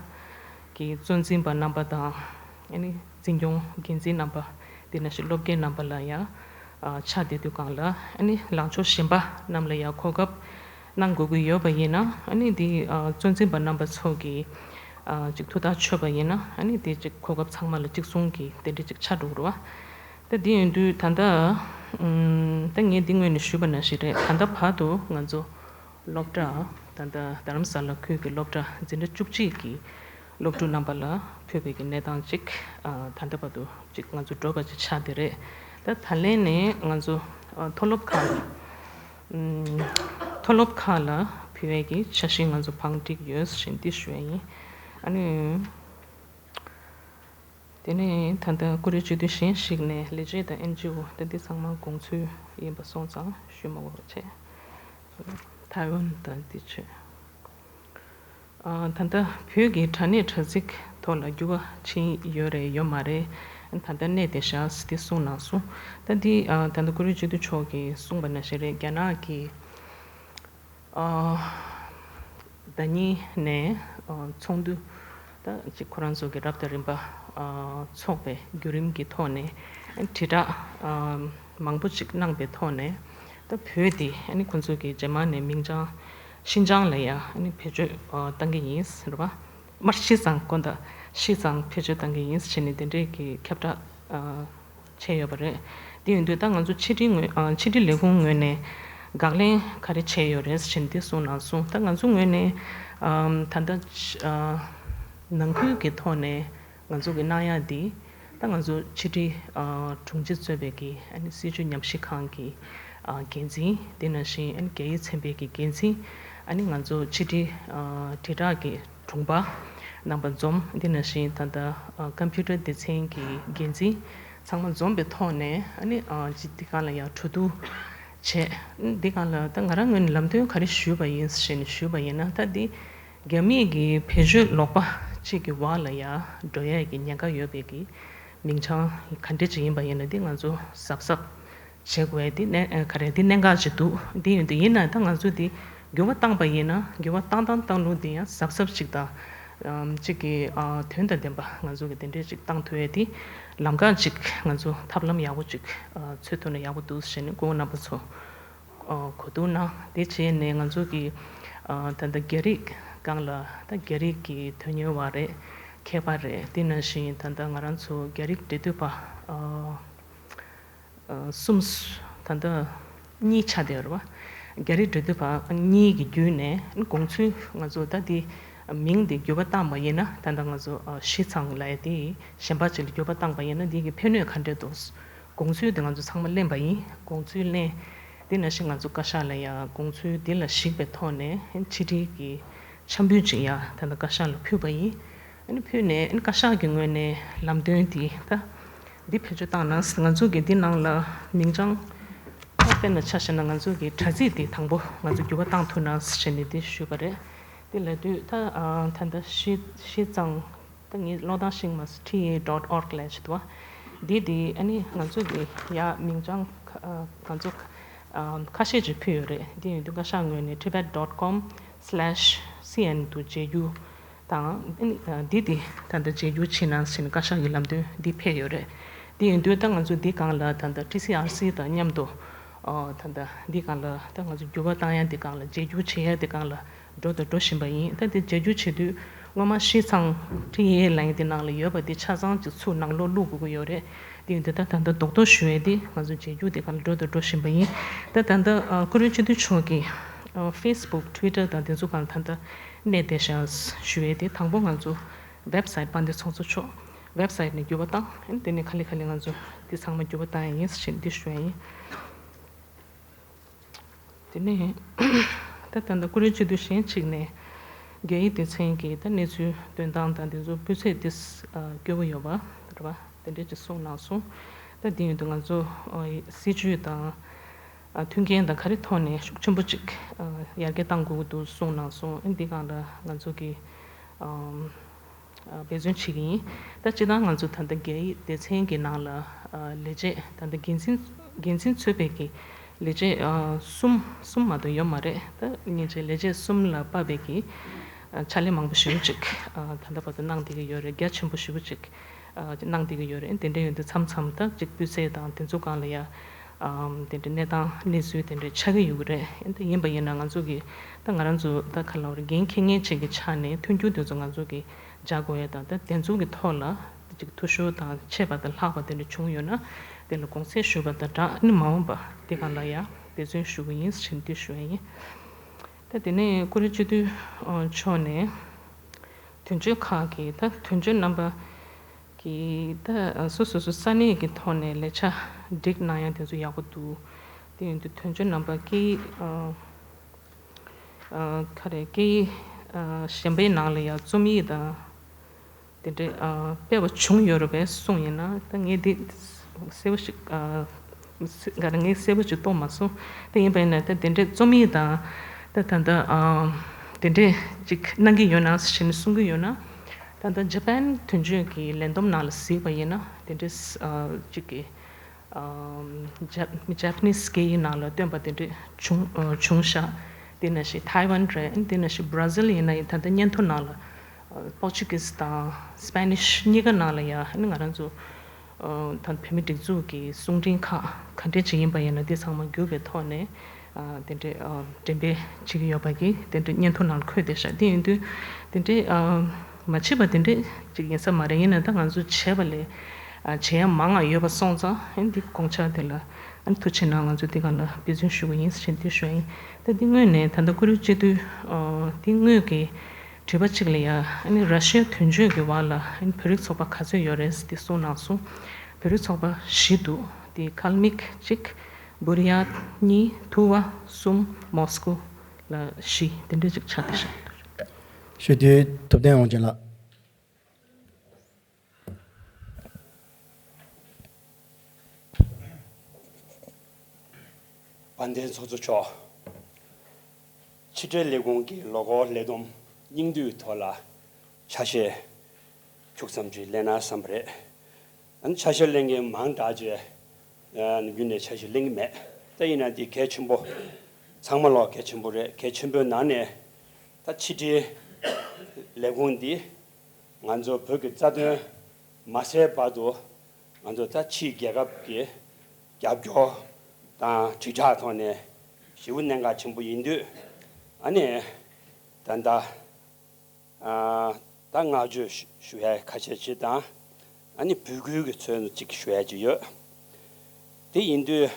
གི་གཙོ་འཛིན་པ་རྣམ་པ་དང་ཨ་ནི་འཛིན་སྐྱོང་འགན་འཛིན་རྣམ་པ། དེ་ནང་བཞིན་སློབ་དགེ་རྣམ་པ་ལ་ཡང་ཨ་ཆགས་བསྡད་དུས་སྒང་ལ་ཨ་ནི་ལངས་ཕྱོགས་གཞན་པ་རྣམས་ལ་ཡང་གོ་སྐབས་གནང་དགོས་ཀྱི་ཡོད་པ་ཡིན་ན། ཨ་ནི་འདི་ཨ་གཙོ་འཛིན་པ་རྣམ་པ་ཚོ་གིས་ཨ་ཅིག་ཐུགས་ཐག་ཆོད་པ་ཡིན་ན། ཨ་ནི་དེ་ཅིག་གོ་སྐབས་ཚང་མ་ལ་གཅིག་མཚུངས་ཀྱི་དེ་འདྲ་ཅིག་ཆགས་འགྲོ་གི་རེད་བ། ད་དེ་ཡིན་དུས་ད་ལྟ་ཨམ་ད་ངས་འདི་སྔོན་ནས་ཞུས་པ་ནང་བཞིན་རེད། ད་ལྟ་བར་དུ་ང་ཚོ་སློབ་གྲྭ་ད་ལྟ་རྡ་རམ་ས་ལ་ཁུལ་གྱི་སློབ་གྲྭ་འཛིན་གྲྭ་བཅུ་གཅིག་གི་སློབ་ཕྲུག་རྣམ་པ་ལ་ཕུལ་བའི་གི་གནས་སྟངས་ཅིག་ཨ་ད་ལྟ་བར་དུ་ཅིག་ང་ཚོ་འགྲོ་བ་ཅིག་ཆགས་བསྡད་རེད། ད་ད་ལན་ནས་ང་ཚོ་ཨ་མཐོ་སློབ་ཁག་ལ་ཨམ་མཐོ་སློབ་ཁག་ལ་ཕུལ་བའི་གི་འཆར་གཞི་ང་ཚོ་བང་སྒྲིག་ཡོད་ཟེར་འདི་ཞུ་ཡ་ཡིན། ཨ་ནི། དེ་ནས་ད་ལྟ་ཀུ་རེ་སྤྱི་འཐུས་གཞན་ཞིག་ནས་ལས་བྱེད་དང་ཨེན་ཇི་ཨོ་ད་འདི་ཚང་མ་དགོངས་ཚུལ་ཡིན་པ་སོང་ཙང་ཞུ་མ་དགོས་པ་བྱས། ཐའེ་ཝན་དང་འདི་བྱས། ཨ་ད་ལྟ་བོད་ཀྱི་དྲ་གནས་དྲ་ཚིགས་ཐོག་ལ་འགྱུར་བ་ཕྱིན་ཡོད་རེད་ཡོད་མ་རེད། ད་ལྟ་གནས་བསྡད་བཞག་ཟེར་འདི་གསུངས་གནང་སོང་། ད་འདི་ཨ་ད་ལྟ་ཀུ་རེ་སྤྱི་འཐུས་མཆོག་གིས་གསུངས་པ་ནང་བཞིན་རེད། རྒྱ་ནག་གི་ཨ་ཟླ་ཉིན་ནས་ཨ་ཚོགས་འདུ་ད་ཅིག་ཁོ་རང་ཚོ་གི་རབ་དང་རིམ་པ་ཨ་ཚོགས་པའི་བརྒྱུད་རིམ་གྱི་ཐོག་ནས་དྲིལ་བསྒྲགས་ཨ་མང་པོ་ཅིག་གནང་པའི་ཐོག་ནས། ད་བོད་དེ་ཨ་ནི་ཁོང་ཚོ་གི་རྗེས་མ་ནས་མིང་བྱང་ཤིན་ཅང་ལ་ཡ་ཨ་ནི་བེད་སྤྱོད་ཨ་བཏང་གི་ཡིན་རེད་བ། མར་ཤི་ཙང་དགོངས་དག་ཤི་ཙང་བེད་སྤྱོད་བཏང་གི་ཡིན་ཟེར་ནས་དེ་འདྲས་ཀྱི་ཁྱབ་བསྒྲགས་ཨ་བྱས་ཡོད་པ་རེད། དེ་ཡིན་དུས་ད་ང་ཚོ་ཕྱི་དྲིལ་ངོས་ཨ་ཕྱི་དྲིལ་ལས་ཁུངས་ངོས་ནས་དགག་ལན་ག་རེ་བྱས་ཡོད་རེད་ཟེར་ནས་འདི་གསུངས་གནང་སོང་། ད་ང་ཚོ་ངོས་ནས་ཨམ་ད་ལྟ་ཨ་ནང་ཁུལ་གྱི་ཐོག་ནས་ང་ཚོ་གི་གནང་ཡག་འདི་ ད་ང་ཚོ་ཕྱི་དྲིལ་ཨ་དྲུང་ཆེ་གཙོས་པའི་གི་ཨ་ནི་སྲིད་བྱུས་ཉམས་ཞིབ་ཁང་གི་ཨ་འགན་འཛིན། དེ་ནང་བཞིན་ཨ་ནི་རྒྱ་ཡིག་ཚན་པའི་གི་འགན་འཛིན། ཨ་ནི་ང་ཚོ་ཕྱི་དྲིལ་ཨ་དྲིལ་བསྒྲགས་ཀྱི་དྲུང་པ་རྣམ་པ་འཛོམས། དེ་ནང་བཞིན་ད་ལྟ་ཨ་ཀམ་པུ་ཊར་སྡེ་ཚན་གྱི་འགན་འཛིན་ཚང་མ་འཛོམས་པའི་ཐོག་ནས། ཨ་ནི་ཨ་ཅི་འདི་གང་ལ་ཡང་གྲོས་བསྡུར་བྱས། འདི་གང་ལ་ད་ང་རང་ངོས་ནས་ལམ་སྟོན་ག་རེ་ཞུས་པ་ཡིན་ཞེས་ནས་ཞུས་པ་ཡིན་ན། ད་འདི་རྒྱ་མིའི་གི་བེད་སྤྱོད་ལོག་པ་གཅིག་གི་འོག་ལ་ཡ་འགྲོ་ཡས་ཀྱི་ཉེན་ཁ་ཡོད་པའི་གི་མིང་བྱང་ག་འདྲ་ཅིག་ཡིན་པ་ཡིན་ན། འདི་ང་ཚོ་གཟབ་གཟབ་བྱེད་དགོས་ཡས་འདི་གནད་ག་རེ་འདི་གནད་འགག་ཅིག་འདུག་འདི་ཡིན་དུས་ཡིན་ན་ད་ང་ཚོ་འདི་འགྱུར་བ་བཏང་པ་ཡིན་ན། འགྱུར་བ་བཏང་བཏང་བཏང་ལུགས་འདི་ཡང་གཟབ་གཟབ་ཅིག་དང་། ཨམ་གཅིག་གི་ཨ་དོན་དང་ལྡན་པ་ང་ཚོ་གི་དེ་འདྲས་ཅིག་བཏང་ཐུབ་ཡས་འདི་ལམ་ཁ་ཅིག་ང་ཚོ་ཐབས་ལམ་ཡག་པོ་ཅིག་ཨ་འཚོལ་ཐུབ་ན་ཡག་པོ་འདུག་ཟེར་ནས་སྐུ་ངོ་རྣམ་པ་ཚོ་ཨ་གོ་བསྡུར་གནང་། དེ་བྱས་ནས་ང་ཚོ་གི་ཨ་ད་ལྟ་རྒྱ་རིགས་སྒང་ལ་ད་རྒྱ་རིགས་ཀྱི་དོན་གཉེར་བ་རེད། མཁས་པ་རེད། དེ་ནང་བཞིན་ད་ལྟ་ང་རང་ཚོ་རྒྱ་རིགས་འབྲེལ་མཐུད་པ་ཨ་ཨ་གསུམ། ད་ལྟ་གཉིས་ཆགས་བསྡད་ཡོད་རེད་པ། རྒྱ་རིགས་འབྲེལ་མཐུད་པ་གཉིས་ཀྱི་བརྒྱུད་ནས་དགོངས་ཚུལ་ང་ཚོ་ད་འདི་མིང་འདི་འགྱུར་བ་བཏང་བ་ཡིན་ན། ད་ལྟ་ང་ཚོ་ཨ་བཞི་ཚང་ལབ་ཡ་དེ་གཞན་པ་ཅིག་ལ་འགྱུར་བ་བཏང་བ་ཡིན་ན་འདི་གི་ཕན་གནོད་ག་འདྲས་འདུག་དགོངས་ཚུལ་དེ་ང་ཚོ་ཚང་མ་གླེང་བ་ཡིན། དགོངས་ཚུལ་གླེང་། དེ་ནང་བཞིན་ང་ཚོ་བཀའ་ཤག་ལ་ཡང་དགོངས་ཚུལ་འདི་ལ་གཞིགས་པའི་ཐོག་ནས་ཕྱི་དྲིལ་གྱི་འཆར་འབུལ་ཅིག་ཡང་ད་ལྟ་བཀའ་ཤག་ལ་ཕུལ་བ་ཡིན། ཨ་ནི་ཕུལ་ནས་ཨ་ནི་བཀའ་ཤག་གི་ངོས་ནས་ལམ་སྟོན་འདི་ད་འདི་བེད་སྤྱོད་བཏང་ན། ང་ཚོ་གི་འདི་ནང་ལ་མིང་བྱང་ད་དཔེར་ན་ཆ་བཞག་ན་ང་ཚོ་གི་དྲ་ཚིགས་འདི་དང་པོ་ང་ཚོ་འགྱུར་བ་བཏང་ཐུབ་ན་ཟེར་ནས་འདི་ཞུས་པ་རེད། འདི་ལབ་དུས་ད་ཨ་ད་ལྟ་བཞི་བཞི་ཚང་ད་ངས་ཀློག་སྟངས་ཤེས་མ་སོང་། ཊི་ཨེ་ཌོཊ་ཨོར་གི་ལབ་ཡ་ཅིག་འདུག་པ། འདི་འདི་ཨ་ནི་ང་ཚོ་གི་ཡ་མིང་བྱང་ཁ་ཨ་ང་ཚོ་ཨ་ཁ་ཤས་ཅིག་ཕུལ་ཡོད་རེད། འདི་ཡིན་དུས་བཀའ་ཤག་ངོས་ནས་tibet dot com slash cn དུ་མཇལ་རྒྱུ་དང་། ཨ་ནི་ཨ་འདི་འདི་ད་ལྟ་མཇལ་རྒྱུ་བྱེད་གནང་ཟེར་ནས་བཀའ་ཤག་གི་ལམ་སྟོན་འདི་ཕེབས་ཡོད་རེད། འདི་ཡིན་དུས་ད་ང་ཚོ་འདི་སྒང་ལ་ད་ལྟ་ཊི་སི་ཨར་སི་དང་མཉམ་དུ་ཨ་ད་ལྟ་འདི་སྒང་ལ་ད་ང་ཚོ་འགྱུར་བ་བཏང་ཡ་འདི་སྒང་ལ་མཇལ་རྒྱུ་བྱེད་ཡ་འདི་སྒང་ལ་འགྲོ་དང་འགྲོ་བཞིན་པ་ཡིན། ད་འདི་མཇལ་རྒྱུ་བྱེད་དུས་སྔོན་མ་བཞི་ཚང་ཊི་ཨེ་ལབ་ཡ་འདི་ནང་ལ་ཡོད་པ་འདི་ཆ་ཚང་ཅིག་ཚུར་ནང་ལོགས་བླུག་དགོས་ཀྱི་ཡོད་རེད། འདི་ཡིན་དུས་ད་ད་ལྟ་རྡོག་རྡོག་ཞུ་ཡ་འདི་ང་ཚོ་མཇལ་རྒྱུ་འདི་སྒང་ལ་འགྲོ་དང་འགྲོ་བཞིན་པ་ཡིན། ད་ད་ལྟ་ཨ་བཀུར་འོས་སྤྱི་འཐུས་མཆོག་གི་ཨ་ཕེ་སི་བུག་ཊུ་ཝི་ཊར་དང་དེ་ཚོ་སྒང་ལ་ད་ལྟ་གནས་བསྡད་ཤག་ཞུ་ཡ་འདི། དང་པོ་ང་ཚོ་ཝེབ་སའིཊ་དཔལ་ལྡན་ཚོགས་གཙོ་མཆོག་ཝེབ་སའིཊ་ནས་འགྱུར་བ་བཏང་། ཨ་ནི་དེ་ནས་ག་ལེ་ག་ལེ་ང་ཚོ་འདི་ཚང་མ་འགྱུར་བ་བཏང་ཡ་ཡིན་ཟེར་འདི་ཞུ་ཡ་ཡིན། དེ་ནས་ད་ད་ལྟ་བཀུར་འོས་སྤྱི་འཐུས་གཞན་གཅིག་ནས་རྒྱ་ཡིག་སྡེ་ཚན་གྱི་ད་གནས་ཚུལ་འདོན་སྟངས་དང་དེ་ཚོ་སྤུས་ཚད་དེ་ཨ་སྐྱོ་བོ་ཡོད་པ་རེད་པ། དེ་འདྲས་ཅིག་གསུངས་གནང་སོང་། ད་དེ་ཡིན་དུས་ང་ཚོ་ཨ་སྲིད་བྱུས་དང་ཨ་མཐུན་རྐྱེན་དང་ག་རེ་ཐོག་ནས་ཤུགས་ཆེན་པོ་ཅིག་ཨ་ཡར་རྒྱས་གཏང་དགོས་ཀྱི་འདུག་གསུངས་གནང་སོང་། ཨ་འདི་སྒང་ལ་ང་ཚོ་གི་ཨམ། ཨ་འབད་བརྩོན་བྱེད་ཀྱི་ཡིན། ད་སྤྱིར་བཏང་ང་ཚོ་ད་ལྟ་རྒྱ་ཡིག་སྡེ་ཚན་གྱི་ནང་ལ་ཨ་ལས་བྱེད་ད་ལྟ་འགན་འཛིན་འགན་འཛིན་གཙོས་པའི་གི་ལས་བྱེད་ཨ་གསུམ་གསུམ་མ་གཏོགས་ཡོད་མ་རེད། ད་སྙིང་རྗེ་ལས་བྱེད་གསུམ་ལ་དཔག་པའི་གི་ཨ་ཕྱག་ལས་མང་པོ་ཞེ་པོ་ཅིག་ཨ་ད་ལྟ་བར་དུ་གནང་བསྡད་ཀྱི་ཡོད་རེད། རྒྱ་ཆེན་པོ་ཞེ་པོ་ཅིག་ཨ་གནང་བསྡད་ཀྱི་ཡོད་རེད། དེ་འདྲ་ཡོད་དུས་མཚམས་མཚམས་ད་ཅིག་སྤུས་ཚད་དང་དེ་ཚོ་སྒང་ལ་ཡ་ཨམ་དེ་འདྲ་གནས་སྟངས་གནས་ཚུལ་དེ་འདྲ་ཆགས་ཀྱི་ཡོད་ཀྱི་རེད། ད་ཡིན་པ་ཡིན་ན་ང་ཚོ་གི་ད་ང་རང་ཚོ་ད་ག་ལབ་རེད། འགན་འཁྱེར་མཁན་ཅིག་གི་ཆ་ནས་མཐུན་འགྱུར་དེ་ཚོ་ང་ཚོ་གི་སྦྱར་དགོས་ཡ་དང་། ད་དེ་ཚོ་གི་ཐོག་ལ་ཅིག་འཐུས་ཤོར་དང་ཆད་པ་དང་ལྷག་པ་དེ་འདྲ་བྱུང་ཡོད་ན་དེ་ལ་དགོངས་སེལ་ཞུ་བ་དང་སྦྲགས། ཨ་ནི་མ་འོངས་པ་དེ་སྒང་ལ་ཡ་འབད་བརྩོན་ཞུ་གི་ཡིན་ཟེར་འདི་ཞུ་ཡ་ཡིན། ད་དེ་ནས་བཀུར་འོས་སྤྱི་འཐུས་མཆོག་ནས་དོན་གཅོད་ཁག་གི་ད་དོན་གཅོད་རྣམ་པ་གི་ད་སོ་སོ་སོ་ས་གནས་ཀྱི་ཐོག་ནས་ལས་འཆར་སྒྲིག་གནང་ཡ་དེ་ཚོ་ཡག་པོ་འདུག་དེ་ཡིན་དུས་དོན་གཅོད་རྣམ་པ་གི་ཨ་ཨ་ག་རེ་སྐད་ཡིག་ཨ་གཞན་པའི་ནང་ལ་ཡང་རྩོམ་ཡིག་དང་དེ་འདྲའི་ཨ་སྤེལ་བ་བྱུང་ཡོད་རེད་པས་གསུངས་ཡིན་ན། ད་ངས་འདི་གསལ་པོ་ཞིག་ཨ་ག་རེ་ངས་གསལ་པོ་ཅིག་རྟོགས་མ་སོང་། དེ་ཡིན་པ་ཡིན་ན་ད་དེ་འདྲའི་རྩོམ་ཡིག་དང་ད་ད་ད་ཨ་དེ་འདྲའི་ཅིག་གནང་གི་ཡོད་ན་ཟེར་ནས་གསུང་གི་ཡོད་ན། ད་ད་ཇ་པན་དོན་གཅོད་ཀྱི་ལས་བསྡོམས་ནང་ལ་གཟིགས་པ་ཡིན་ན་དེ་འདྲའི་ཨ་ཅིག་གི་ཨམ་ཇ་ཇ་པ་ནིས་སྐད་ཡིག་ནང་ལ་བཏོན་པ་དེ་འདྲ་བྱུང་ཨ་བྱུང་ཤག་དེ་ནང་བཞིན་ཐའེ་ཝན་རེད། དེ་ནང་བཞིན་བྷ་ར་ཟིལ་ཡིན་ན་ཡང་ད་ལྟ་སྙན་ཐོ་ནང་ལ་ཨ་པོར་ཅུ་གིས་དང་སི་པེ་ནིཤ་གཉིས་ཀ་ནང་ལ་ཡང་ཨ་ནི་ང་རང་ཚོ་ཨ་ད་བོད་མི་སྒྲིག་འཛུགས་ཀྱི་གསུང་འཕྲིན་ཁག་ག་འདྲ་ཅིག་ཡིན་པ་ཡིན་ན་དེ་ཚང་མ་བསྒྱུར་བའི་ཐོག་ནས་ཨ་དེ་འདྲ་ཨ་འགྲེམས་སྤེལ་བྱེད་ཀྱི་ཡོད་པ་གི་དེ་འདྲ་སྙན་ཐོ་ནང་ལ་འཁོད་བསྡད་ཤག་དེ་ཡིན་དུས་དེ་འདྲ་ཨ་མ་བྱེད་པ་དེ་འདྲ་ཅིག་ཡིན་ས་མ་རེད། ཡིན་ན་ད་ང་ཚོ་བྱས་པ་ལས། ཨ་བྱེད་ཡ་མང་ང་ཡོད་པ་སོང་ཙང་། ཨ་འདི་དགོངས་འཆར་དེ་ལ་ཨ་ཐུགས་རྗེ་གནང་། ང་ཚོ་འདི་སྒང་ལ་འབད་བརྩོན་ཞུ་གི་ཡིན་ཟེར་འདི་ཞུ་ཡ་ཡིན། ད་འདི་དངོས་ནས་ད་ལྟ་བཀུར་འོས་སྤྱི་འཐུས་ཨ་འདི་དངོས་ཀྱི་ དྲི་བ་གཅིག་ལ་ཡ། ཨ་ནི་ར་ཤི་ཡའི་དོན་གཅོད་ཀྱི་བར་ལ་ཨ་ནི་བོད་རིགས་ཚོགས་པ་ག་ཚོད་ཡོད་རེད་དེ་གསུངས་གནང་སོང་། བོད་རིགས་ཚོགས་པ་བཞི་འདུག་དེ་ཁལ་མིག་གཅིག་བུ་རི་ཡ་གཉིས། ཐུ་བ་གསུམ། མོ་སི་ཀོ་ལ་བཞི། དེ་འདྲ་ཅིག་ཆགས་བསྡད་ཤག་ཞུ་དུས་ཐུབ་བསྟན་དབང་ཆེན་ལགས། དཔལ་ལྡན་ཚོགས་གཙོ་མཆོག་ཕྱི་དྲིལ་ལས་ཁུངས་ཀྱི་ལོ་འཁོར་ལས་བསྡོམས་སྙིང་བསྡུས་ཐོག་ལ་ཆ་ཤས་ཁྱུག་ཙམ་ཅིག་ལེན་ན་བསམ་པ་རེད། ཨ་ནི་ཆ་ཤས་ལེན་མཁན་མང་དྲགས་བྱས། ཨ་ནི་རྒྱུན་ནས་ཆ་ཤས་ལེན་གྱི་མེད། ད་ཡིན་ན་འདི་གལ་ཆེན་པོ། ཚང་མ་ལོག་གལ་ཆེན་པོ་རེད། གལ་ཆེན་པོའི་ནང་ནས་ད་ཕྱི་དྲིལ་ལས་ཁུངས་འདི་ང་ཚོ་བོད་ཀྱི་རྩ་དོན་མ་སེལ་བར་དུ་ང་ཚོ་ད་ཕྱིའི་རྒྱལ་ཁབ་ཀྱི་རྒྱབ་སྐྱོར་དང་དྲིལ་བསྒྲགས་ཐོག་ནས་ཞེ་པོ་གནད་འགག་ཆེན་པོ་ཡིན་དུས། ཨ་ནི་ད་ལྟ་ཨ་ད་བསྔགས་བརྗོད་ཞུ་ཞུ་ཡ་ཁ་ཤས་ཅིག་དང་། ཨ་ནི་འབོད་སྐུལ་གྱི་ཚུལ་ཅིག་ཞུ་ཡ་ཅིག་ཡོད། དེ་ཡིན་དུས་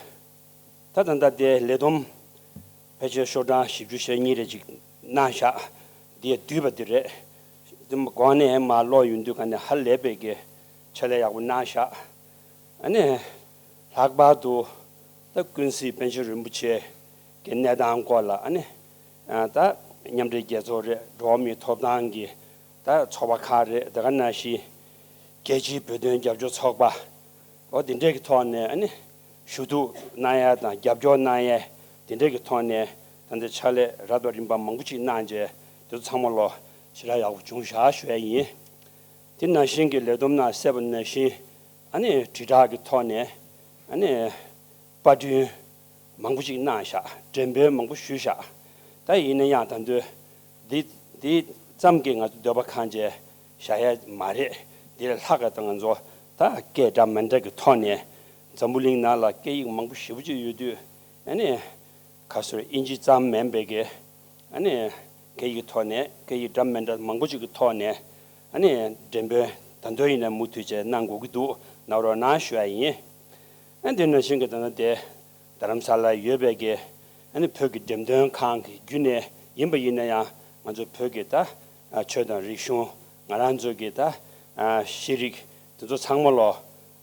ད་ད་ལྟ་དེ་ལས་བསྡོམས་ཕལ་ཆེར་ཤོག་གྲངས་བཞི་བཅུ་ཞེ་གཉིས་རེ་ཅིག་གནང་ཤག་དེ་བསྡུས་པ་དེ་རེད། དེ་གོང་ནས་མར་ཀློག་ཡོང་དུས་ག་ནས་ཧ་ལས་པའི་གི་ཕྱག་ལས་ཡག་པོ་གནང་ཤག་ཨ་ནི་ལྷག་པར་དུ་ད་ཀུན་གཟིགས་པཎ་ཆེན་རིན་པོ་ཆེ་གི་གནས་སྟངས་སྐོར་ལ། ཨ་ནི་ཨ་ད་མཉམ་འབྲེལ་རྒྱལ་ཚོགས་རེད། འགྲོ་བ་མིའི་ཐོབ་ཐང་གི་ད་ཚོགས་པ་ཁག་རེད། དེ་ག་ནང་བཞིན་རྒྱལ་སྤྱིའི་བོད་དོན་རྒྱབ་སྐྱོར་ཚོགས་པ། འོ་དེ་འདྲས་ཀྱི་ཐོག་ནས་ཨ་ནི་ཞུ་གཏུག་གནང་ཡ་དང་རྒྱབ་སྐྱོར་གནང་ཡ་དེ་འདྲས་ཀྱི་ཐོག་ནས་ད་ལྟ་ཕྱག་ལས་རབ་དང་རིམ་པ་མང་པོ་ཅིག་གནང་རྗེས་དེ་ཚོ་ཚང་མ་ལོ་ཞེ་དྲག་ཡག་པོ་བྱུང་ཤག་ཞུ་ཡ་ཡིན། དེ་ནང་བཞིན་གྱི་ལས་བསྡོམས་ནང་གསལ་པ་ནང་བཞིན། ཨ་ནི་དྲིལ་བསྒྲགས་ཀྱི་ཐོག་ནས་ཨ་ནི་པར་སྐྲུན་མང་པོ་ཅིག་གནང་ཤག་འགྲེམས་སྤེལ་མང་པོ་ཞུས་ཤག་ད་ཡིན་ན་ཡང་ད་དུང་འདི་འདི་ཙམ་གྱིས་ང་ཚོ་འདོད་པ་ཁེངས་བྱས་བཞག་ཡ་མ་རེད། འདི་ལས་ལྷག་ག་ད་ང་ཚོ་ད་སྐད་འདྲ་མི་འདྲ་གི་ཐོག་ནས་འཛམ་བུ་གླིང་ནང་ལ་སྐད་ཡིག་མང་པོ་ཞེ་པོ་ཅིག་ཡོད་དུས། ཨ་ནི་ག་ཟེར་ཨིན་ཇི་ཙམ་མིན་པའི་གི་ཨ་ནི་སྐད་ཡིག་ཐོག་ནས་སྐད་ཡིག་འདྲ་མི་འདྲ་མང་པོ་ཅིག་གི་ཐོག་ནས་ཨ་ནི་འགྲེམས་སྤེལ་ད་དུང་ཡིན་ན་མུ་མཐུད་བྱས་གནང་དགོས་ཀྱི་འདུག་གནང་རོགས་གནང་ཞུ་ཡ་ཡིན། ཨ་འདི་ནང་བཞིན་གྱི་ད་ལྟ་དེ་རྡ་རམ་ས་ལ་ཡོད་པའི་གི་ཨ་ནི་བོད་ཀྱི་འགྲེམས་སྟོན་ཁང་གི་བརྒྱུད་ནས་ཡིན་པ་ཡིན་ན་ཡང་ང་ཚོ་བོད་ཀྱི་ད་ཆོས་དང་རིག་གཞུང་། ང་རང་ཚོ་གི་ད་ཤེས་རིག་དེ་ཚོ་ཚང་མ་ལོ།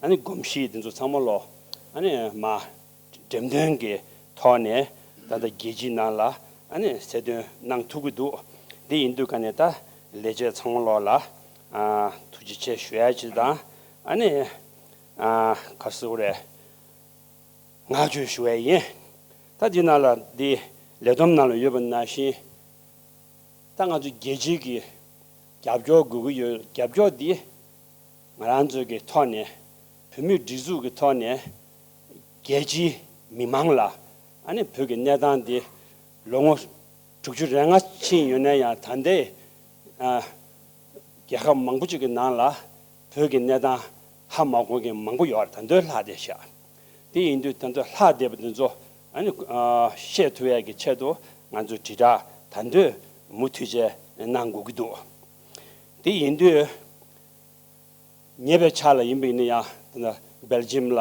ཨ་ནི་གོམས་གཤིས་དེ་ཚོ་ཚང་མ་ལོ། ཨ་ནི་མ་འགྲེམས་སྟོན་གྱི་ཐོག་ནས་ད་ལྟ་རྒྱལ་སྤྱིའི་ནང་ལ་ཨ་ནི་གསལ་སྟོན་གནང་ཐུབ་ཀྱི་འདུག་འདི་ཡིན་དུས་ག་ནས་ད་ལས་བྱེད་ཚང་མ་ལོ་ལ་ཨ་ཐུགས་རྗེ་ཆེ་ཞུ་ཡ་ཅིག་དང་། ཨ་ནི་ཨ་ག་ཟེར་དགོས་རེད། བསྔགས་བརྗོད་ཞུ་ཡ་ཡིན། ད་འདི་ནང་ལ་འདི་ལས་བསྡོམས་ནང་ལ་ཡོད་པ་ནང་བཞིན། ད་ང་ཚོ་རྒྱལ་སྤྱིའི་གི་རྒྱབ་སྐྱོར་དགོས་ཀྱི་ཡོད། རྒྱབ་སྐྱོར་འདི་ང་རང་ཚོའི་གི་ཐོག་ནས་བོད་མིའི་སྒྲིག་འཛུགས་ཀྱི་ཐོག་ནས་རྒྱལ་སྤྱིའི་མི་མང་ལ་ཨ་ནི་བོད་ཀྱི་གནས་སྟངས་འདི་ལོ་ངོ་དྲུག་ཅུ་རེ་ལྔ་ཕྱིན་ཡོད་ན་ཡང་ད་ལྟའི་ཨ་རྒྱལ་ཁབ་མང་པོ་ཅིག་གི་ནང་ལ་བོད་ཀྱི་གནས་སྟངས་ཧ་མ་གོ་མཁན་མང་པོ་ཡོད་རེད། ད་དུང་ལྷག་བསྡད་ཤག་དེ་ཡིན་དུས་ད་དུང་ལྷག་བསྡད་པ་དེ་ཚོ་ཨ་ནི་ཨ་ཤེས་ཐུབ་ཡས་ཀྱི་ཆེད་དུ་ང་ཚོས་དྲིལ་བསྒྲགས་ད་དུང་མུ་མཐུད་བྱས་གནང་དགོས་ཀྱི་འདུག་དེ་ཡིན་དུས་ཉེ་བའི་ཆར་ལ་ཡིན་པ་ཡིན་ན་ཡང་ད་ལྟ་སྦེལ་ཇམ་ལ་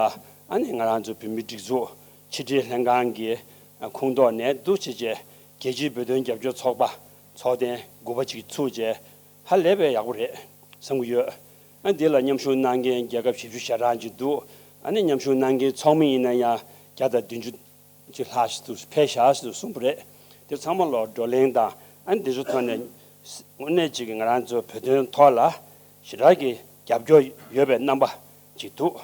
ཨ་ནི་ང་རང་ཚོ་བོད་མིའི་སྒྲིག་འཛུགས་ཕྱི་དྲིལ་ལྷན་ཁང་གི་ཁོངས་གཏོགས་ནས་འདུག་བྱས་བྱས་རྒྱལ་སྤྱིའི་བོད་དོན་རྒྱབ་སྐྱོར་ཚོགས་པ་ཚོགས་ཐེངས་དགུ་པ་ཅིག་ཚུགས་བྱས། ཧ་ལས་པའི་ཡག་པོ་རེད་བསམ་གྱི་ཡོད། ཨ་འདི་ལ་མཉམ་ཞུགས་གནང་མཁན་རྒྱལ་ཁབ་བཞི་བཅུ་ཞེ་གྲངས་ཅིག་འདུག་ཨ་ནི་མཉམ་ཞུགས་གནང་མཁན་ཚོགས་མི་ཡིན་ན་ཡང་བརྒྱ་དང་བདུན་ཅུ་ཅིག་ལྷག་ཞིག་འདུག་ཕེབས་བཞག་ཞིག་འདུག་གསུངས་པ་རེད། དེ་ཚང་མ་ལོ་བགྲོ་གླེང་དང་ཨ་ནི་འདི་ཚོ་ཐོག་ནས་དངོས་གནས་ཅིག་གི་ང་རང་ཚོ་བོད་དོན་ཐོག་ལ་ཞེ་དྲག་གི་རྒྱབ་སྐྱོར་ཡོད་པའི་རྣམ་པ་ཅིག་འདུག་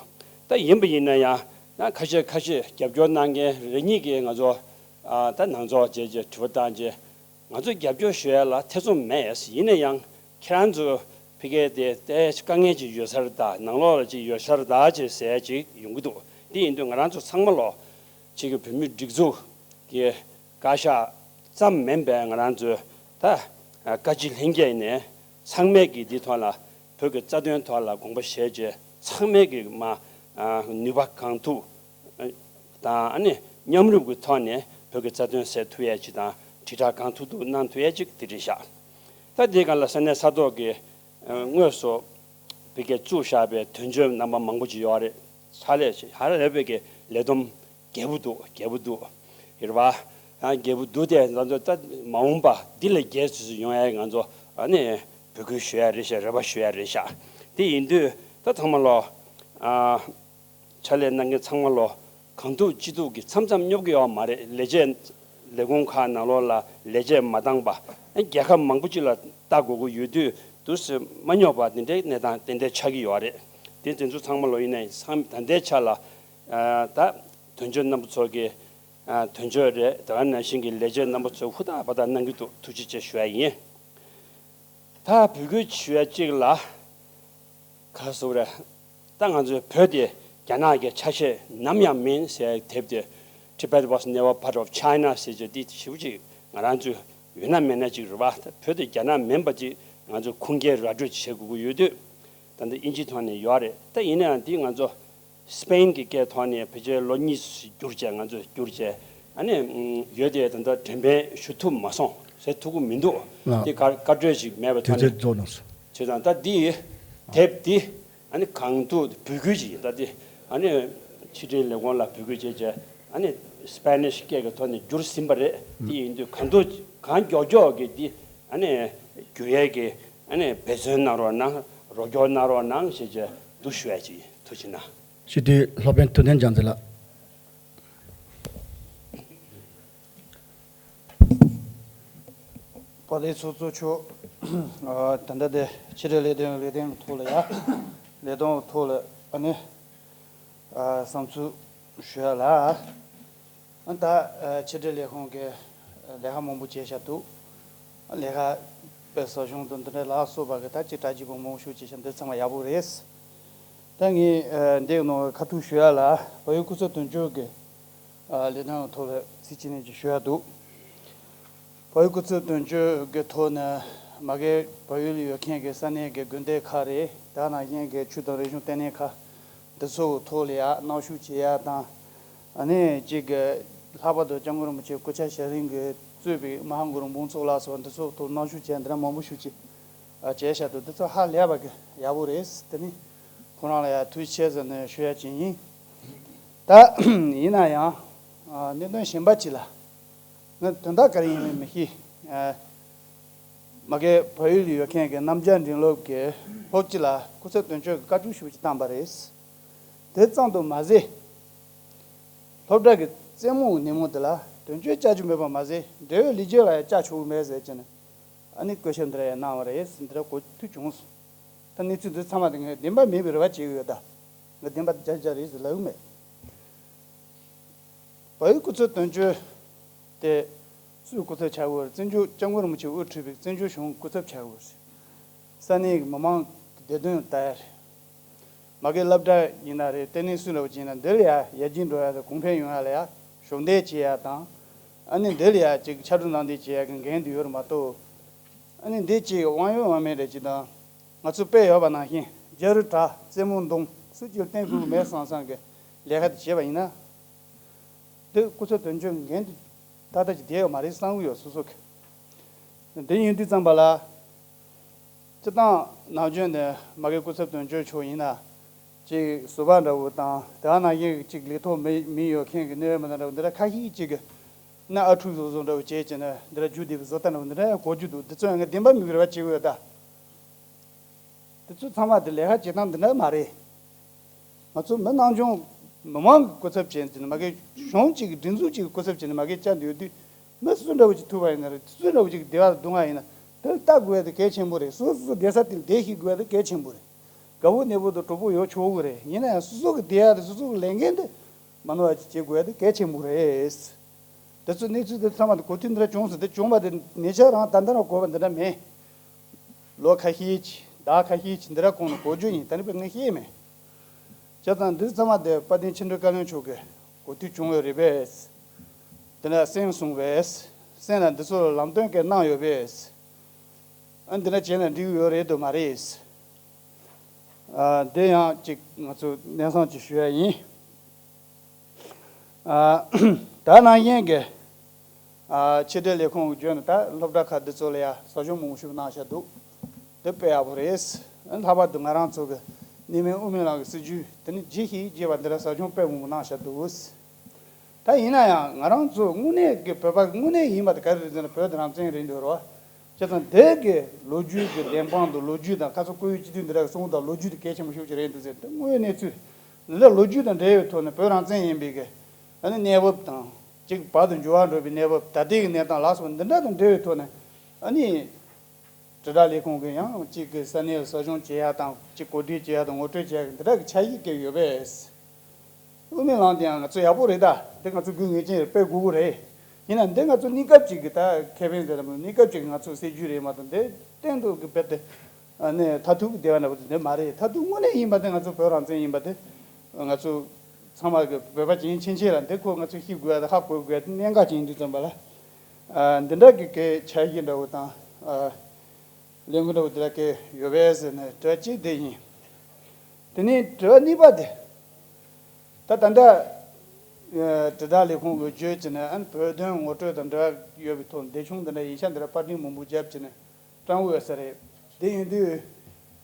ད་ཡིན་པ་ཡིན་ན་ཡང་ན་ཁ་ཤས་ཁ་ཤས་རྒྱབ་སྐྱོར་གནང་མཁན་རེ་གཉིས་ཀྱིས་ང་ཚོ་ཨ་ད་ནང་ཚོགས་བྱས་རྗེས་དྲི་བ་བཏང་རྗེས། ང་ཚོས་རྒྱབ་སྐྱོར་ཞུ་ཡ་ལ་ཐེ་ཚོམ་མེད། ཡིན་ན་ཡང་ཁྱེད་རང་ཚོ་ཕ་གིར་དེ་ལྟའི་དཀའ་ངལ་ཅིག་ཡོད་ས་རེད་ད། ནང་ལོགས་ལ་ཅིག་ཡོད་ས་རེད་ད་ཅེས་ཟེར་ཡ་ཅིག་ཡོང་གི་འདུག་དེ་ཡིན་དུས་ང་རང་ཚོ་ཚང་མ་ལོ་ཅིག་གི་བོད་མིའི་སྒྲིག་འཛུགས་ཀྱི་བཀའ་ཤག་ཙམ་མིན་པའི་ང་རང་ཚོའི་ད་བཀའ་སྤྱི་ལྷན་རྒྱས་ནས་ཚང་མས་ཀྱི་འདི་ཐོག་ལ་བོད་ཀྱི་རྩ་དོན་ཐོག་ལ་དགོངས་པ་བཞེས་རྗེས་ཚང་མས་ཀྱི་མ་ནུས་པ་གང་ཐུབ། དང་ཨ་ནི་མཉམ་རུབ་ཀྱི་ཐོག་ནས་བོད་ཀྱི་རྩ་དོན་སེལ་ཐུབ་ཡས་ཅིག་དང་དྲིལ་བསྒྲགས་གང་ཐུབ་ཐུབ་གནང་ཐུབ་ཡས་ཅིག་དེ་རེད་ཤག་ད་དེའི་སྒང་ལ་ས་གནས་ས་ཐོག་གི་དངོས་སུ་བོད་སྐད་བཙུགས་བཞག་པའི་དོན་གཅོད་རྣམ་པ་མང་པོ་ཅིག་ཡོད་རེད། ཧ་ལས་ཧ་ལས་པའི་གི་ལས་བསྡོམས་རྒྱས་པོ་འདུག་རྒྱས་པོ་འདུག་ཡོད་རེད་བ། ཡང་རྒྱས་པོ་འདུག་སྟེ་ང་ཚོ་ད་མ་འོངས་པ་འདི་ལས་རྒྱས་སུ་ཡོང་ཡས་ང་ཚོ་ ཨ་ནི་འབོད་སྐུལ་ཞུ་ཡ་རེད་ཤག་རེ་བ་ཞུ་ཡ་རེད་ཤག་དེ་ཡིན་དུས་ད་ཚང་མ་ལོ། ཨ། ཕྱག་ལས་གནང་མཁན་ཚང་མ་ལོ། གང་ཐུབ་ཅི་ཐུབ་ཀྱིས་མཚམས་མཚམས་སྙོབ་ཀྱི་ཡོད་མ་རེད། ལས་བྱེད་ལས་ཁུངས་ཁག་ནང་ལོགས་ལ་ལས་བྱེད་མ་འདང་པ། རྒྱལ་ཁབ་མང་པོ་ཅིག་ལ་ལྟ་དགོས་ཀྱི་ཡོད་དུས་དུས་སུ་མ་སྙོབ་པ་དེ་འདྲའི་གནས་སྟངས་ཏན་ཏན་ཆགས་ཀྱི་ཡོད་རེད། དེ་དེ་ཚོ་ཚང་མ་ལོ་ཡིན་ནའི་ཚང་ད་ལྟའི་ཆ་ལ། ཨ། ད་དོན་གཅོད་རྣམ་པ་ཚོ་གི། ཨ། དོན་གཅོད་རེད། དེ་ག་ནང་བཞིན་གྱི་ལས་བྱེད་རྣམ་པ་ཚོ་ཧུར་ཐག་འབད་ཐག་གནང་གི་འདུག་ཐུགས་རྗེ་ཆེ་ཞུ་ཡ་ཡིན། ད་འབོད་སྐུལ་ཞུ་ཡ་གཅིག་ལ། ག་རེ་ཟེར་དགོས་རེད། ད་ང་ཚོའི་བོད་དེ་རྒྱ་ནག་གི་ཆ་ཤས་ནམ་ཡང་མིན་ཟེར་ཡ་དེབ་དེ། Tibet was never part of China ཟེར་བྱས་དེ་ཞེ་པོ་ཅིག་ང་རང་ཚོའི་ཡོད་ན་མེད་ན་ཅིག་རེད་པ། ད་བོད་དེ་རྒྱ་ནག་མིན་པ་ཅིག་ང་ཚོས་ཁུངས་སྐྱེལ་ར་སྤྲོད་བྱེད་དགོས་ཀྱི་ཡོད་དུས། ད་ལྟ་དབྱིན་ཇིའི་ཐོག་ནས་ཡོད་རེད། ད་ཡིན་ནའང་འདི་ང་ཚོ་སི་པེན་གྱི་སྐད་ཐོག་ནས་ཕལ་ཆེར་ལོ་གཉིས་བསྒྱུར་བྱས། ང་ཚོས་བསྒྱུར་བྱས། ཨ་ནི་ཡོད་དེ་ད་ལྟ་འགྲེམས་སྤེལ་ཞུ་ཐུབ་མ་སོང་ཟེར་ཐུབ་ཀྱི་མི་འདུག་ལགས། འདི་བཀའ་བཀའ་གྲོས་ཤིག་མེད་པའི་ཐོག་དུས་ནས། ཚོད་རྫོགས་གནང་སོང་། བྱས་ཙང་ད་འདི་དེབ་འདི་ཨ་ནི་གང་ཐུབ་འབོད་སྐུལ་ཅིག་ཡིན། ད་འདི་ཨ་ནི་ཕྱི་དྲིལ་ལས་ཁུངས་ལ་འབོད་སྐུལ་བྱས་བྱས། ཨ་ནི་སི་པེ་ནིཤ་སྐད་ཀྱི་ཐོག་ནས་བསྒྱུར་ཟིན་པ་རེད། འདི་ཡིན་དུས་གང་ཐུབ་གང་མགྱོགས་མགྱོགས་ཀྱིས་འདི་ཨ་ནི་བསྒྱུར་ཡས་ཀྱི་ཨ་ནི་འབད་བརྩོན་གནང་རོགས་གནང་། རོགས་སྐྱོར་གནང་རོགས་གནང་ཞེས་བྱས་འདུག་ཞུ་ཡ་ཅིག་ཡིན། ཐུགས་རྗེ་གནང་། སྤྱི་འཐུས་ལྷོ་བན་ཐུབ་བསྟན་རྒྱལ་མཚན་ལགས། བཀའ་ལས་ཚོགས་གཙོ་མཆོག་ཨ། ད་ལྟ་དེ་ཕྱི་དྲིལ་ལས་དོན་ལས་དོན་གྱི་ཐོག་ལ་ཡ། ལས་དོན་གྱི་ཐོག་ལ་ཨ་ནི། ཨ། བསམ་ཚུལ་ཞུ་ཡ་ལ། ཨ། ད་ཨ་ཕྱི་དྲིལ་ལས་ཁུངས་ཀྱི་ལས་ཀ་མང་པོ་བྱས་བཞག་འདུག་ལས་ཀ་དཔེ་ཟབ་སྦྱོང་དང་འདི་འདྲ་ལ་སོགས་པ་གི་ད་ཅིག་གྲ་རྒྱས་པོ་མང་པོ་ཞིག་བྱས་བཞག་འདི་ཚང་མ་ཡག་པོ་རེད། ད་ངས་ཨ་འདིའི་ནང་ཁ་ཐུག་ཞུ་ཡ་ལ། བལ་ཡུལ་སྐུ་ཚབ་དོན་གཅོད་ཀྱི་ཨ་ལས་དོན་ཐོག་ལ་ཚིག་གཅིག་གཉིས་ཅིག་ཞུ་ཡ་འདུག་བལ་ཡུལ་སྐུ་ཚབ་དོན་གཅོད་ཀྱི་ཐོག་ནས་མ་གི་བལ་ཡུལ་ཡོད་མཁན་གྱི་ས་གནས་ཀྱི་དགོན་སྡེ་ཁག་རེད། དེ་ནང་བཞིན་གྱི་ཆོས་དང་རིག་གཞུང་ལྟེ་གནས་ཁག་འདི་ཚོའི་ཐོག་ལ་ཡ་མཉམ་ཞུགས་བྱེད་ཡ་དང་། ཨ་ནི་གཅིག་གི་ལྷག་པར་དུ་སྐྱབས་མགོན་རིན་པོ་ཆེ་སྐུ་ཕྱྭ་ཞབས་དྲུང་གིས་གཙོས་པའི་མ་ཧཱ་གུ་རུ་འབུམ་ཚོགས་ལ་སོགས་འདི་ཚོའི་ཐོག་མཉམ་ཞུགས་བྱས་འདི་འདྲ་མང་པོ་ཞིག་ཅིག་ཨ་བྱས་བཞག་འདུག་འདི་ཚོ་ཧ་ལས་པ་གི་ཡག་པོ་རེད། དེ་ནི་ཁོ་རང་ལ་ཡ་ཐུགས་རྗེ་ཆེ་ཟེར་ནས་ཞུ་ཡ་ཅིག་ཡིན། ད་ཡིན་ན་ཡང་ཨ་གནད་དོན་གཞན་པ་ཅིག་ལ། ང་དོན་དག་ག་རེ་ཡིན་མིན་མི་ཤེས། ཨ་མ་གི་བལ་ཡུལ་ཡོད་མཁན་གྱི་རྣམ་རྒྱལ་མགྲིན་སློབ་ཀྱིས་སློབ་སྤྱི་ལ་སྐུ་ཚབ་དོན་གཅོད་ཀྱི་བཀའ་བཀྱོན་ཞུ་ཅིག་བཏང་པ་རེད། དེ་ཙམ་དུ་མ་ཟད། སློབ་གྲྭ་གི་རྩེད་མོའི་ཉིན་མོ་དེ་ལ་དོན་གཅོད་བཅར་རྒྱུ་མེད་པ་མ་ཟད། འབྲེལ་ཡོད་ལས་བྱེད་ལ་ཡང་བཅར་ཆོག་གི་མེད་ཟེར་བྱས་ནས་ཨ་ནི་བཀོད་ཁྱབ་འདི་འདྲ་ཡང་གནང་བ་རེད། འདི་འདྲ་གོ་ཐོས་བྱུང་སོང་། ད་གནས་ཚུལ་འདི་ཚང་མ་དེ་ངས་བདེན་པ་མིན་པའི་རེ་བ་བྱེད་ཀྱི་ཡོད་ད། ང་བདེན་པ་རྒྱ་ཆ་རེད་ཟེར་ལབ་ཀྱི་མེད། བལ་ཡུལ་སྐུ་ཚབ་དོན་གཅོད་དེ་སུའི་སྐུ་ཚབ་ཆགས་ཀྱི་ཡོད་རེད། བཙན་བྱོལ་སྐྱབས་མགོན་རིན་པོ་ཆེས་དབུ་ཁྲིད་པའི་བཙན་བྱོལ་གཞུང་སྐུ་ཚབ་ཆགས་ཀྱི་ཡོད་རེད། ས་གནས་ཀྱི་མི་མང་གི་བདེ་དོན་ལྟ་ཡ་རེད། མ་གི་སློབ་གྲྭ་ཡིན་ན་རེད། ལྟེ་གནས་སུ་འདྲ་བོ་ཅིག་ཡིན་ན་འདིར་ཡ་ཡར་རྒྱས་འགྲོ་ཡ་དང་གོང་འཕེལ་ཡོང་ཡ་ལ་ཡ་ཞབས་འདེགས་བྱེད་ཡ་དང་། ཨ་ནི་འདིར་ཡ་ཅིག་ཕྱར་གྲུ་གནང་འདེགས་བྱེད་ཡ་གི་འགན་དུ་ཡོད་རེད་མ་གཏོགས། ཨ་ནི་འདི་ཅིག་དབང་ཡོད་དབང་མེད་རེད་ཅིག་དང་། ང་ཚོ་དཔེ་ཡོད་པ་ནང་བཞིན་རྒྱ་རུ་གྲགས་རྩེད་མོ་མདུང་སུ་གཅིག་ལ་བརྟེན་དགོས་ཀྱི་མེད་བསམ་བསམ་གི་ལས་ཀ་དེ་བྱས་པ་ཡིན་ན། འདི་སྐུ་ཚབ་དོན་གཅོད་འགན་དུ་ཏག་ཏག་ཅིག་བསྡད་ཡོད་མ་རེད་བསམ་གི་ཡོད་སོ་སོ་གི། འདི་ཡིན་དུས་ཙམ་པ་ལ། སྤྱིར་བཏང་ནམ་རྒྱུན་ནས་མ་གི་སྐུ་ཚབ་དོན་གཅོད་མཆོག་ཡིན་ན། ཅིག་ཟུར་པ་འདྲ་བོ་དང་དེ་ནང་བཞིན་ཅིག་ལས་ཐོག་མི་མི་ཡོད་མཁན་གྱི་གནད་ཡོད་མི་སྣ་འདྲ་བོ་འདི་འདྲ་ཁ་ཤས་ཅིག་གི་སྣ་ཨ་འཁྲུག་བཟོ་བཟོ་འདྲ་བོ་བྱས་བྱས་ནས་འདི་འདྲ་རྒྱུགས་བསྡད་པའི་བཟོ་ལྟ་འདྲ་བོ་འདི་འདྲ་ཡང་གོ་རྒྱུ་འདུག་འདི་ཚོ་ཡང་ངས་བདེན་པ་མིན་པའི་རེ་བ་བྱེད་ཀྱི་ཡོད་ད། དེ་ཚོ་ཚང་མ་དེ་ལས་ཀ་བྱེད་སྟངས་འདི་འདྲ་མ་རེད། ང་ཚོ་མི་ནང་ཆུང་མི་མང་གི་སྐུ་ཚབ་བྱས་ནས་མ་གི་གཞུང་གཅིག་གི་སྒྲིག་འཛུགས་གཅིག་གི་སྐུ་ཚབ་བྱས་ནས་མ་གི་བཅར་འདོད་དུས་མི་སུ་འདྲ་བོ་ཅིག་ཐུག་པ་ཡིན་ན་རེད། སུ་འདྲ་བོ་ཅིག་བདེ་བ་སྡུག་བསྔལ་ཡིན་ན་དེར་ལྟ་དགོས་ཡ་དེ་གལ་ཆེན་པོ་རེད། སོ་སོ་སོ་བསྡད་ས་དེར་བསྡད་ཤེས་དགོས་ཡ་དེ་གལ་ཆེན་པོ་རེད། དགའ་བོ་ནད་པོ་དང་གྲོགས་པོ་ཡོད་ཆོག་གི་རེད། ཡིན་ན་ཡང་སོ་སོ་གི་བདེ་བ་དེ་སོ་སོ་གི་ལས་འགན་དེ་མ་ནོར་བ་ཅིག་བྱེད་དགོས་ཡ་དེ་གལ་ཆེན་པོ་རེད། དེ་ཚོ་གནས་ཚུལ་དེ་ཚང་མ་དེ་གོ་ཐོས་འདི་འདྲ་བྱུང་སོང་། དེ་བྱུང་བ་དེ་ཉེ་ཆར་རང་ད་ལྟ་རང་གོ་བ་འདི་འདྲ་མེད། ལོ་ཁ་ཤས་ཅིག་ཟླ་ཁ་ཤས་ཅིག་འདི་འདྲ་གོང་ནས་གོ་རྒྱུ་ཡིན། ད་ནི་དཔེ་ངས་ཤེས་མེད། བྱས་ཙང་འདི་ཚང་མ་དེ་དཔལ་ལྡན་ཕྱི་དྲིལ་བཀའ་བློན་མཆོག་གིས་གོ་ཐོས་བྱུང་ཡོད་རེད་པས། དེ་འདྲ་གསན་སོང་བས། གསན་ལ་འདི་ཚོ་ལ་ལམ་སྟོན་གྱི་གནང་ཡོད་པས། ཨ་འདི་འདྲ་བྱས་ན་འགྲིག་ཡོད་རེད་དམ་མ་རེད། ཨ་འདི་ཡང་ཅིག་ང་ཚོ་གནས་ཚང་ཅིག་ཞུ་ཡ་ཡིན། ཨ་ད་ནང་བཞིན་གྱི་ཨ་ཕྱི་དྲིལ་ལས་ཁུངས་ཀྱི་བརྒྱུད་ནས་ད་སློབ་གྲྭ་ཁག་འདི་ཚོ་ལ་ཡ་ཟབ་སྦྱོང་མང་པོ་ཞིག་གནང་བཞག་འདུག་འདི་དཔེ་ཡག་པོ་རེད། ལྷག་པར་དུ་ང་རང་ཚོ་གི་གནས་མལ་དབུ་མའི་ལམ་གྱི་སྲིད་བྱུས་དེ་ནི་ལྗིད་ཤིག་ལྗིད་པ་འདི་འདྲ་ཟབ་སྦྱོང་དཔེ་མང་པོ་གནང་བཞག་འདུག་ད་ཡིན་ན་ཡང་ང་རང་ཚོ་དངོས་གནས་ཀྱི་བོད་པ་གི་དངོས་གནས་ཡིན་པ་དེ་ག་རེ་རེད་ཟེར་ན་བོད་དེ་རང་བཙན་རེད་འདུག་རོ། བྱས་ཙང་དེ་གི་ལོ་རྒྱུས་ཀྱི་བདེན་དཔང་དང་ལོ་རྒྱུས་དང་ཁ་སང་བཀུར་འོས་སྤྱི་འཐུས་འདི་འདྲ་གི་གསུང་དང་ལོ་རྒྱུས་དེ་གལ་ཆེན་པོ་ཤོས་ཅིག་རེད་འདུག་ཟེར། དེ་དངོས་ཡོད་གནས་ཚུལ་འདི་འདྲ་ལོ་རྒྱུས་དང་འབྲེལ་བའི་ཐོག་ནས་བོད་རང་བཙན་ཡིན་པའི་གི་ཨ་ནི་གནས་བབ་དང་གཅིག་བར་དུ་འགྱུར་བ་འགྲོ་བའི་གནས་བབ། ད་ལྟའི་གི་གནས་སྟངས་ལ་སོགས་འདི་འདྲ་དང་འབྲེལ་བའི་ཐོག་ནས་ཨ་ནི་དྲིལ་བསྒྲགས་ལས་ཁུངས་ཀྱི་ཡང་གཅིག་གི་ས་གནས་ལ་ཟབ་སྦྱོང་བྱེད་ཡ་དང་གཅིག་གོ་སྒྲིག་བྱེད་ཡ་དང་ངོ་སྤྲོད་བྱེད་ཡ་འདི་འདྲ་གི་འཆར་གཞི་བཀལ་ཡོད་པས། དབུ་མའི་ལམ་དེ་ཡང་ང་ཚོ་ཡག་པོ་རེད། ད་འདི་ང་ཚོ་དགོས་ངེས་ཅན་རེད། དཔེ་དགོས་ཀྱི་རེད། ཡིན་ན་འདི་ང་ཚོ་གནས་སྐབས་ཅིག་གི་ད་ཁེ་ཕན་ཟེར་ལ་མོ་གནས་སྐབས་ཅིག་གི་ང་ཚོ་སྲིད་ཇུས་རེད་མ་གཏོགས་འདི་གཏན་དུ་གི་རྦད་དེ་ཨ་ནི་མཐར་ཐུག་གི་བདེ་བ་འདྲ་པོ་དེ་འདི་མ་རེད། མཐར་ཐུག་དངོས་གནས་ཡིན་པ་དེ་ང་ཚོ་བོད་རང་བཙན་ཡིན་པ་དེ་ང་ཚོ་ཚང་མ་གི་བོད་པ་ཅན་ཕྱིན་ཆད་ལ་འདི་ཁོ་ང་ཚོ་ཤེས་དགོས་ཡ་དང་ཧ་གོ་དགོས་ཡ་དེ་གནད་འགག་ཅན་ཡིན་དུས་ཙམ་པ་ལ་ཨ་འདི་འདྲ་གི་གི་འཆར་གཞི་འདྲ་པོ་དང་ཨ་ལས་འགུལ་འདྲ་པོ་དེ་འདྲ་གི་ཡོད་པས་ཟེར་ནས་དྲི་བ་གཅིག་དེ་ཡིན། དེ་ནས་དྲི་བ་གཉིས་པ་དེ། ད་ད་ལྟ་ཨ་དྲིལ་བསྒྲགས་ལས་ཁུངས་ཀྱིས་བརྗོད་བྱས་ནས་ཨ་ནི་བོད་དོན་ངོ་སྤྲོད་དང་འབྲེལ་བ་ཡོད་པའི་ཐོག་འདས་ཆུང་འདི་འདྲ་ཡིག་ཆ་འདི་འདྲ་པར་སྐྲུན་མང་པོ་བརྒྱབ་བྱས་ནས་སྤྲང་པོ་ཡོད་ས་རེད། དེ་ཡིན་དུས་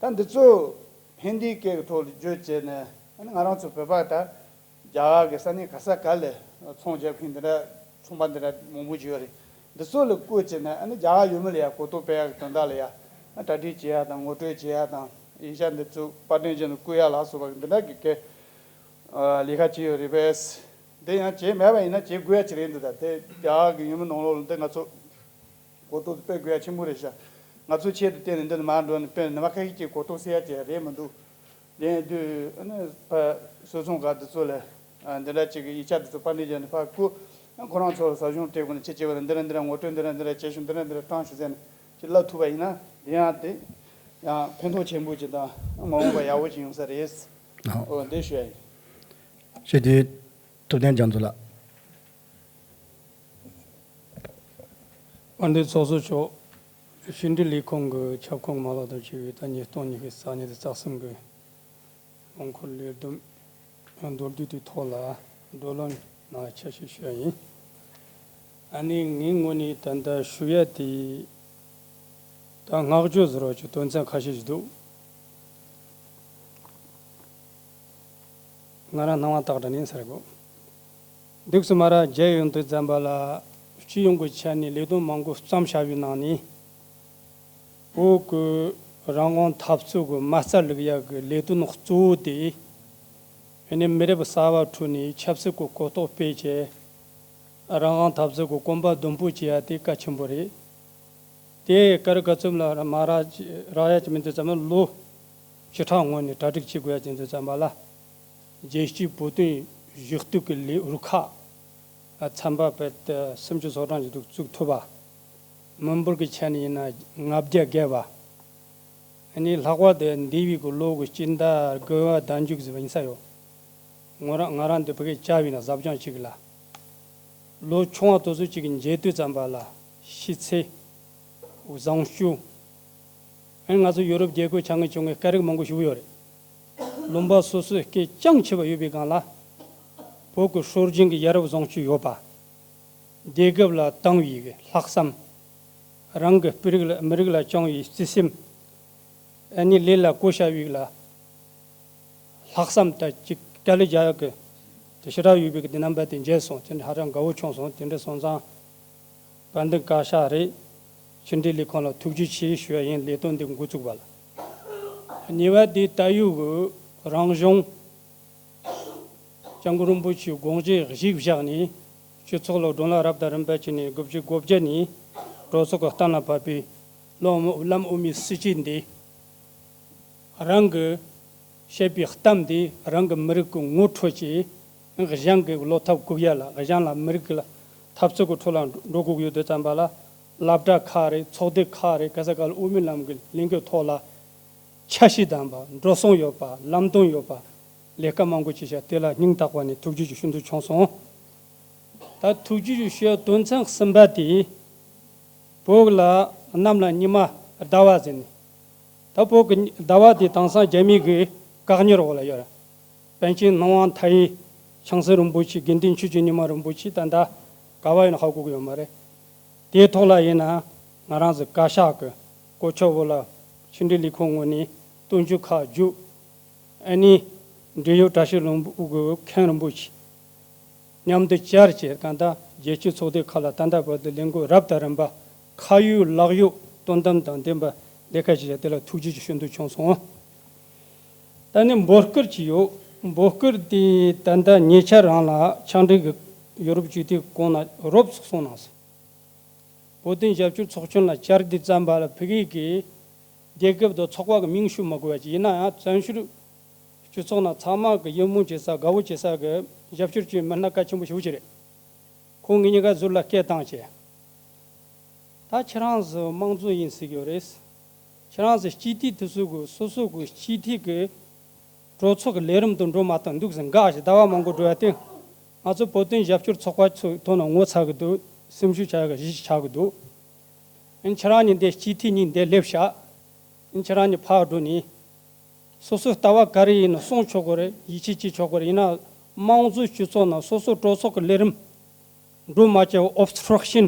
ད་འདི་ཚོ་ཧིན་དིའི་སྐད་ཀྱི་ཐོག་ལ་བརྗོད་བྱས་ནས་ཨ་ནི་ང་རང་ཚོ་བོད་པ་ད་རྒྱ་གར་གྱི་ས་གནས་ག་ས་ག་ལ་ཚོང་རྒྱག་མཁན་འདི་འདྲ་ཚོང་པ་འདི་འདྲ་མང་པོ་ཅིག་ཡོད་རེད། འདི་ཚོ་ལ་བསྐུར་བྱས་ནས་ཨ་ནི་རྒྱ་གར་ཡུལ་མི་ལ་ཡང་གོ་རྟོགས་སྤེལ་ཡག་གི་དོན་དག་ལ་ཡང་ཨ་གྲ་སྒྲིག་བྱེད་ཡག་དང་ངོ་སྤྲོད་བྱེད་ཡག་དང་ཡིག་ཆ་འདི་ཚོ་པར་སྐྲུན་བྱས་ནས་བསྐུར་ཡག་ལ་སོགས་པ་འདི་འདྲ་གི་གི་ཨ་ལས་ཀ་བྱས་ཡོད་རེད་པས། འདི་ཡང་བྱས་མེད་པ་ཡིན་ན་བྱེད་དགོས་ཡ་ཅིག་རེད་འདུག་ད་དེ་རྒྱ་གར་གྱི་ཡུལ་མི་ནང་ལོགས་ལ་འདི་ང་ཚོ་གོ་རྟོགས་སྤེལ་དགོས་ཡ་ཆེན་པོ་རེད་ཤག་ང་ཚོ་ཆེད་དུ་བལྟས་ནས་འདི་ནས་མར་འགྲོ་ནས་དཔེར་ན་ནི་མ་ཁ་ཤས་ཀྱིས་གོ་རྟོགས་སད་ཡ་ཅིག་རེད་མི་འདུག་དེ་ཡིན་དུས་ཨ་ནི་ཕ་སོ་སོང་ག་འདི་ཚོ་ལ་ཨ་འདི་འདྲ་ཅིག་གི་ཡིག་ཆ་འདི་ཚོ་པར་འདྲི་བྱས་ནས་ཕར་བསྐུར། ཁོ་རང་ཚོ་ལ་ཟབ་སྦྱོང་སྤྲད་དགོས་ན་ཅི་བྱེད་པ་དང་འདི་འདྲ་འདི་འདྲ་ངོ་སྤྲོད་འདི་འདྲ་འདི་འདྲ་བྱེད་ཤོག་འདི་འདྲ་འདི་འདྲ་སྤྲང་ཤོག་ཟེར་ནས་ཅིག་ལབ་ཐུབ་པ་ཡིན་ན་འདི་ཡང་དེ་ཡང་ཕན་ཐོགས་ཆེན་པོ་ཅིག་དང་མ་འོངས་པ་ཡག་པོ་ཅིག་ཡོང་ས་རེད། ཨོ། ཨོ་འདི་ཞུ་ཡ་ཡིན། ཞུ་དེ་ཐུབ་བསྟན་རྒྱ་མཚོ་ལགས། དཔལ་ལྡན་ཚོགས་གཙོ་མཆོག་ཕྱི་འབྲེལ་ལས་ཁུངས་ཀྱི་ཁྱབ་ཁོངས་མ་ལག་དང་བཅས་པའི་ད་ཉིས་སྟོང་ཉི་ཤུ་རྩ་གཉིས་དང་རྩ་གསུམ་གྱི་དགོངས་འཁོར་ལས་བསྡོམས་མདོར་བསྡུས་དེའི་ཐོག་ལ་བགྲོ་གླེང་གནང་ཆེད་ཞུ་ཡ་ཡིན། ཨ་ནི་ངའི་ངོས་ནས་ད་ལྟ་ཞུ་ཡ་དེ་ད་བསྔགས་བརྗོད་ཟེར་བ་ཅིག་དོན་ཚན་ཁ་ཤས་ཤིག་འདུག་ང་རང་སྣང་བ་དག་འདྲ་ནས་ཟེར་དགོས། འདུག་སེ་མར་མཇལ་ཡོང་དུས་ཙམ་པ་ལ་སྤྱི་ཡོངས་ཀྱི་ཆ་ནས་ལས་དོན་མང་པོ་བརྩམས་བཞག་པའི་ནང་ནས་བོད་ཀྱི་རང་དབང་འཐབ་རྩོད་ཀྱི་མ་རྩ་ལུགས་ཡག་གི་ལས་དོན་གཙོ་བོ་དེ་ཨ་ནི་མི་རབས་གསར་པ་ཁྲོད་ནས་ཆབ་སྲིད་ཀྱི་གོ་རྟོགས་སྤེལ་བྱས་རང་དབང་འཐབ་རྩོད་ཀྱི་གོམ་པ་མདུན་སྤོ་བྱེད་ཡ་དེ་གལ་ཆེན་པོ་རེད། དེ་ག་རེ་ག་ཚོད་ལ་མ་རག་རག་ཡ་ཅིག་མི་འདུག་ཙམ་ན་ལོ་བཅུ་ཕྲག་སྔོན་ནས་གྲ་སྒྲིག་བྱེད་དགོས་ཡ་ཅིག་འདུག་ཙམ་པ་ལ། རྒྱལ་སྤྱིའི་བོད་དོན་ཞུ་གཏུག་གི་ལས་རུ་ཁག་ཚན་པ་བར་དུ་སུམ་ཅུ་སོ་གྲངས་ཅིག་འདུག་བཙུགས་ཐུབ་པ། མི་འབོར་གྱི་ཆ་ནས་ཡིན་ན་ལྔ་བརྒྱ་བརྒལ་བ། ཨ་ནི་ལྷག་པར་དུ་འདས་པའི་གི་ལོ་གི་སྤྱི་ཟླ་དགུ་པ་ཟླ་མཇུག་ཟེར་བ་ཡིན་ས་ཡོད། ང་རང་ང་རང་འདི་ཕ་གིར་བཅར་བའི་ནང་ཟབ་སྦྱོང་ཅིག་ལ། ལོ་ཆུང་བ་དེ་ཚོ་ཅིག་གི་མཇལ་དུས་ཙམ་པ་ལ་ཕྱི་ཚེས་བཟང་སྤྱོད། ཨ་ནི་ང་ཚོ་ཡོ་རོབ་རྒྱལ་ཁབ་ཆ་ངེས་ཆུང་ངེས་སྐད་རིགས་མང་པོ་ཞིག་ཡོད་རེད། ལུང་པ་སོ་སོའི་སྐད་རྐྱང་ཆེ་བ་ཡོད་པའི་སྒང་ལ། བོད་ཀྱི་སྲོལ་རྒྱུན་གྱི་ཡ་རབས་བཟང་སྤྱོད་ཡོད་པ། དེ་སྐབས་ལ་བཏང་བའི་གི་ལྷག་བསམ། རང་གི་སྤུ་རིགས་ལ་མི་རིགས་ལ་བཅངས་པའི་བརྩེ་སེམས། ཨ་ནི་ལས་ལ་བཀོལ་བྱ་བའི་ལ། ལྷག་བསམ་དང་གཅིག་དཀའ་ལས་རྒྱག་ཡག་གི་དེ་ཞེ་དྲག་ཡོད་པའི་གི་དེ་རྣམ་པ་དེ་མཇལ་སོང་། དེ་འདྲ་ཧ་ཅང་དགའ་བོ་བྱུང་སོང་། དེ་འདྲ་སོང་ཙང་། དཔལ་ལྡན་བཀའ་ཤག་རེད། ཕྱི་འབྲེལ་ལས་ཁུངས་ལ་ཐུགས་རྗེ་ཆེ་ཞུ་ཡ་ཡིན། ལས་དོན་འདི་འགོ་བཙུགས་པ་ལ། གཉིས་པ་དེ་ད་ཡོད་གི་རང་གཞུང་སྐྱབས་མགོན་རིན་པོ་ཆེའི་དགོངས་བཞེད་གཞིར་བཞག་ནས་སྤྱི་ཚོགས་ལ་བགྲོ་གླེང་རབ་དང་རིམ་པ་བྱས་ནས་དགུ་བཅུ་གོ་བརྒྱད་ནས་གྲོས་ཚོགས་ཀྱི་གཏན་ལ་ཕབ་པའི་བླ་མ་བླ་མ་དབུ་མའི་སྲིད་བྱུས་འདི་རང་གི་བཤད་པའི་གཏམ་འདི་རང་གི་མི་རིགས་ཀྱི་ངོ་འཕྲོད་ཅིང་། གཞན་གྱི་བློ་ཐབས་འགུག་ཡ་ལ། གཞན་ལ་མི་རིགས་ལ་འཐབ་རྩོད་ཀྱི་ཁྲོད་ལ་འགྲོ་དགོས་ཀྱི་ཡོད་དུས་ཙམ་པ་ལ། སློབ་གྲྭ་ཁག་རེད། ཚོགས་སྡེ་ཁག་རེད། ག་ས་ག་ལ་དབུ་མའི་ལམ་གྱི་ལས་འགུལ་ཐོག་ལ་འཆར་གཞི་ལྡན་པ། འགྲོ་སོང་ཡོད་པ། ལམ་སྟོན་ཡོད་པ། ལས་ཀ་མང་པོ་བྱས་ཤག་དེ་ལ་སྙིང་ཐག་པ་ནས་ཐུགས་རྗེ་ཆེ་ཞུ་འདོད་བྱུང་སོང་། ད་ཐུགས་རྗེ་ཆེ་ཞུ་ཡ་དོན་ཚན་གསུམ་པ་དེ། བོད་ལ་གནམ་ལ་ཉི་མ་ཟླ་བ་ཟེར་ནས། ད་བོད་ཀྱི་ཟླ་བ་དེ་དེང་སང་རྒྱ་མི་གི་བཀག་ཉར་འོག་ལ་ཡོད། པཎ་ཆེན་ནམ་དབང་མཐའ་ཡས་བྱང་སེམས་རིན་པོ་ཆེ། དགེ་འདུན་ཆོས་ཀྱི་ཉི་མ་རིན་པོ་ཆེ་ད་ལྟ་ག་བ་ཡོད་ན་ཧ་གོ་གི་ཡོད་མ་རེད། དེའི་ཐོག་ལ་ཡིན་ན་ང་རང་ཚོ་བཀའ་ཤག་གི་གོ་ཆོད་བོད་ལ་ཕྱི་འབྲེལ་ལས་ཁུངས་ངོས་ནས་སྟོན་ཆོས་ཁག་བརྒྱུད། ཨ་ནི་འབྲེལ་ཡོད་བཀྲ་ཤིས་ལྷུན་པོ་གི་མཁན་རིན་པོ་ཆེ་མཉམ་དུ་བཅར་བྱས། གང་ལྟར་རྒྱལ་སྤྱིའི་ཚོགས་སྡེ་ཁག་ལ་ད་ལྟ་བར་དུ་ལས་འགུལ་རབ་དང་རིམ་པ་ཁ་ཡོད་ལག་ཡོད་ དོན་དམ་དང་ལྡན་པ་ལས་ཀ་བྱེད་ཡ་དེ་ལ་ཐུགས་རྗེ་ཆེ་ཞུ་འདོད་བྱུང་སོང་། ད་ནི་འབོད་སྐུལ་ཅིག་ཡོད། འབོད་སྐུལ་དེ་ད་ལྟ་ཉེ་ཆར་རང་ལ་ཕྱག་འབྲེལ་གྱི་ཡོ་རོབ་སྤྱི་འཐུས་གོང་ན་རོབ་ཙམ་གསུངས་གནང་སོང་། བོད་དོན་རྒྱབ་སྐྱོར་ཚོགས་ཆུང་ལ་བཅར་དུས་ཙམ་པ་ལ་ཕ་གི་གི་རྒྱལ་ཁབ་དང་ཚོགས་པ་གི་མིང་ཞུ་མི་དགོས་པ་ཅིག་ཡིན་ན་ཡང་བཙན་བྱོལ་སྤྱི་ཚོགས་ནང་ཚང་མ་གི་ཡིད་སྨོན་བྱེད་ས་དགའ་བོ་བྱེད་ས་གི་རྒྱབ་སྐྱོར་བྱེད་མི་སྣ་གལ་ཆེན་པོ་ཞེ་པོ་ཅིག་རེད། ཁོང་ངེད་གཉིས་ཀ་ཟུར་ལ་སྐད་བཏང་བྱས། ད་ཁྱེད་རང་ཚོ་དམངས་གཙོ་ཡིན་ཟེར་གྱི་ཡོད་རེད། ཁྱེད་རང་ཚོ་སྤྱི་འཐུས་དེ་ཚོ་གི་སོ་སོ་གི་སྤྱི་འཐུས་ཀྱི་གྲོས་ཚོགས་ཀྱི་ལས་རིམ་དུ་འགྲོ་མ་ཐུབ་འདུག་ཟེར་འགག་ཞིག་ཟླ་བ་མང་པོ་འགྲོ་ཡ་དེ། ང་ཚོ་བོད་དོན་རྒྱབ་སྐྱོར་ཚོགས་པ་ཚོའི་ཐོག་ནས་ངོ་ཚ་གི་འདུག་སེམས་ཤུགས་ཆག་ཡ་གི་གཞི་ཞིག་ཆགས་གི་འདུག་ཨ་ནི་ཁྱེད་རང་གཉིས་འདི་སྤྱི་འཐུས་གཉིས་འདི་སླེབས་ཤག་ཨ་ནི་ཁྱེད་རང་གཉིས་ཕར་འགྲོ་ནས། སོ་སོའི་ལྟ་བ་ག་རེ་ཡིན་ན་གསུང་ཆོག་གི་རེད། ཡིད་ཆེས་བྱེད་ཆོག་གི་རེད། ཡིན་ན་དམངས་གཙོའི་སྤྱི་ཚོགས་ནང་སོ་སོའི་གྲོས་ཚོགས་ཀྱི་ལས་རིམ་འགྲོ་མ་བཅུག་ཨོབ་སི་ཊྲག་ཤན་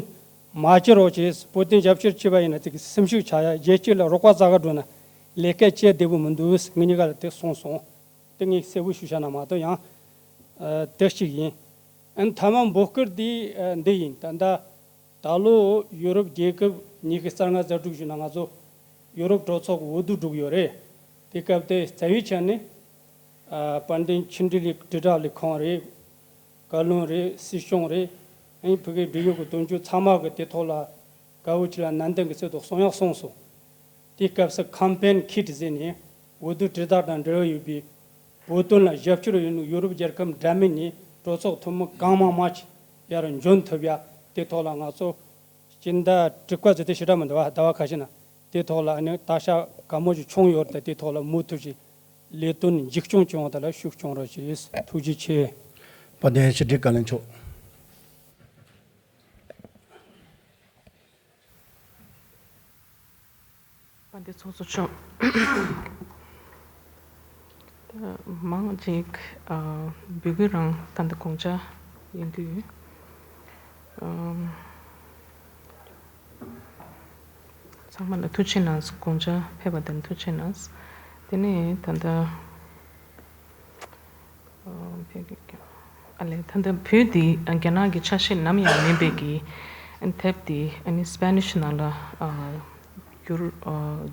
མ་བྱེད་རོགས་བྱེད། བོད་དོན་རྒྱབ་སྐྱོར་བྱས་པ་ཡིན་ན་དེ་གི་སེམས་ཤུགས་ཆག་ཡ། རྒྱལ་སྤྱི་ལ་རོགས་པ་རྩ་ག་འགྲོ་ན་ལས་ཀ་བྱེད་བདེ་པོ་མི་འདུག་ངེད་གཉིས་ཀ་ལ་དེ་གསུངས་སོང་། དེ་ངས་གསལ་པོ་ཞུ་བྱ་ན་མ་གཏོགས་ཡང་། ཨ། དེ་གཅིག་ཡིན། ཨ་ནི་མཐའ་མ་འབོད་སྐུལ་འདི་ཨ་འདི་ཡིན། ད་ལྟ་ད་ལོ་ཡུ་རོབ་རྒྱལ་ཁབ་ཉི་ཤུ་རྩ་ལྔ་རྩ་དྲུག་བཞུགས་ན་ང་ཚོ་ཡུ་རོབ་གྲོས་ཚོགས་ཀྱི་འོས་བསྡུ་འགྲོ་གི་ཡོད་རེད། དེ་སྐབས་དེ་རྩ་བའི་ཆ་ནས་ཨ་དཔལ་ལྡན་ཕྱི་འབྲེལ་ལས་དྲིལ་བསྒྲགས་ལས་ཁང་རེད། བཀའ་བློན་རེད། སྲིད་སྐྱོང་རེད། ཨ་ནི་ཕ་གིའི་འབྲེལ་ཡོད་ཀྱི་དོན་གཅོད་ཚང་མ་གི་དེ་ཐོག་ལ་དགའ་བོ་བྱེད་ལ་ནན་ཏན་གྱི་ཚུལ་དུ་གསུང་ཡག་གསུངས་སོང་། དེའི་སྐབས་སུ་ཁེམ་པེན་ཁིཊ་ཟེར་ནས་འོས་བསྡུ་དྲིལ་བསྒྲགས་དང་འབྲེལ་བ་ཡོད་པའི་བོད་དོན་ལ་རྒྱབ་སྐྱོར་ཡོད་ནོ་ཡུ་རོབ་རྒྱལ་ཁབ་འདྲ་མིན་ནས་གྲོས་ཚོགས་འཐུས་མི་གང་མང་མང་ཅིག་ཡར་འབྱོན་ཐུབ་ཡ། དེ་ཐོག་ལ་ང་ཚོ་སྤྱི་ཟླ་དྲུག་པ་ཚོ་དེ་ཞེ་དྲག་མི་འདུག་བ། ཟླ་བ་ཁ་ཤས་ན་དེ་ཐོག་ལ་ཨ་ནི་བརྟག་བྱ་གང་མང་ཅིག་བྱུང་ཡོད་རེད། ད་དེ་ཐོག་ལ་མུ་མཐུད་ཀྱི་ལས་དོན་མཇུག་སྐྱོང་བྱུང་བ་དེ་ལ་ཤུགས་སྐྱོང་རོགས་བྱེད། ཐུགས་རྗེ་ཆེ། དཔལ་ལྡན་ཕྱི་དྲིལ་བཀའ་བློན་མཆོག་དཔལ་ལྡན་ཚོགས་གཙོ་མཆོག་ད་མང་ཅིག་ཨ་འབོད་སྐུལ་རང་ད་ལྟ་དགོངས་འཆར་ཡིན་དུས། ཨམ། ཚང་མ་ལ་ཐུགས་རྗེ་གནང་། དགོངས་འཆར་ཕེབས་པ་དེར་ཐུགས་རྗེ་གནང་། དེ་ནས་ད་ལྟ་ཨ་ལས་ད་ལྟ་བོད་འདི་རྒྱ་ནག་གི་ཆ་ཤས་ནམ་ཡང་མིན་པའི་གི་དེབ་འདི་ཨ་ནི་སི་པེ་ནིཤ་ནང་ལ་བསྒྱུར་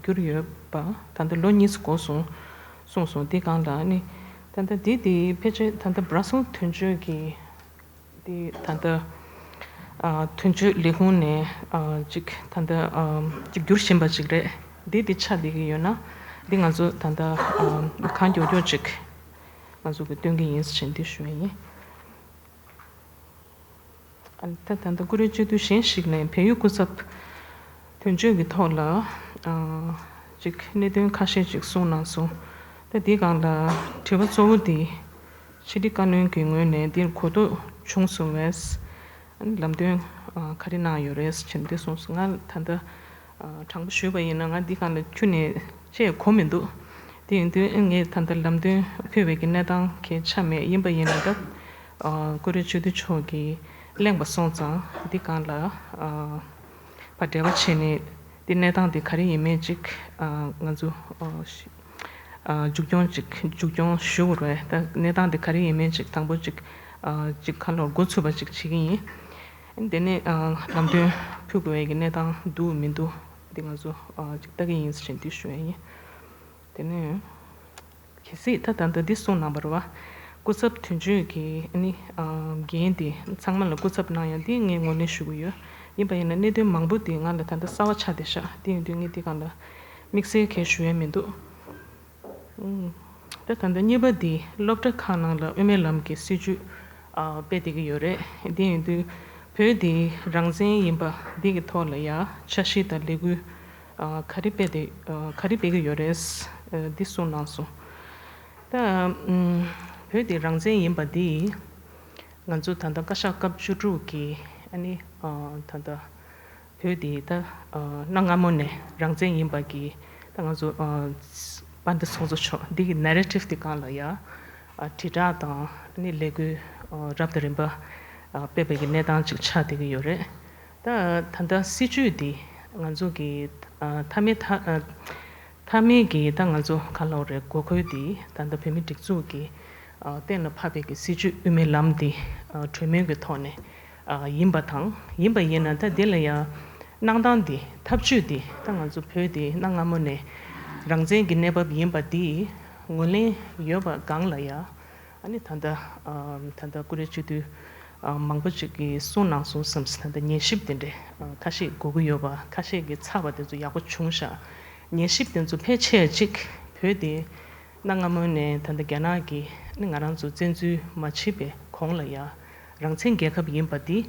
བསྒྱུར་ཡོད་པ་ད་ལྟ་ལོ་གཉིས་འགོར་སོང་གསུངས་སོང་། འདི་སྒང་ལ་ཨ་ནི་ད་ལྟ་འདི་འདི་ཕལ་ཆེར་ད་ལྟ་སྦྲ་སོང་དོན་གཅོད་ཀྱི་འདི་ད་ལྟ་ཨ་དོན་གཅོད་ལས་ཁུངས་ནས་ཨ་ཅིག་ད་ལྟ་ཨ་ཅིག་བསྒྱུར་བཞིན་པ་ཅིག་རེད། འདི་འདི་ཆགས་བསྡད་ཀྱི་ཡོད་ན་འདི་ང་ཚོ་ད་ལྟ་ཨ་གང་མགྱོགས་མགྱོགས་ཅིག་ང་ཚོ་གི་སྟོན་གྱི་ཡིན་ཟེར་འདི་ཞུ་ཡ་ཡིན། ཨ་ད་ད་ལྟ་བཀུར་འོས་སྤྱི་འཐུས་གཞན་ཞིག་ནས་བལ་ཡུལ་སྐུ་ཚབ་དོན་གཅོད་ཀྱི་ཐོག་ལ་ཨ་ཅིག་གནད་དོན་ཁ་ཤས་ཅིག་གསུངས་གནང་སོང་། ད་འདི་སྒང་ལ་དྲི་བ་གཙོ་བོ་འདི་ཕྱི་དྲིལ་བཀའ་བློན་གྱི་ངོས་ནས་འདིར་གོ་རྟོགས་བྱུང་སོང་བས། ཨ་ནི་ལམ་སྟོན་ཨ་ག་རེ་གནང་ཡོད་རེད་ཟེར་འདི་གསུངས་སོང་། ང་ད་ལྟ་ཨ་དྲང་པོ་ཞུས་པ་ཡིན་ན་ང་འདི་སྒང་ལ་ཁྱོན་ནས་ཅིག་གོ་མི་འདུག་དེ་ཡིན་དུས་ངས་ད་ལྟ་ལམ་སྟོན་ཕུལ་བའི་གི་གནས་སྟངས་གལ་ཆགས་མེད། ཡིན་པ་ཡིན་ན་ད་ཨ་བཀུར་འོས་སྤྱི་འཐུས་མཆོག་གིས་གླེང་བ་སོང་ཙང་འདི་སྒང་ལ་ཨ་ཕར་འབྲེལ་བ་བྱས་ནས་འདི་གནས་སྟངས་འདི་ག་རེ་ཡིན་མིན་ཅིག་ཨ་ང་ཚོ་ཨ་ཤི་ཨ་མཇུག་སྐྱོང་ཅིག་མཇུག་སྐྱོང་ཞུ་དགོས་རེད། ད་གནས་སྟངས་འདི་ག་རེ་ཡིན་མིན་ཅིག་དང་པོ་ཅིག་ཨ་ཅིག་ཁ་ལོར་འགོ་ཚུགས་པ་ཅིག་བྱེད་ཀྱི་ཡིན། དེ་ནས་ཨ་ལམ་སྟོན་ཕུལ་དགོས་པའི་གི་གནས་སྟངས་འདུག་མི་འདུག་འདི་ང་ཚོ་ཨ་ཅིག་ལྟ་གི་ཡིན་ཟེར་འདི་ཞུ་ཡ་ཡིན། དེ་ནས་གལ་སྲིད་ད་ད་ལྟ་འདི་གསུངས་གནང་བ་རེད་བ། སྐུ་ཚབ་དོན་གཅོད་ཀྱི་ཨ་ནི་ཨ་འགན་དེ་ཚང་མ་ལ་སྐུ་ཚབ་གནང་ཡ་འདི་ངས་ངོས་ལེན་ཞུ་གི་ཡོད། ཡིན་པ་ཡིན་ན་གནད་དོན་མང་པོ་དེ་ང་ལ་ད་ལྟ་གསར་བ་ཆགས་བསྡད་ཤག་དེ་ཡིན་དུས་ངས་འདི་སྒང་ལ་དམིགས་བསལ་གང་ཞུ་ཡ་མི་འདུག་ཨུམ། ད་ད་ལྟ་གཉིས་པ་འདི་སློབ་གྲྭ་ཁག་ནང་ལ་དབུ་མའི་ལམ་གྱི་སྲིད་བྱུས་ཨ་སྤེལ་བསྡད་ཀྱི་ཡོད་རེད། དེ་ཡིན་དུས་བོད་འདི་རང་བཙན་ཡིན་པ་འདི་གི་ཐོག་ལ་ཡ་འཆར་གཞི་དང་ལས་འགུལ་ཨ་ག་རེ་སྤེལ་བསྡད་ཨ་ག་རེ་སྤེལ་གྱི་ཡོད་རེད། ཨ་འདི་གསུངས་གནང་སོང་། ད་ཨུམ་བོད་འདི་རང་བཙན་ཡིན་པ་འདི་ང་ཚོ་ད་ལྟ་བཀའ་ཤག་སྐབས་བཅུ་དྲུག་གི་ཨ་ནི་ཨ་ད་ལྟ་བོད་འདི་ད་ཨ་གནའ་སྔ་མོ་ནས་རང་བཙན་ཡིན་པ་གི་ད་ང་ཚོ་ཨ་དཔལ་ལྡན་ཚོགས་གཙོ་མཆོག་འདི་གི་ནེ་རེ་ཊིབ་དེ་སྒང་ལ་ཡ་ཨ་དྲིལ་བསྒྲགས་དང་ཨ་ནི་ལས་འགུལ་ཨ་རབ་དང་རིམ་པ་ཨ་སྤེལ་བའི་གི་གནས་སྟངས་ཅིག་ཆགས་བསྡད་ཀྱི་ཡོད་རེད། ད་ད་ལྟ་སྲིད་བྱུས་འདི་ང་ཚོ་གི་ཨ་མཐའ་མའི་མཐའ་ཨ་མཐའ་མའི་གི་ད་ང་ཚོ་ག་ལབ་རེད། འགོ་ཁུལ་འདི་ད་ལྟ་བོད་མི་སྒྲིག་འཛུགས་ཀྱི་ཨ་གཏན་ལ་ཕབ་པའི་གི་སྲིད་བྱུས་དབུ་མའི་ལམ་འདི་ཨ་གྲོས་མོལ་གྱི་ཐོག་ནས་ཨ་ཡིན་པ་དང་། ཡིན་པ་ཡིན་ན་ད་འདི་ལ་ཡང་ གནང་སྟངས་འདི་ཐབས་ཇུས་འདི་ད་ང་ཚོ་བོད་འདི་གནའ་སྔ་མོ་ནས་རང་བཙན་གྱི་གནས་བབ་ཡིན་པ་འདི་ངོས་ལེན་ཡོད་པ་སྒང་ལ་ཡ། ཨ་ནི་ད་ལྟ་ད་ལྟ་ཀུ་རེ་སྤྱི་འཐུས་མང་པོ་ཅིག་གིས་གསུངས་གནང་སོང་བསམ། ད་ལྟ་ཉན་ཞིབ་དེ་འདྲས་ཁ་ཤས་དགོས་ཀྱི་ཡོད་པ། ཁ་ཤས་ཀྱིས་ཚར་བ་དེ་ཚོ་ཡག་པོ་བྱུང་ཤག་ཉན་ཞིབ་དེ་ཚོ་ཕལ་ཆེར་ཅིག་བོད་དེ་གནའ་སྔ་མོ་ནས་ད་ལྟ་རྒྱ་ནག་གིས་ནི་ང་རང་ཚོ་བཙན་འཛུལ་མ་བྱེད་པའི་གོང་ལ་ཡ། རང་བཙན་རྒྱལ་ཁབ་ཡིན་པ་འདི་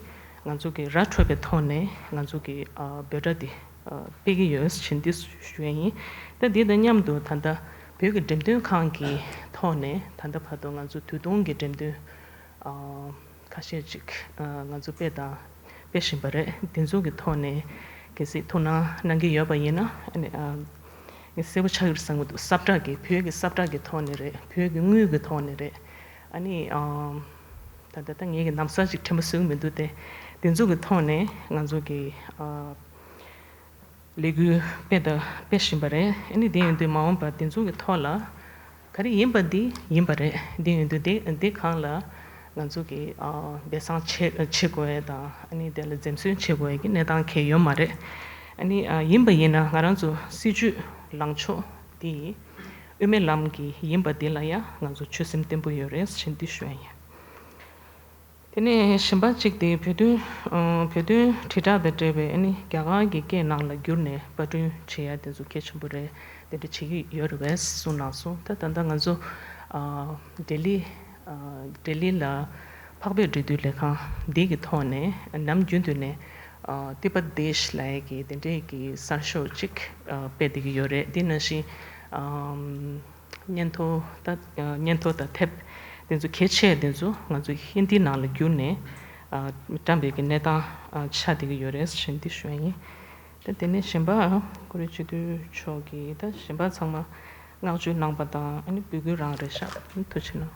ང་ཚོ་གི་ར་འཕྲོད་པའི་ཐོག་ནས་ང་ཚོ་གི་ཨ་འབོད་སྒྲ་འདི་ཨ་སྤེལ་གྱི་ཡོད་ཟེར་འདི་ཞུ་ཡ་ཡིན། ད་འདི་དང་མཉམ་དུ་ད་ལྟ་བོད་ཀྱི་འགྲེམས་སྟོན་ཁང་གི་ཐོག་ནས་ད་ལྟ་བར་དུ་ང་ཚོ་དུས་ཐུང་གི་འགྲེམས་སྟོན་ཨ་ཁ་ཤས་ཅིག་ཨ་ང་ཚོ་སྤེལ་དང་སྤེལ་བཞིན་པ་རེད། འདི་ཚོ་གི་ཐོག་ནས་གལ་སྲིད་ཐུགས་སྣང་གནང་གི་ཡོད་པ་ཡིན་ན་ཨ་ནི་ཨ་ངས་གསལ་པོ་ཆགས་ཀྱི་རེད་བསམ་གྱི་འདུག་སབ་ཊ་གི་བོད་ཀྱི་སབ་ཊ་གི་ཐོག་ནས་རེད། བོད་ཀྱི་དངུལ་གྱི་ཐོག་ནས་རེད། ཨ་ནི་ཨ་ད་ལྟ་ད་ངེད་ཀྱི་ལམ་སང་ཅིག་དྲན་པ་གསོས་ཀྱི་མི་འདུག་སྟེ། དེ་ཚོ་གི་ཐོག་ནས་ང་ཚོ་གི་ཨ་ལས་འགུལ་སྤེལ་དང་སྤེལ་བཞིན་པ་རེད། ཨ་ནི་དེ་ཡིན་དུས་མ་འོངས་པ་དེ་ཚོ་གི་ཐོག་ལ་ག་རེ་ཡིན་པ་འདི་ཡིན་པ་རེད། དེ་ཡིན་དུས་དེ་འདི་སྒང་ལ་ང་ཚོ་གི་ཨ་སྦས་གསང་བྱེད་བྱེད་དགོས་ཡས་དང་ཨ་ནི་དེ་ལ་འཛེམ་ཟོན་བྱེད་དགོས་ཡས་ཀྱི་གནས་སྟངས་གང་ཡོད་མ་རེད། ཨ་ནི་ཨ་ཡིན་པ་ཡིན་ན་ང་རང་ཚོ་སྲིད་བྱུས་ལངས་ཕྱོགས་འདི་དབུ་མའི་ལམ་གྱི་ཡིན་པ་འདི་ལ་ཡང་ང་ཚོ་ཆོད་སེམས་བརྟན་པོ་ཡོད་རེད་ཟེར་འདི་ཞུ་ཡ་ཡིན། དེ་ནས་གཞན་པ་གཅིག་དེ་བོད་དོན་ཨ་བོད་དོན་དྲིལ་བསྒྲགས་དང་འབྲེལ་བའི་ཨ་ནི་རྒྱ་གར་གྱི་སྐད་ནང་ལ་བསྒྱུར་ནས་པར་སྐྲུན་བྱེད་ཡ་དེ་ཚོ་གལ་ཆེན་པོ་རེད། དེ་འདྲ་བྱེད་ཀྱི་ཡོད་རེད་པས་གསུངས་གནང་སོང་། ད་ད་ལྟ་ང་ཚོ་ཨ་ལྡི་ལི་ཨ་ལྡི་ལི་ལ་འཕགས་པའི་འབྲེལ་མཐུད་ལས་ཁང་འདི་གི་ཐོག་ནས་ནམ་རྒྱུན་དུ་ནས་ཨ་ཏི་པ་དེཤ་ལབ་ཡ་གི་དེ་འདྲའི་གི་གསར་ཤོག་ཅིག་ཨ་སྤེལ་བསྡད་ཀྱི་ཡོད་རེད། དེ་ནང་བཞིན་ཨམ། སྙན་ཐོ་ད་སྙན་ཐོ་དང་དེབ་དེ་ཚོ་གལ་ཆེ་དེ་ཚོ་ང་ཚོ་ཧིན་དིའི་ནང་ལ་བསྒྱུར་ནས་བཀྲམ་པའི་གི་གནས་སྟངས་ཆགས་བསྡད་ཀྱི་ཡོད་རེད་ཟེར་འདི་ཞུ་ཡ་ཡིན། ད་དེ་ནས་གཞན་པ་ཀུ་རེ་སྤྱི་འཐུས་མཆོག་གིས་ད་གཞན་པ་ཚང་མ་བསྔགས་བརྗོད་གནང་པ་དང་ཨ་ནི་འབོད་སྐུལ་རང་རེད་ཤག་ཐུགས་རྗེ་གནང་།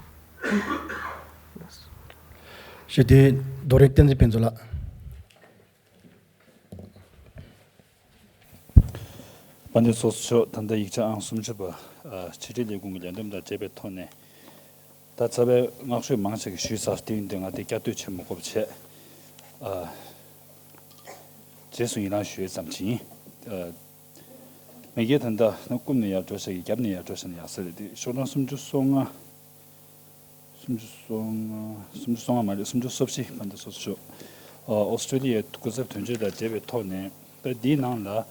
ཞུ་དེ་རྡོ་རིང་བསྟན་འཛིན་ཕུན་ཚོགས་ལགས། དཔལ་ལྡན་ཚོགས་གཙོ་མཆོག་ད་ལྟ་ཡིག་ཆ་ཨང་སུམ་ཅུ་པ་ཨ་ཕྱི་དྲིལ་ལས་ཁུངས་ཀྱི་ལས་བསྡོམས་དང་འབྲེལ་བའི་ཐོག་ནས་ད་རྩ་བའི་བསྔགས་བརྗོད་མང་ཆེ་གིས་ཞུས་ཚར། དེ་ཡིན་དུས་ང་དེ་བསྐྱར་ཟློས་བྱེད་མི་དགོས་པ་བྱས། ཨ་རྗེས་སུ་ཡི་རང་ཞུ་ཡས་ཙམ་ཅིག་ཡིན། ཨ་མི་སྒེར་ད་ལྟ་ན་རྐུབ་ནས་ཡར་འགྲོ་བྱས་ཀྱི་རྒྱབ་ནས་ཡར་འགྲོ་བྱས་ན་ཡག་ས་རེད། དེ་ཤོག་གྲངས་སུམ་ཅུ་སོ་ལྔ། སུམ་ཅུ་སོ་ལྔ། སུམ་ཅུ་སོ་ལྔ་མ་རེད། སུམ་ཅུ་སོ་བཞི། དཔལ་ལྡན་ཚོགས་གཙོ་མཆོག་ཨོ་སི་ཀྲོ་ལི་ཡའི་སྐུ་ཚབ་དོན་གཅོད་དང་འབྲེལ་བའི་ཐོག་ནས་ད་འདིའི་ནང་ལ་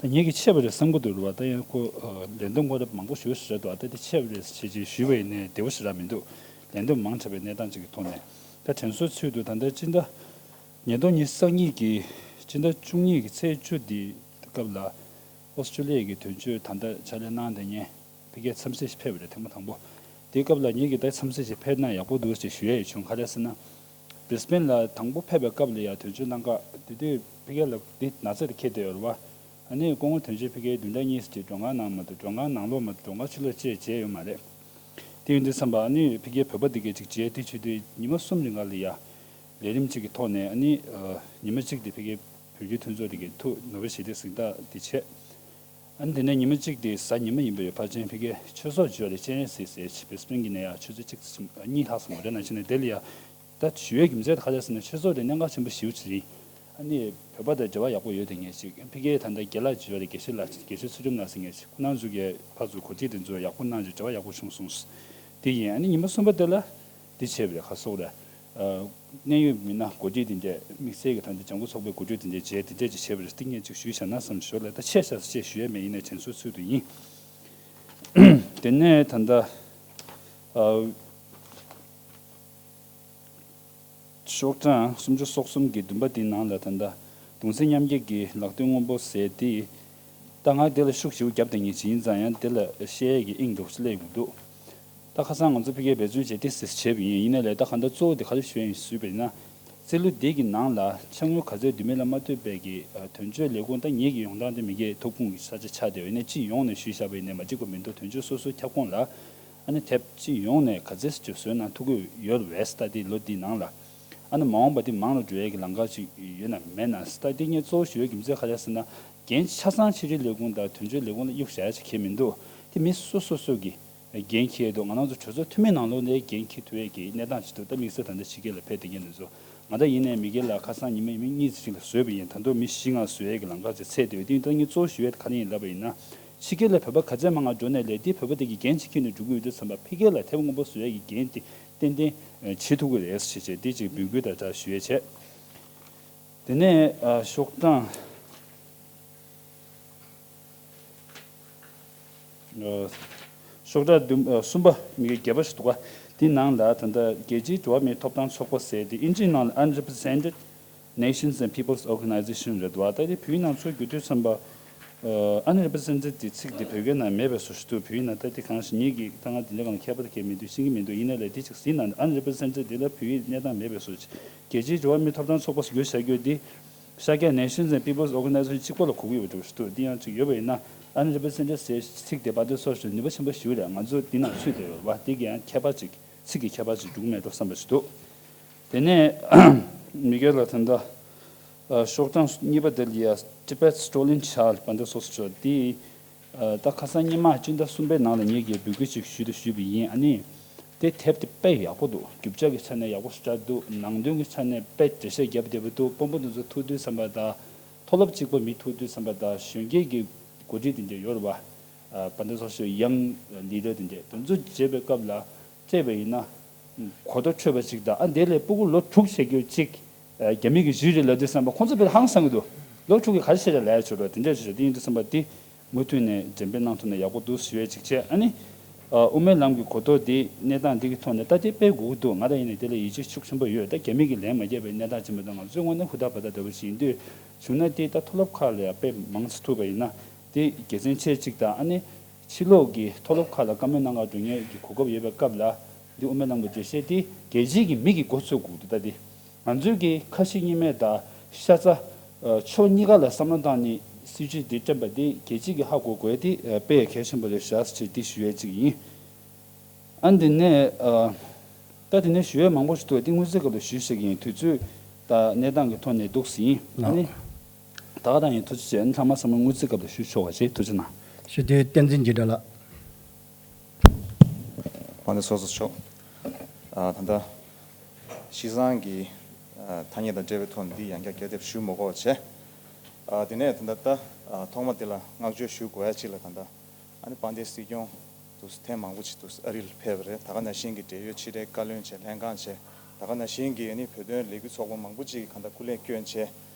ད་ངེད་ཀྱིས་ཆད་པ་རེད་བསམ་གྱི་འདུག་རེད་བ། ད་ཡང་ཁོ་ལས་བསྡོམས་ཁོ་རེ་མང་པོ་ཞུ་ཞེ་དྲག་འདུག་ད་དེ་ཆད་པ་རེད་ཞེས་ཅིག་ཞུས་པ་ཡིན་ནའི་བདེ་པོ་ཞེ་དྲག་མི་འདུག་ལས་བསྡོམས་མང་དྲགས་པའི་གནས་སྟངས་ཅིག་གི་ཐོག་ནས་ད་དྲན་གསོའི་ཚུལ་དུ་ད་ལྟ་སྤྱི་ཟླ་ཉིས་སྟོང་ཉི་ཤུ་རྩ་གཉིས་ཀྱི་སྤྱི་ཟླ་བཅུ་གཉིས་ཀྱི་ཚེས་བཅུ་འདི་སྐབས་ལ་ཨོ་སི་ཀྲོ་ལི་ཡ་གི་དོན་གཅོད་ད་ལྟ་ཕྱག་ལས་གནང་བསྡད་མཁན་ཕ་གིར་འཚམས་གཟིགས་ཕེབས་པ་རེད། ཐེངས་མ་དང་པོ། དེའི་སྐབས་ལ་ངེད་ཀྱིས་ད་འཚམས་གཟིགས་ཤིག་ཕེབས་ན་ཡག་པོ་འདུག་ཅེས་ཞུ་ཡས་ཡོད་བྱུང་། ག་རེ་ཟེར་ན། བྷི་རི་སི་བྷེན་ལ་དང་པོ་ཕེབས་པའི་སྐབས་ལ་ཡང་དོན་གཅོད་གནང་སྐབས་དེ་དུས་ཕ་གི་ལ་འདི་ན་ཚ་དེ་འཁེལ་བསྡད་ཡོད་རེད་བ། ཨ་ནི་སྐུ་ངོ་དོན་གཅོད་ཕ་གིའི་བདུན་ཕྲག་གཉིས་ཙམ་ཅིག་མགྲོན་ཁང་ནང་མ་གཏོགས་མགྲོན་ཁང་ནང་ལོགས་མ་གཏོགས་མགྲོན་ཁང་ཕྱི་ལོགས་བཅས་མཇལ་ཡོད་མ་རེད། དེ་ཡིན་དུས་ཙམ་པ་ཨ་ནི་ཕ་གིའི་བོད་པ་འདི་གས་ཅིག་མཇལ་དུས་ཆུ་དུས་ཉི་མ་གསུམ་རིང་ག་ལ་ཡ། ལས་རིམ་གཅིག་གི་ཐོག་ནས་ཨ་ནི་ཉི་མ་གཅིག་དེ་ཕ་གིའི་བོད་བརྒྱུད་མཐུན་ཚོགས་དེ་གས་ཐུགས་ནོར་བུ་ཞི་བདེ་གཟེངས་རྟགས་དེ་བྱས། ཨ་ནི་དེ་ནས་ཉི་མ་གཅིག་དེ་གཟའ་ཉི་མ་ཡིན་པ་ཡོད། ཕལ་ཆེར་ཕ་གིའི་ཆོས་ཚོགས་བརྗོད་ལས་སྤྱན་རས་གཟིགས་ཟེར་བི་སི་པིན་གྱི་ནས་ཡང་ཆུ་ཚོད་གཅིག་ཙམ་གཉིས་ལྷག་ཙམ་མ་འདྲ་ནང་ཕྱིན་ནས་དེ་ལ་ཡང་ད་ཞུ་ཡས་རྒྱུ་མཚན་དེ་ག་རེ་ཟེར་ན་ཆོས་ཚོགས་དེ་གནད་འགག་ཆེན་པོ་ཞེ་པོ་ཅིག་རེད། ཨ་ནི་བོད་པ་དང་འབྲེལ་བ་ཡག་པོ་ཡོད་དེ་ངས་ཅིག་ཕ་གིའི་ད་ལྟ་རྒན་ལགས་བརྗོད་ལས་དགེ་བཤེས་ལགས་དགེ་བཤེས་ཚུལ་ཁྲིམས་ལགས་ཟེར་ངས་ཅིག་ཁོ་རང་ཚོ་གི་ཕར་ཚུར་གོ་སྒྲིག་དེ་ཚོ་ཡག་པོ་གནང་ཅིག་འབྲེལ་བ་ཡག་པོ་བྱུང་སོང་། དེ་ཡིན། ཨ་ནི་ཉི་མ་གསུམ་པ་དེ་ལ། འདི་བྱས་པ་རེད། ཁ་སོག་རེད། ཨ་གནད་ཡོད་མི་སྣ་གོ་སྒྲིག་དེ་འདྲས་དམིགས་བསལ་གྱི་ད་འདི་ལྗང་ཁུ་ཚོགས་པའི་གོ་སྒྲིག་དེ་འདྲས་བྱས་དེ་འདྲས་ཅིག་བྱས་པ་རེད། ཏིག་ངས་ཅིག་ཞུས་བཞག་ན་བསམ་ཞོར་ལ་ད་ཆད་བཞག་ཅེས་ཞུ་ཡས་མེད། ཡིན་ནའི་དྲན་གསོའི་ཚུལ་དུ་ཡིན། དེ་ནས་ད་ལྟ་ཨ་ཤོག་གྲངས་སུམ་ཅུ་སོ་གསུམ་གྱི་བདུན་པ་དེའི་ནང་ལ་ད་ལྟ་གདུང་སེམས་མཉམ་སྐྱེད་ཀྱི་ལག་རྟེན་སྔོན་པོ་ཟེར་དེ། ད་ང་དེ་ལ་ཤུགས་ཞེ་པོ་བརྒྱབ་བསྡད་མཁན་ཅིག་ཡིན་ཙང་ཡང་དེ་ལ་བཤད་ཡས་ཀྱི་དབྱིངས་འདུག་སླེབས་མི་འདུག་ད་ཁ་སང་ང་ཚོ་ཕ་གིར་འབད་བརྩོན་བྱས་ཏེ་ཟེར་བྱས་པ་ཡིན། ཡིན་ནའི་ལས་ད་གང་ལྟར་གཙོ་བོ་དེ་ག་རེ་ཞུ་ཡ་ཡིན་ཞུས་པ་ཡིན་ན། རྩིས་ལོ་འདི་གི་ནང་ལ་ཕྱག་དངུལ་ག་ཚོད་བསྡུ་མིན་ལ་མ་ལྟོས་པའི་གི་དོན་གཅོད་ལས་ཁུངས་ད་ངེད་ཀྱི་ཡོང་སྟངས་དེ་མི་སྒེར་ཐོབ་ཁུངས་ཀྱི་ས་ཆ་ཆགས་བསྡད་པ་ཡིན་ནའི་སྤྱི་ཡོངས་ནས་ཞུས་བཞག་པ་ཡིན་ནའི་མ་གཅིག་པ་མི་འདུག་དོན་གཅོད་སོ་སོའི་ཁྱབ་ཁོངས་ལ་ཨ་ནི་དེབ་སྤྱི་ཡོངས་ནས་ག་ཚོད་ཅིག་བཟོས་ན་ཐུགས་ཁུར་ཡོད་རེད་ད་དེ་ལོ་འདིའི་ནང་ལ། ཨ་ནི་མ་འོངས་པ་དེ་མང་ལ་འགྲོ་ཡས་ཀྱི་ལམ་ཁ་ཅིག་ཡོད་ན་མེད་ན་ད་དེ་ངས་གཙོ་བོ་ཞུ་ཡས་རྒྱུ་མཚན་ག་རེ་ཟེར་ན། འགན་ཆ་ཚང་ཕྱི་དྲིལ་ལས་ཁུངས་དང་དོན་གཅོད་ལས་ཁུངས་ལ་གཡུག་བཞག་ཡ་ཅིག་གང་ཡང་མི་འདུག་དེ་མི་སོ་སོ་སོ་གི་འགན་འཁྱེར་འདུག་ང་རང་ཚོ་གྲོས་ཚོགས་འཐུས་མི་ནང་ལོགས་ནས་འགན་འཁྱེར་ཐུབ་ཡས་ཀྱི་གནས་སྟངས་ཅིག་འདུག་ད་དམིགས་བསལ་ད་ལྟ་ཕྱི་རྒྱལ་ལ་ཕེབས་བསྡད་མཁན་དེ་ཚོ་ ང་ད་ཡིན་ནའི་མི་སྒེར་ལ་ཁ་སང་ཉི་མ་མི་གཉིས་ཙམ་ཞིག་ལ་བཟོས་པ་ཡིན། ད་དུང་མི་བཞི་ལྔ་བཟོ་ཡས་ཀྱི་ལམ་ཁ་ཅིག་ཚད་དེ་ཡོད། དེ་ཡིན་ད་ངས་གཙོ་བོ་ཞུ་ཡས་ག་རེ་ཡིན་ལབ་པ་ཡིན་ན། ཕྱི་རྒྱལ་ལ་བོད་པ་ག་ཚད་མང་ང་འགྲོ་ནའི་ལས་དེ་བོད་པ་དེ་གི་འགན་ཅིག་འཁྱེར་ནས་འགྲོ་གི་ཡོད་དུས་ཙམ་པ་ཕ་གི་ལ་དེབ་སྔོན་པོ་བཟོ་ཡས་ཀྱི་འགན་དེ་ཏན་ཏན་བྱེད་ཐུབ་ཀྱི་རེད་ཞེས་བྱས་དེ་ཅིག་འབོད་སྐུལ་དང་སྦྲགས་ཞུ་ཡས་བྱས། དེ་ནས་ཨ་ཤོག་གྲངས་ཨ་ཤོག་གྲངས་བདུན་ཨ་གསུམ་པ་མི་གི་བརྒྱད་པ་ཞིག་འདུག་ག་དེ་ནང་ལ་ད་ལྟ་རྒྱལ་སྤྱིའི་འགྲོ་བ་མིའི་ཐོབ་ཐང་ཚོགས་པ་ཟེར་དེ་ཨིན་ཇིའི་ནང་ལ་Unrepresented Nations and Peoples Organization རེད་འདུག་ག་ད་དེ་བོད་ཡིག་ནང་ཚུར་བསྒྱུར་དུས་ཙམ་པ། ཨ་Unrepresented དེ་ཚིག་དེ་བོད་སྐད་ནང་མེད་པའི་བཟོ་ཞིག་འདུག་བོད་ཡིག་ནང་ད་དེ་གང་ཞིག་ངེད་ཀྱིས་ད་ང་དེ་འདྲ་གང་ལ་མཁས་པ་དང་མཁས་མི་འདུག་ཤེས་ཀྱི་མི་འདུག་ཡིན་ན་ལས་དེ་ཅིག་ཟིན་ན་Unrepresented དེ་ལ་བོད་ཡིག་གནས་སྟངས་མེད་པའི་བཟོ་ཞིག་རྒྱལ་སྤྱིའི་འགྲོ་བ་མིའི་ཐོབ་ཐང་ཚོགས་པ་བསྒྱུར་བྱ་རྒྱུ་དེ་ཤར་རྒྱག་Nations and Peoples Organization གཅིག་པ་ལ་གོ་གི་ཡོད་པ་འདུག་ཞུ་འདུག་དེ་ཡང་ཅིག་ཡོད་པ་ཡིན་ན་Unrepresented ཟེར་ཚིག་དེ་བ་དེ་སོ་སོ་ནུས་པ་ཆེན་པོ་ཞིག་རེད། ང་ཚོ་འདི་ནང་ཚུད་བསྡད་ཡོད་པ་དེ་གི་ཡང་ཁྱད་པར་ཅིག་ཚིག་གི་ཁྱད་པར་ཅིག་འདུག་མེད་འགྲོ་བསམ་པ་ཞིག་འདུག་དེ་ནས་མི་སྒེར་ལ་ད་ལྟ་ཤོག་གྲངས་གཉིས་པ་དེ་ལ་ཡ་Tibet's Stolen Child བ་འདི་སོ་སོ་ཆོག་དེ་ད་ཁ་སང་སྔོན་མ་སྤྱི་ཟླ་གསུམ་པའི་ནང་ལ་ངེད་ཀྱིས་འབོད་སྐུལ་ཅིག་ཞུས་དང་ཞུས་པ་ཡིན། ཨ་ནི་དེ་དེབ་དེ་དཔེ་ཡག་པོ་འདུག་རྒྱུ་ཆ་གི་ཆ་ནས་ཡག་པོ་ཞེ་དྲག་འདུག་ནང་དོན་གྱི་ཆ་ནས་དཔེ་འགྲེལ་བཤད་བརྒྱབ་བསྡད་པ་འདུག་དཔོན་པོ་འདི་ཚོ་ཐུག་དུས་ཙམ་པ་དང་མཐོ་སློབ་གཅིག་པ་མི་ཐུག་དུས་ཙམ་པ་དང་གཞོན་སྐྱེས་ཀྱི་འགོ་ཁྲིད་དེ་འདྲ་ཡོད་རེད་པ། བ་འདི་སོ་སོའི་ཡང་ལི་ལ་དེ་འདྲས་དེ་ཚོ་བརྗེ་བའི་སྐབས་ལ་སྤྲད་པ་ཡིན་ན། གོ་བརྡ་འཕྲོད་པ་ཅིག་དང་ཨ་འདི་ལས་སྤུ་གུ་ལོ་དྲུག་བྱེད་རྒྱུ་ཅིག་རྒྱ་མི་གི་གཞི་རེད་ལབ་དུས་བསམ་པ་ཁོང་ཚོ་དཔེ་ཧང་སང་གི་འདུག་ལོ་དྲུག་གི་ག་རེ་བྱེད་རེད་ལབ་ཆོག་རེད། དེ་འདྲས་བྱེད་དེ་ཡིན་དུས་བསམ་པ་དེ་མུ་མཐུད་ནས་འགྲེམས་སྤེལ་གནང་ཐུབ་ན་ཡག་པོ་འདུག་ཞུ་ཡས་ཅིག་བྱས། ཨ་ནི་དབུ་མའི་ལམ་གྱི་གོ་རྟོགས་དེ་གནས་སྟངས་འདི་གི་ཐོག་ནས་ད་དེ་དཔེ་དགོས་ཀྱི་འདུག་ང་རང་ཡིན་ནའི་དེ་ལ་ཡིད་ཆེས་ཤུགས་ཆེན་པོ་ཡོད། ད་རྒྱ་མི་གི་ལན་མ་རྒྱབ་པའི་གནས་སྟངས་ཆེན་པོ་དང་ང་ཚོའི་ངོས་ནས་ཧུར་ཐག་བར་ཐག་འདྲ་བོ་ཞིག་ཡིན་དུས་བྱུང་ན་དེ་ད་མཐོ་སློབ་ཁག་ལ་ཡང་དཔེ་མང་ཙམ་ཐུག་པ་ཡིན་ན་དེ་དགེ་མཚན་ཆེ་གཅིག་དང་ཨ་ནི། ཕྱི་ལོགས་ཀྱི་མཐོ་སློབ་ཁག་ལ་བཀའ་མོལ་གནང་གར་འགྲོ་མཁན་གྱི་གོ་སྐབས་ཡོད་པའི་སྐབས་ལ་འདི་དབུ་མའི་ལམ་གྱི་འགྲེལ་བཤད་དེ་རྒྱལ་སྤྱིའི་གི་མི་གི་མགོ་ཚོས་དགོས་འདུག་ད་དེ་ང་ཚོའི་གི་ཁ་ཞེ་གཉིས་མེད་དང་ཤ་ཚ་ཕྱོགས་གཉིས་ཀ་ལ་བསམ་བློ་བཏང་ནས་སྲིད་བྱུས་འདི་བསྐྲུན་པ་དེ་རྒྱལ་སྤྱིའི་གི་ཧ་གོ་དགོས་དེ་དཔེ་གལ་ཆེན་པོ་རེད་ཤག་ཅེས་འདི་ཞུ་ཡས་ཅིག་ཡིན། ཨ་འདི་ནས་ད་དེ་ནས་ཞུ་ཡས་མང་པོ་ཞིག་འདུག་དེ་དངོས་གཙོའི་སྐབས་ལ་ཞུས་ཤིག་ཡིན། དུས་ཚོད་དང་གནས་སྟངས་ཀྱི་ཐོག་ནས་འདུག་ཟིན་ཨ་ནི། ད་ག་དང་ཡིན་ཐུགས་རྗེ་ཆེ། ཨ་ནི་ཚང་མ་ཚང་མ་དངོས་གཙོའི་སྐབས་ལ་ཞུ་ཆོག་པ་བྱེད་ཐུགས་རྗེ་གནང་། ཞུ་དེ་བསྟན་འཛིན་འཇིགས་བྲལ་ལགས། དཔལ་ལྡན་ཚོགས་གཙོ་མཆོག་ཨ་ད་ལྟ་སྤྱི་བསང་གི་ཨ་ཐ་སྙད་དང་འབྲེལ་བའི་ཐོག་ནས་འདི་ཡང་བསྐྱར་བསྐྱར་ལྡབ་ཞུ་མི་དགོས་པ་བྱས། ཨ་དེ་ནས་ད་ལྟ་ད་ཨ་ཐོག་མ་དེ་ལ་བསྔགས་བརྗོད་ཞུ་དགོས་ཡ་གཅིག་ལ་ད་ལྟ་ཨ་ནི་དཔལ་ལྡན་སྲིད་སྐྱོང་དུ་ཐེངས་མང་པོ་ཅིག་ཏུ་ཨ་རི་ལ་ཕེབས་པ་རེད། ད་ག་ནང་བཞིན་གྱི་འབྲེལ་ཡོད་ཕྱི་དྲིལ་བཀའ་བློན་བྱས་ལྷན་ཁང་བྱས། ད་ག་ནང་བཞིན་གྱི་ཨ་ནི་བོད་དོན་ལས་འགུལ་ཚོགས་པ་མང་པོ་ཅིག་གིས་གང་ལྟར་སྐུ་ལས་བསྐྱོན་བྱས།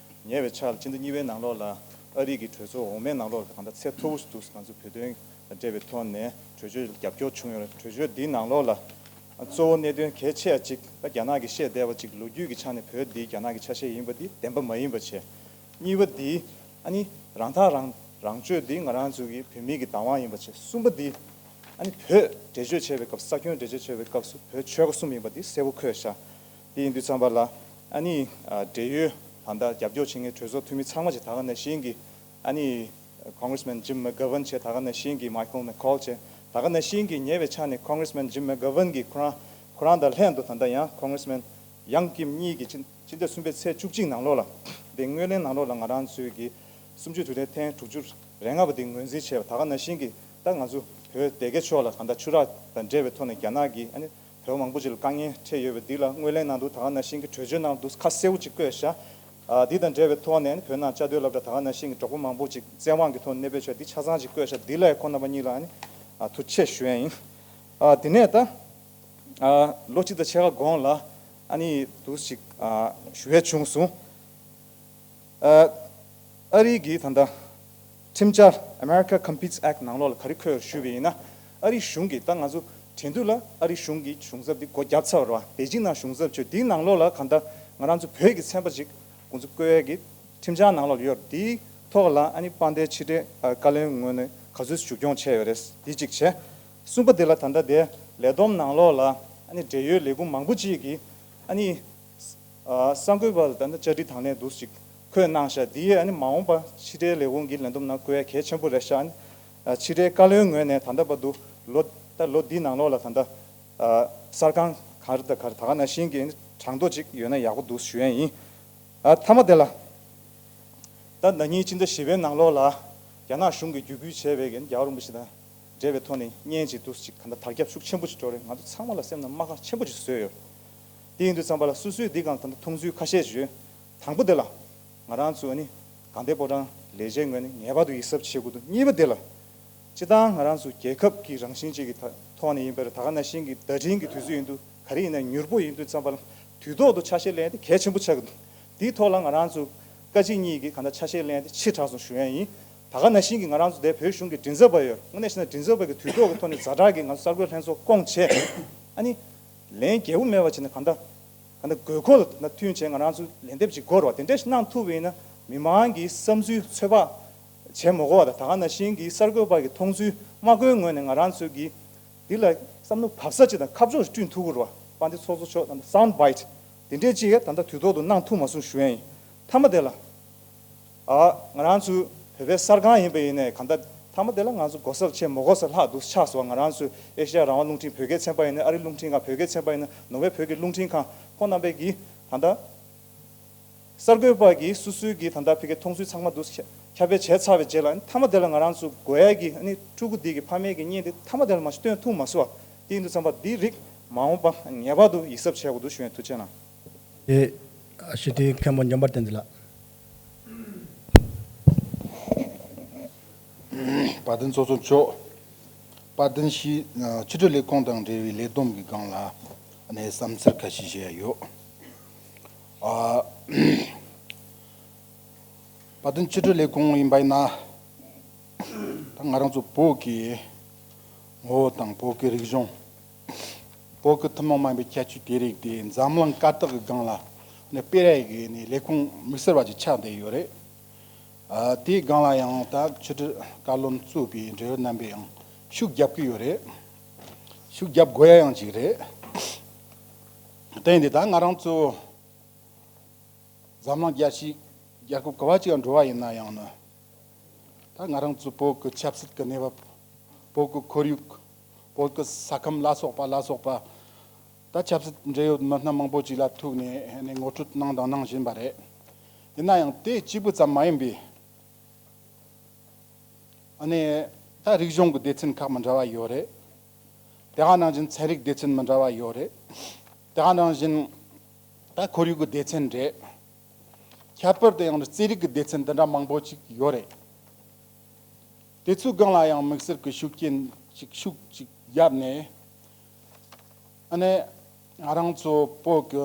ཉེ་བའི་ཆར་ལ་ཕྱི་ཟླ་གཉིས་པའི་ནང་ལོགས་ལ་ཨ་རི་གི་གྲོས་ཚོགས་འོག་མའི་ནང་ལོགས་ལ་གང་ལྟར་ཚད་མཐོ་པོ་ཞིག་ཏུ་ང་ཚོ་བོད་དོན་དང་འབྲེལ་བའི་ཐོག་ནས་གྲོས་ཆོད་རྒྱབ་སྐྱོར་བྱུང་ཡོད་རེད། གྲོས་ཆོད་འདིའི་ནང་ལོགས་ལ་གཙོ་བོ་གནད་དོན་གལ་ཆེ་བ་ཅིག་ད་རྒྱ་ནག་གིས་བཤད་བསྡད་པ་ཅིག་ལོ་རྒྱུས་ཀྱི་ཆ་ནས་བོད་འདི་རྒྱ་ནག་གི་ཆ་ཤས་ཡིན་པ་འདི་བདེན་པ་མ་ཡིན་པ་བྱས། གཉིས་པ་འདི་ཨ་ནི་རང་ཐག་རང་རང་གཅོད་འདི་ང་རང་ཚོ་གི་བོད་མི་གི་བདག་དབང་ཡིན་པ་བྱས། གསུམ་པ་འདི་ཨ་ནི་བོད་འགྲེལ་བརྗོད་བྱེད་པའི་སྐབས་ས་ཁྱོན་འགྲེལ་བརྗོད་བྱེད་པའི་སྐབས་སུ་བོད་ཆོལ་ཁ་གསུམ་ཡིན་པ་འདི་གསལ་པོ་འཁོད་ཤག་དེ་ཡིན་དུས་ཙམ་པ་ལ་ཨ་ནི་ཨ་འབྲེལ་ཡོད་ད་ལྟ་རྒྱབ་སྐྱོར་བྱེད་མཁན་གྲོས་ཚོགས་འཐུས་མི་ཚང་མ་ཅིག་ད་ག་ནང་བཞིན་གྱི་ཨ་ནི་Congressman Jim McGovern བྱས། ད་ག་ནང་བཞིན་གྱི་Michael McCaul བྱས། ད་ག་ནང་བཞིན་གྱི་ཉེ་བའི་ཆ་ནས་Congressman Jim McGovern གྱིས་ཁོ་རང་ཁོ་རང་དང་ལྷན་དུ་ད་ལྟ་ཡང་Congressman Young Kim གཉིས་ཀྱིས་ཕྱི་ཕྱི་ཟླ་གསུམ་པའི་ཚེས་བཅུ་གཅིག་ནང་ལོགས་ལ་དེ་སྔོན་གླེང་ནང་ལོགས་ལ་ང་རང་ཚོའི་གི་གསུམ་བཅུའི་དུས་དྲན་ཐེངས་དྲུག་ཅུ་རེ་ལྔ་པ་དེ་ངོས་འཛིན་བྱས་པ། ད་ག་ནང་བཞིན་གྱི་ད་ང་ཚོ་བོད་སྡེ་དགེ་ཕྱོགས་ལ་གང་ལྟར་ཆུ་རགས་དང་འབྲེལ་བའི་ཐོག་ནས་རྒྱ་ནག་གིས་ཨ་ནི་བོད་མང་པོ་ཅིག་ལ་དཀའ་ངལ་འཕྲད་ཡོད་པ་འདི་ལ་སྔོན་གླེང་གནང་འདུག་ད་ག་ནང་བཞིན་གྱི་གྲོས་ཆོད་ནང་འདུག་ཁ་གསལ་པོ་ཅིག་བཀོད་བཞག་ཨ་འདི་དང་འབྲེལ་བའི་ཐོག་ནས་ཨ་ནི་བོད་ནང་བཅའ་སྡོད་སློབ་གྲྭ་ད་ག་ནང་བཞིན་གྱི་གྲོགས་པོ་མང་པོ་ཅིག་བཙན་དབང་གི་ཐོག་ནས་གནས་སྤོས་བྱས་འདི་ཆ་ཚང་ཅིག་བཀོད་བཞག་འདི་ལ་ཡང་ཁོང་རྣམ་པ་གཉིས་ལ་ཨ་ནི་ཨ་ཐུགས་རྗེ་ཆེ་ཞུ་ཡ་ཡིན། ཨ་དེ་ནས་ད་ཨ་ལོ་གཅིག་དང་ཕྱེད་ཀ་གོང་ལ་ཨ་ནི་འདུག་ཅིག་ཨ་ཞུ་ཡ་བྱུང་སོང་། ཨ་ཨ་རི་གི་ད་ལྟ་ཁྲིམས་འཆར་America Competes Act ནང་ལོགས་ལ་ག་རེ་འཁོད་ཞུས་པ་ཡིན་ན། ཨ་རི་གཞུང་གིས་ད་ང་ཚོ་དྲན་དུས་ལ་ཨ་རི་གཞུང་གི་གཞུང་ཚབ་འདི་སྒོ་བརྒྱབ་ཚར་བ་རེད་བ། པེ་ཅིང་ནང་གཞུང་ཚབ་བྱོས་འདིའི་ནང་ལོགས་ལ་གང་ལྟར་ང་རང་ཚོ་བོད་ཀྱི་ཚན་པ་ཅིག་ཁོང་ཚོ་བསྐོ་ཡས་ཀྱི་ཁྲིམས་འཆར་ནང་ལོགས་ལ་ཡོད་རེད། དེའི་ཐོག་ལ་ཨ་ནི་དཔལ་ལྡན་ཕྱི་དྲིལ་བཀའ་བློན་ངོས་ནས་ག་ཚོད་ཞུ་སྐྱོང་བྱས་ཡོད་རེད། འདི་གཅིག་བྱས། གསུམ་པ་དེ་ལ་ད་ལྟ་དེ་ལས་བསྡོམས་ནང་ལོགས་ལ་ཨ་ནི་འབྲེལ་ཡོད་ལས་ཁུངས་མང་པོ་ཅིག་གིས་ཨ་ནི་ཨ་གསར་འགོད་པ་ལ་ད་ལྟ་བཅར་འདྲི་དང་ལེན་འདུག་ཅིག་འཁོད་གནང་ཤག་འདི་ཡིས་ཨ་ནི་མ་འོངས་པ་ཕྱི་དྲིལ་ལས་ཁུངས་ཀྱི་ལས་བསྡོམས་ནང་བཀོད་ཡ་གལ་ཆེན་པོ་རེད་ཤག་ཨ་ནི་ཨ་ཕྱི་དྲིལ་བཀའ་བློན་ངོས་ནས་ད་ལྟ་བར་དུ་ལོ་ད་ལོ་འདིའི་ནང་ལོགས་ལ་ད་ལྟ་ཨ་གསར་ཁང་ག་རེ་དང་ག་རེ་ད་ག་ནང་བཞིན་གྱི་ཨ་ནི་གྲངས་ཐོ་ཅིག་ཡོད་ན་ཡག་པོ་འདུག་ཞུ་ཡ་ཡིན། ཨ་མཐའ་མ་དེ་ལ། ད་ན་ནིང་སྤྱི་ཟླ་བཞི་པའི་ནང་ལོགས་ལ་རྒྱ་ནག་གཞུང་གིས་བརྒྱུད་སྐུལ་བྱས་པའི་རྒྱལ་བ་རིན་པོ་ཆེ་དང་འབྲེལ་བའི་ཐོག་ནས་བརྙན་ཅིག་འདུག་ཅིག་གང་ལྟར་དར་ཁྱབ་ཤུགས་ཆེན་པོ་ཅིག་འགྲོ་རེད། ང་ཚོ་ཚང་མ་ལ་སེམས་ནང་རྨ་ཁ་ཆེན་པོ་ཅིག་བཟོས་ཡོད། དེ་ཡིན་དུས་ཙམ་པ་ལ་སོ་སོའི་འདི་གང་ད་ལྟ་མཐོང་ཚུལ་ཁ་ཤས་ཤིག་ཡོད། དང་པོ་དེ་ལ་ང་རང་ཚོ་ཨ་ནི་དགའ་ལྡན་ཕོ་བྲང་ལས་བྱེད་ངོས་ནས་ངེས་པར་དུ་ཡིད་གཟབ་བྱེད་དགོས་འདུག་གཉིས་པ་དེ་ལ་སྤྱི་བཏང་ང་རང་ཚོ་རྒྱལ་ཁབ་ཀྱི་རང་བཞིན་ཅིག་གི་ཐ་ཐོག་ནས་ཡིན་པར་ད་ག་ནང་བཞིན་གྱི་བརྡ་འཕྲིན་གྱི་དུས་ཚོད་ཡིན་དུས་ག་རེ་ཡིན་ན་མྱུར་པོ་ཡིན་དུས་ཙམ་པ་ལ་དུས་ཐོག་ཏུ་ཆ་ཤས་ལེན་དེ་གལ་ཆེན་པོ་ཆགས་ཀྱི་འདུག་དེའི་ཐོག་ལ་ང་རང་ཚོ་བཀའ་སྤྱི་གཉིས་ཀྱིས་གང་ལྟར་ཆ་ཤས་ལེན་དེ་ཕྱི་དྲགས་སོང་ཞུ་ཡ་ཡིན། ད་ག་ནང་བཞིན་གྱི་ང་རང་ཚོ་དེ་བོད་གཞུང་གི་མགྲིན་ཚབ་པ་ཡོད། དངོས་གནས་བྱས་ན་མགྲིན་ཚབ་པ་གི་དུས་ཐོག་གི་ཐོག་ནས་ཛ་དྲག་གི་ང་ཚོ་གསར་འགོད་ལྷན་ཚོགས་བསྐོངས་བྱས། ཨ་ནི་ལན་རྒྱས་པོ་མེད་པ་བྱས་ནས་གང་ལྟར་གང་ལྟར་དགོས་མཁོ་ལ་མཐུན་བྱས་ང་རང་ཚོ་ལན་འདེབས་ཅིག་དགོས་རེད་བ། དེ་འདྲ་ཞིག་གནང་ཐུབ་པ་ཡིན་ན་མི་མང་གི་བསམ་ཚུལ་ཚོད་དཔག་བྱེད་མ་དགོས་པ་དང་། ད་ག་ནང་བཞིན་གྱི་གསར་འགོད་པ་གི་མཐོང་ཚུལ་མ་བཀོད་སྔོན་ནས་ང་རང་ཚོ་གི་འདི་ལ་བསམ་བློ་བབས་ས་ཅིག་དང་ཁ་ཕྱོགས་ཤིག་བསྐྲུན་ཐུབ་ཀྱི་རེད་བ། དཔལ་ལྡན་ཚོགས་གཙོ་མཆོག་དང་སའུན་ཌི་བྷའིཊ་དེ་འདྲས་ཅིག་ད་ལྟ་དུས་ཐོག་ཏུ་གནང་ཐུབ་མ་སོང་ཞུ་ཡ་ཡིན། མཐའ་མ་དེ་ལ་ཨ་ང་རང་ཚོ་བོད་པའི་གསར་ཁང་ཡིན་པ་ཡིན་ནའི་གང་ལྟར་མཐའ་མ་དེ་ལ་ང་ཚོ་དགོས་ས་ཆེ་མི་དགོས་ས་ལྷག་འདུག་ཆགས་སོང་། ང་རང་ཚོ་ཨེ་ཤ་ཡ་རང་དབང་རླུང་འཕྲིན་བོད་སྐད་ཚན་པ་ཡིན་ན། ཨ་རིའི་རླུང་འཕྲིན་ཁང་བོད་སྐད་ཚན་པ་ཡིན་ན། ནོར་ཝེ་བོད་ཀྱི་རླུང་འཕྲིན་ཁང་ཁོང་རྣམ་པས་ཀྱིས་ད་ལྟ་གསར་འགོད་པ་གིས་སོ་སོའི་གི་ད་ལྟ་ཕ་གིའི་མཐོང་ཚུལ་ཚང་མ་འདུག་ཁྱབ་སྤེལ་བྱས་ཚར་བའི་རྗེས་ལ་མཐའ་མ་དེ་ལ་ང་རང་ཚོ་དགོས་ཡ་གི་ཨ་ནི་ཕྲུ་གུ་འདི་གི་ཕ་མའི་གི་གཉེན་དེ་མཐའ་མ་དེ་ལ་མ་གཞི་སྟོན་ཐུབ་མ་སོང་བ། དེ་ཡིན་དུས་ཙམ་པ་འདི་རིགས་མ་འོངས་པ་ངེས་པར་དུ་ཡིད་གཟབ་བྱེད་དགོས་འདུག་ཞུ་ཡ། ཐུགས་རྗེ་གནང་། དེ་ཞི་བདེའི་མཁན་པོ་འཇམ་དཔལ་བསྟན་འཛིན་ལགས། དཔལ་ལྡན་ཚོགས་གཙོ་མཆོག་དཔལ་ལྡན་ཕྱི་ཕྱི་དྲིལ་ལས་ཁུངས་དང་འབྲེལ་བའི་ལས་བསྡོམས་ཀྱི་སྒང་ལ་ནས་བསམ་ཚུལ་ཁ་ཤས་བཤད་ཡ་ཡོད། ཨ། དཔལ་ལྡན་ཕྱི་དྲིལ་ལས་ཁུངས་ཡིན་པ་ཡིན་ན། ད་ང་རང་ཚོ་བོད་ཀྱི་ངོ་བོ་དང་བོད་ཀྱི་རིག་གཞུང་། བོད་ཀྱི་ཐུན་མོང་མ་ཡིན་པའི་ཁྱད་ཆོས་དེ་རིགས་དེ་འཛམ་གླིང་དཀར་རྟགས་ཀྱི་སྒང་ལ་ནས་སྤེལ་ཡ་གི་ནས་ལས་ཁུངས་དམིགས་བསལ་བ་ཅིག་ཆགས་བསྡད་ཡོད་རེད། ཨ། དེའི་སྒང་ལ་ཡང་ད་ཕྱི་དྲིལ་བཀའ་བློན་གཙོས་པའི་འབྲེལ་ཡོད་རྣམ་པས་ཡང་ཤུགས་རྒྱབ་ཀྱི་ཡོད་རེད། ཤུགས་རྒྱབ་དགོས་ཡ་ཡང་ཅིག་རེད། དེ་ཡིན་དུས་ད་ང་རང་ཚོ་འཛམ་གླིང་རྒྱལ་སྤྱི་རྒྱལ་ཁབ་ག་བ་ཅིག་ལ་འགྲོ་བ་ཡིན་ན་ཡང་ནི། ད་ང་རང་ཚོ་བོད་ཀྱི་ཆབ་སྲིད་ཀྱི་གནས་བབ། བོད་ཀྱི་ཁོར་ཡུག་བོད་ཀྱི་ས་ཁམས་ལ་སོགས་པ་ལ་སོགས་པ། ད་ཆབ་སྲིད་འབྲེལ་ཡོད་མི་སྣ་མང་པོ་ཅིག་ལ་ཐུག་ནས་ནས་ངོ་སྤྲོད་གནང་དང་གནང་བཞིན་པ་རེད། ཡིན་ན་ཡང་དེ་གཅིག་པུ་ཙམ་མ་ཡིན་པའི། ཨ་ནི་ད་རིག་གཞུང་གི་སྡེ་ཚན་ཁག་མི་འདྲ་བ་ཡོད་རེད། དེ་ག་ནང་བཞིན་ཚན་རིག་སྡེ་ཚན་མི་འདྲ་བ་ཡོད་རེད། དེ་ག་ནང་བཞིན་ད་ཁོར་ཡུག་གི་སྡེ་ཚན་རེད། ཁྱད་པར་དུ་ཡང་རྩེད་རིགས་ཀྱི་སྡེ་ཚན་འདི་འདྲ་མང་པོ་ཅིག་ཡོད་རེད། དེ་ཚོའི་སྒང་ལ་ཡང་དམིགས་བསལ་གྱི་ཤུགས་རྐྱེན་ཅིག་ཤུགས་ཅིག་བརྒྱབ་ནས། ཨ་ནི་ང་རང་ཚོ་བོད་ཀྱི་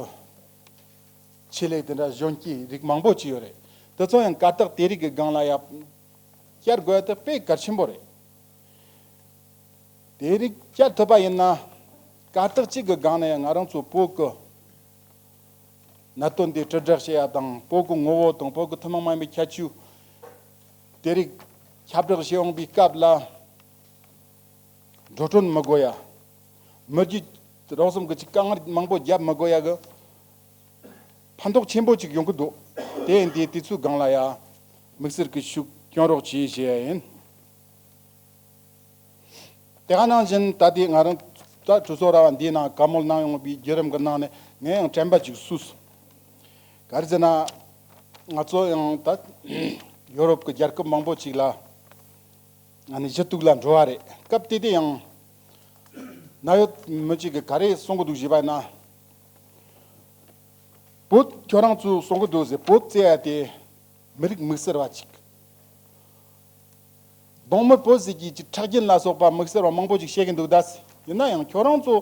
ཆེད་ལས་དེ་འདྲ་གཞོན་སྐྱེས་རིགས་མང་པོ་ཅིག་ཡོད་རེད། དེ་ཚོ་ཡང་གར་སྟེགས་དེ་རིགས་ཀྱི་སྒང་ལ་ཡང་བསྐྱལ་དགོས་ཡ་དེ་དཔེ་གལ་ཆེན་པོ་རེད། དེ་རིགས་བསྐྱལ་ཐུབ་པ་ཡིན་ན། གར་སྟེགས་གཅིག་གི་སྒང་ནས་ཡང་ང་རང་ཚོ་བོད་ཀྱི་གནད་དོན་དེ་དྲིལ་བསྒྲགས་བྱེད་ཡ་དང་། བོད་ཀྱི་ངོ་བོ་དང་བོད་ཀྱི་ཐུན་མོང་མ་ཡིན་པའི་ཁྱད་ཆོས་དེ་རིགས་ཁྱབ་བསྒྲགས་བྱེད་འོང་པའི་སྐབས་ལ། འགྲོ་གྲོན་མི་དགོས་ཡ། མི་རྒྱུ་རོགས་ཟོམ་གྱི་ཅིག་དཀའ་ངལ་མང་པོ་རྒྱབ་མི་དགོས་ཡ་གི་ཕན་ཐོགས་ཆེན་པོ་ཅིག་ཡོང་གི་འདུག་དེ་ཡིན་དུས་དེ་ཚོའི་སྒང་ལ་ཡ་དམིགས་བསལ་གྱི་ཤུགས་སྐྱོན་རོགས་གྱིས་ཞུ་ཡ་ཡིན། དེ་ག་ནང་བཞིན་ད་ལྟའི་ང་རང་ད་གྲོས་ཚོགས་ར་བ་འདིའི་ནང་བཀའ་མོལ་གནང་ཡོང་བའི་བརྒྱུད་རིམ་གྱི་ནང་ནས་ངས་ཡང་དྲན་པ་ཅིག་བསུས། ག་རེ་ཟེར་ན། ང་ཚོ་ཡང་ད་ཡོ་རོབ་ཀྱི་རྒྱལ་ཁབ་མང་པོ་ཅིག་ལ་ཨ་ནི་གཞི་གཏུག་ལ་འགྲོ་བ་རེད། སྐབས་དེ་དུས་ཡང་ན་ཡོད་མི་གཅིག་གིས་ག་རེ་གསུང་གི་འདུག་ཞུས་པ་ན། བོད་ཁྱོད་རང་ཚོས་གསུང་གི་འདུག་ཟེར། བོད་ཟེར་ཡ་དེ་མི་རིགས་དམིགས་བསལ་བ་ཅིག་གདོང་དམར་པོ་ཟེར་གྱི་ཅིག་ཁྲག་རྒྱུན་ལ་སོགས་པ་དམིགས་བསལ་བ་མང་པོ་ཅིག་བཤད་ཀྱི་འདུག་ད། ཡིན་ན་ཡང་ཁྱོད་རང་ཚོ་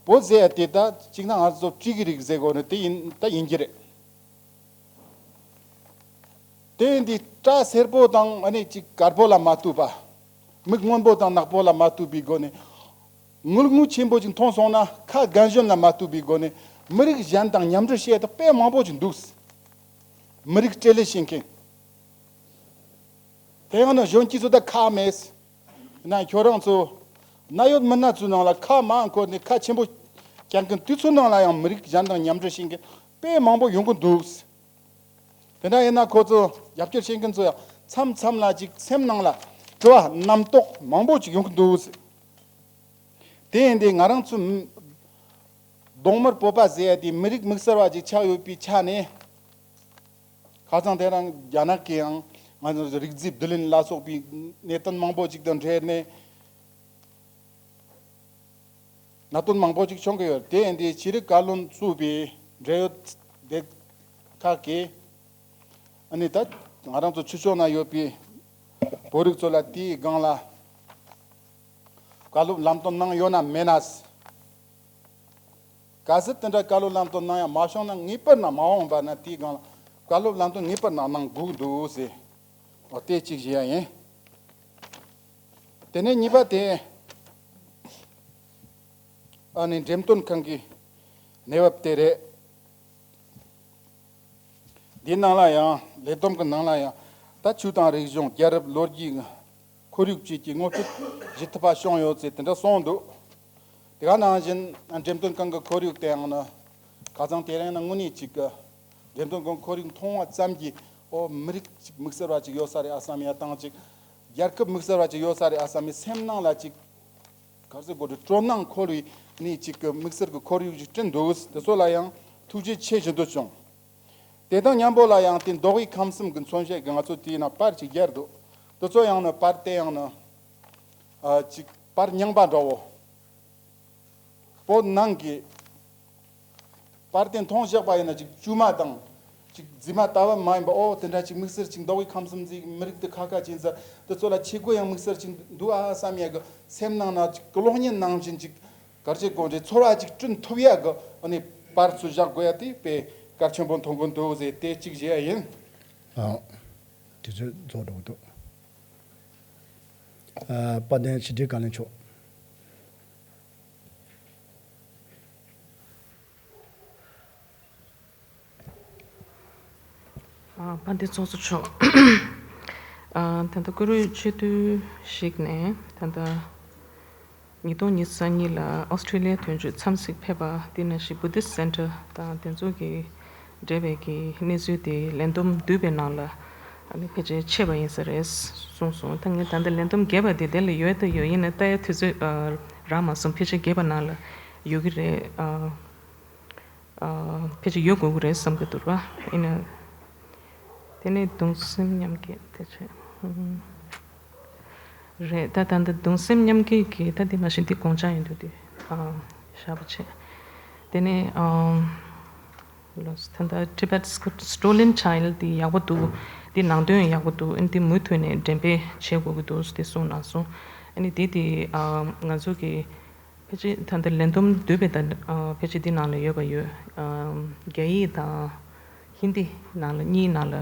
བོད་ཟེར་ཡ་དེ་ད་གཅིག་ན་ང་ཚོ་སྤྲེའུ་གི་རིགས་ཟེར་དགོས་ནི་དེ་ཡིན་ད་ཡིན་གྱི་རེད། དེ་ཡིན་དུས་སྐྲ་སེར་པོ་དང་ཨ་ནི་ཅིག་དཀར་པོ་ལ་མ་ལྟོས་པ། མིག་སྔོན་པོ་དང་ནག་པོ་ལ་མ་ལྟོས་པའི་སྒོ་ནས། ངུ་ངུ་ཆེན་པོ་ཅིག་མཐོང་སོང་ན་ཁ་རྒན་གཞོན་ལ་མ་ལྟོས་པའི་སྒོ་ནས་མི་རིགས་གཞན་དང་མཉམ་འབྲེལ་བྱེད་ཡ་དེ་དཔེ་མང་པོ་ཅིག་འདུག་མི་རིགས་སྤྲེལ་ལད་བྱེད་མཁན། དེ་ཡང་ན་གཞོན་སྐྱེས་ཚོ་ད་ཁག་མེད། ན་ཁྱོད་རང་ཚོ་ན་ཡོད་མི་སྣ་ཚོའི་ནང་ལ་ཁ་མང་འཁོར་ནས་ཁ་ཆེན་པོ་བཀྱག་མཁན་དེ་ཚོའི་ནང་ལ་ཡང་མི་རིགས་གཞན་དང་མཉམ་འབྲེལ་བྱེད་མཁན་དཔེ་མང་པོ་ཡོང་གི་འདུག་དེ་འདྲ་ཡིན་ན་ཁོ་ཚོ་རྒྱབ་སྐྱོར་བྱེད་མཁན་ཚོ་ཡང་མཚམས་མཚམས་ལ་ཅིག་སེམས་ནང་ལ་དྲི་བ་རྣམ་རྟོག་མང་པོ་ཅིག་ཡོང་གི་འདུག་དེ་ཡིན་དུས་ང་རང་ཚོ་གདོང་དམར་བོད་པ་ཟེར་ཡ་དེ་མི་རིགས་དམིགས་བསལ་བ་ཅིག་ཆགས་ཡོད་པའི་ཆ་ནས། ཁ་སང་དེ་རིང་རྒྱ་ནག་གིས་ཡང་ང་ཚོ་རིགས་རྫས་བསྡུ་ལེན་ལ་སོགས་པའི་གནད་དོན་མང་པོ་ཅིག་དང་འབྲེལ་ནས། གནད་དོན་མང་པོ་ཅིག་བྱུང་གི་ཡོད། དེ་ཡིན་དུས་ཤེས་རིག་བཀའ་བློན་ཚུད་པའི་འབྲེལ་ཡོད་སྡེ་ཁག་གིས་ཨ་ནི་ད་ང་རང་ཚོ་ཕྱི་ཕྱོགས་ན་ཡོད་པའི་བོད་རིགས་ཚོ་ལ་དེའི་སྒང་ལ་བཀའ་སློབ་ལམ་སྟོན་གནང་ཡོད་ན་མེད་ན། གལ་སྲིད་དེ་འདྲ་བཀའ་སློབ་ལམ་སྟོན་གནང་ཡ་མ་བྱུང་ན། ངེས་པར་ན་མ་འོངས་པ་ན་དེའི་སྒང་ལ་བཀའ་སློབ་ལམ་སྟོན་ངེས་པར་ན་གནང་དགོས་འདུག་ཟེར། འོ་དེ་གཅིག་བཞེས་ཡ་ཡིན། དེ་ནས་གཉིས་པ་དེ། ཨ་ནི་འགྲེམས་སྟོན་ཁང་གི་གནས་བབ་དེ་རེད། འདིའི་ནང་ལ་ཡང་ལས་བསྡོམས་ཀྱི་ནང་ལ་ཡང་ད་ཆོས་དང་རིག་གཞུང་། རྒྱལ་རབས། ལོ་རྒྱུས། ཁོར་ཡུག་བཅས་ཀྱི་ངོ་སྤྲོད་བྱེད་ཐུབ་པ་བྱུང་ཡོད་ཟེར་དེ་འདྲ་གསུངས་འདུག་དེ་ག་ནང་བཞིན་འགྲེམས་སྟོན་ཁང་གི་ཁོར་ཡུག་དེའང་ནི་ཁ་སང་དེ་རིང་ནི་དངོས་གནས་ཅིག་གི་འགྲེམས་སྟོན་ཁང་ཁོར་ཡུག་མཐོང་བ་ཙམ་གྱིས། ཨོ་མི་རིགས་ཅིག་དམིགས་བསལ་བ་ཅིག་ཡོད་ས་རེད་ཨ་བསམ་ཡ་དང་ཅིག་རྒྱལ་ཁབ་དམིགས་བསལ་བ་ཅིག་ཡོད་ས་རེད་ཨ་བསམ་ཡ། སེམས་ནང་ལ་ཅིག་ག་རེ་ཟེར་དགོས་རེད། སྤྲོ་སྣང་འཁོལ་བའི་ནི་ཅིག་གི་དམིགས་བསལ་གྱི་ཁོར་ཡུག་ཅིག་བསྐྲུན་འདུག་དེ་ཚོ་ལ་ཡང་ཐུགས་རྗེ་ཆེ་ཞུ་འདོད་བྱུང་། དེ་དང་མཉམ་པོ་ལ་ཡང་དེ་མདོ་དབུས་ཁམས་གསུམ་གྱི་མཚོན་བྱེད་ཀྱི་ང་ཚོ་དེའི་ནང་པར་ཅིག་བརྒྱབ་འདུག་དེ་ཚོ་ཡང་ནི་པར་དེ་ཡང་ནི་ཨ་ཅིག་པར་རྙིང་པ་འདྲ་བོ། བོད་ནང་གི་པར་དེ་མཐོང་བཞག་པ་ཡིན་ན་ཅིག་དཀྱུས་མ་དང་ཅིག་རྫུས་མ་ལྟ་བུ་མ་ཡིན་པ། ཨོ་དེ་འདྲ་ཅིག་དམིགས་བསལ་ཅིག་མདོ་དབུས་ཁམས་གསུམ་ཟིག་མི་རིགས་དེ་ཁ་ཁ་ཅིག་ཡིན་ས། དེ་ཚོ་ལ་ཆས་གོས་ཡང་དམིགས་བསལ་ཅིག་འདུག་ཨ་བསམ་ཡ་གི་སེམས་ནང་ན་ཅིག་གློག་བརྙན་ནང་བཞིན་ཅིག་གར་བྱེད་དགོས་འདྲའི་ཚོར་བ་ཅིག་བསྐྲུན་ཐུབ་ཡ་གི་ཨ་ནི་པར་ཚུར་བཞག་དགོས་ཡ་དེ་དཔེ་གལ་ཆེན་པོ་མཐོང་གི་འདུག་ཟེར་དེ་གཅིག་བཞེས་ཡ་ཡིན། ཨ། དུས་ཚོད་རྫོགས་འགྲོ་གི་འདུག་ཨ། དཔལ་ལྡན་ཕྱི་དྲིལ་བཀའ་བློན་མཆོག་ཨ། དཔལ་ལྡན་ཚོགས་གཙོ་མཆོག་ཨ། ད་ལྟ་བཀུར་འོས་སྤྱི་འཐུས་ཤིག་ནས་ད་ལྟ་ཉིས་སྟོང་ཉི་ཤུ་རྩ་གཉིས་ལ་ཨོ་སི་ཁྲི་ལི་ཡའི་དོན་གཅོད་འཚམས་གཟིགས་ཕེབས་པ་དེ་ནང་བཞིན་Buddhist Center དང་དེ་ཚོ་གི་འབྲེལ་བའི་གི་གནས་ཚུལ་དེ་ལས་བསྡོམས་བསྡུས་པའི་ནང་ལ་ཨ་ནི་ཕལ་ཆེར་ཆད་པ་ཡིན་ས་རེད་གསུངས་སོང་། ད་ངས་ད་ལྟ་ལས་བསྡོམས་རྒྱས་པ་དེ་དེ་ལ་ཡོད་ད་ཡོད། ཡིན་ན་ལྟ་ཡ་དུས་ཚོད་ཨ་རག་མ་སོང་། ཕལ་ཆེར་རྒྱས་པ་ནང་ལ་ཡོད་ཀྱི་རེད། ཨ། ཨ། ཕལ་ཆེར་ཡོད་དགོས་ཀྱི་རེད་བསམ་གྱི་འདུག་ར། ཡིན་ན། དེ་ནས་གདུང་སེམས་མཉམ་སྐྱེད་དེ་བྱས། ཧུམ། རེད། ད་ད་ལྟ་གདུང་སེམས་མཉམ་སྐྱེད་ཀྱི་ད་དེ་མ་གཞི་འདི་དགོངས་འཆར་ཡིན་འདུག་དེ། ཨ། ཞག་པོ་བྱས། དེ་ནས་ཨ། ལོས་ད་ལྟ་Tibet Stolen Child དེ་ཡག་པོ་འདུག་དེ་ནང་དོན་ཡག་པོ་འདུག་ཨ་ནི་དེ་མུ་མཐུད་ནས་འགྲེམས་སྤེལ་བྱེད་དགོས་ཀྱི་འདུག་དེ་གསུངས་གནང་སོང་། ཨ་ནི་དེ་དེ་ཨ་ང་ཚོ་གི་ཕལ་ཆེར་ད་ལྟ་ལས་བསྡོམས་བསྡུས་པའི་ད་ཨ་ཕལ་ཆེར་འདི་ནང་ལ་ཡོད་པ་ཡོད། ཨ། རྒྱ་ཡིག་དང་ཧིན་དི་ནང་ལ་གཉིས་ནང་ལ་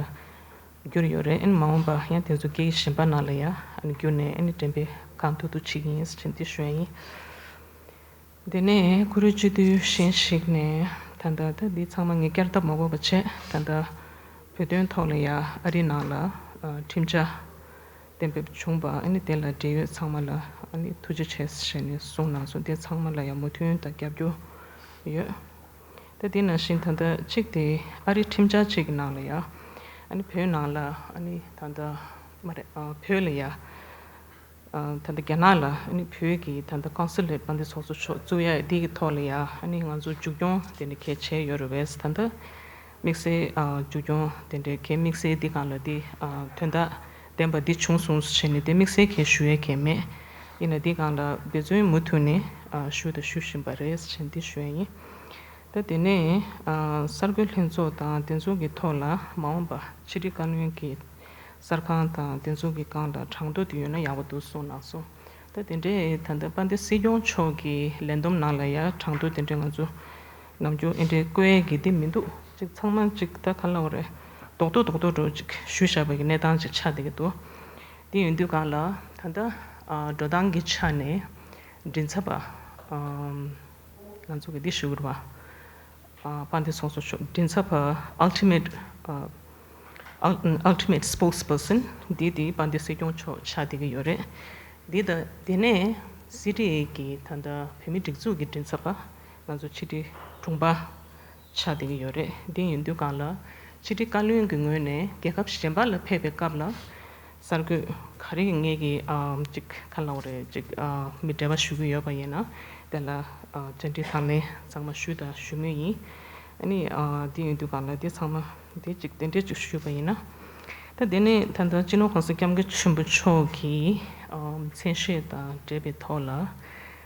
བསྒྱུར་ཡོད་རེད། ཨ་ནི་མ་འོངས་པ་ཡང་དེ་ཚོ་སྐད་ཡིག་གཞན་པ་ནང་ལ་ཡང་ཨ་ནི་བསྒྱུར་ནས་ཨ་ནི་འགྲེམས་སྤེལ་གང་ཐུབ་ཐུབ་བྱེད་ཀྱི་ཡིན་ཟེར་འདི་ཞུ་ཡ་ཡིན། དེ་ནས་བཀུར་འོས་སྤྱི་འཐུས་གཞན་ཞིག་ནས་ད་ལྟ་ད་འདི་ཚང་མ་ངས་བསྐྱར་ལྡབ་མ་དགོས་པ་བྱས། ད་ལྟ་བོད་དོན་ཐོག་ལ་ཡང་ཨ་རི་ནང་ལ་ཨ་ཁྲིམས་འཆར་གཏན་འབེབས་བྱུང་བ་ཨ་ནི་དེ་ལ་འབྲེལ་ཡོད་ཚང་མ་ལ་ཨ་ནི་ཐུགས་རྗེ་ཆེ་ཞེས་ནས་གསུངས་གནང་སོང་། དེ་ཚང་མ་ལ་ཡང་མོས་མཐུན་དང་རྒྱབ་སྐྱོར་ཡོད། ད་དེ་ནང་བཞིན་ད་ལྟ་གཅིག་དེ་ཨ་རི་ཁྲིམས་འཆར་གཅིག་གི་ནང་ལ་ཡང་ཨ་ནི་བོད་ནང་ལ་ཨ་ནི་ད་ལྟ་མ་རེད། ཨ། བོད་ལ་ཡང་ཨ། ད་ལྟ་རྒྱ་ནག་ལ་ཨ་ནི་བོད་ཀྱི་ད་ལྟ་ཀོན་སུ་ལེཊ་དཔལ་ལྡན་ཚོགས་གཙོ་མཆོག་བཙུགས་ཡ་འདི་གི་ཐོག་ལ་ཡང་ཨ་ནི་ང་ཚོ་མཇུག་སྐྱོང་དེ་འདྲ་གལ་ཆེ་ཡོད་རེད་པས། ད་ལྟ་དམིགས་བསལ་ཨ་མཇུག་སྐྱོང་དེ་འདྲའི་གལ་དམིགས་བསལ་འདི་སྒང་ལ་འདི་ཨ་དོན་དག་ལྡན་པ་འདི་བྱུང་སོང་ཟེར་ནས་དེ་དམིགས་བསལ་གལ་ཞུ་ཡས་གལ་མེད། ཡིན་ན་འདི་སྒང་ལ་འབད་བརྩོན་མུ་མཐུད་ནས་ཨ་ཞུ་དང་ཞུ་བཞིན་པ་རེད་ཟེར་འདི་ཞུ་ཡས་ཡིན། ད་དེ་ནས་ཨ་གསར་འགོད་ལྷན་ཚོགས་དང་དེ་ཚོ་གི་ཐོག་ལ་མ་འོངས་པ་ཕྱི་དྲིལ་བཀའ་བློན་གྱི་གསར་ཁང་དང་དེ་ཚོ་གི་སྒང་ལ་གྲངས་ཐོ་དེ་ཡོད་ན་ཡག་པོ་འདུག་གསུངས་གནང་སོང་། ད་དེ་འདྲའི་ད་ལྟ་དཔལ་ལྡན་སྲིད་སྐྱོང་མཆོག་གི་ལས་བསྡོམས་ནང་ལ་ཡང་གྲངས་ཐོ་དེ་འདྲའི་ང་ཚོ་ནམ་རྒྱུན་ཨེ་འདྲའི་བཀོད་ཡས་ཀྱི་དེ་མི་འདུག་ཅིག་ཚང་མ་ཅིག་ད་ག་ལབ་དགོས་རེད། རྡོག་རྡོག་རྡོག་རྡོག་འདྲ་བོ་ཅིག་ཞུས་བཞག་པ་གི་གནས་སྟངས་ཅིག་ཆགས་བསྡད་ཀྱི་འདུག་དེ་ཡིན་དུས་སྒང་ལ་ད་ལྟ་ཨ་འགྲོ་སྟངས་ཀྱི་ཆ་ནས་མགྲིན་ཚབ་པ་ཨམ་ང་ཚོ་གི་འདི་ཞུ་དགོས་རེད་པ། ཨ་དཔལ་ལྡན་ཚོགས་གཙོ་མཆོག་མགྲིན་ཚབ་པ་Ultimate ཨ་Ul- Ultimate Spokesperson འདི་དེ་དཔལ་ལྡན་སྲིད་སྐྱོང་མཆོག་ཆགས་བསྡད་ཀྱི་ཡོད་རེད། འདི་ད་དེ་ནས་སི་ཊི་ཨེ་གི་ད་ལྟ་བོད་མིའི་སྒྲིག་འཛུགས་ཀྱི་མགྲིན་ཚབ་པ་ང་ཚོ་ཕྱི་དྲིལ་དྲུང་པ་ཆགས་བསྡད་ཀྱི་ཡོད་རེད། འདི་ཡིན་དུས་སྒང་ལ་ཕྱི་དྲིལ་བཀའ་བློན་གྱི་ངོས་ནས་རྒྱལ་ཁབ་གཞན་པ་ལ་ཕེབས་པའི་སྐབས་ལ་གསར་འགོད་ག་རེ་ངེད་ཀྱིས་ཨ་ཅིག་ག་ལབ་དགོས་རེད། ཅིག་ཨ་མི་འབྲེལ་བ་ཞུ་གི་ཡོད་པ་ཡིན་ན་དེ་ལ་ཨ་བཅར་འདྲི་དང་ལེན་ཚང་མ་ཞུས་དང་ཞུ་མུས་ཡིན། ཨ་ནི་ཨ་འདི་ཡིན་དུས་སྒང་ལ་འདི་ཚང་མ་འདི་ཅིག་དེ་འདྲས་ཅིག་ཞུས་པ་ཡིན་ན། ད་དེ་ནས་ད་ལྟ་སྤྱི་ནོར་གོང་ས་སྐྱབས་མགོན་ཆེན་པོ་མཆོག་གི་ཨ་མཚན་ཤས་དང་འབྲེལ་བའི་ཐོག་ལ།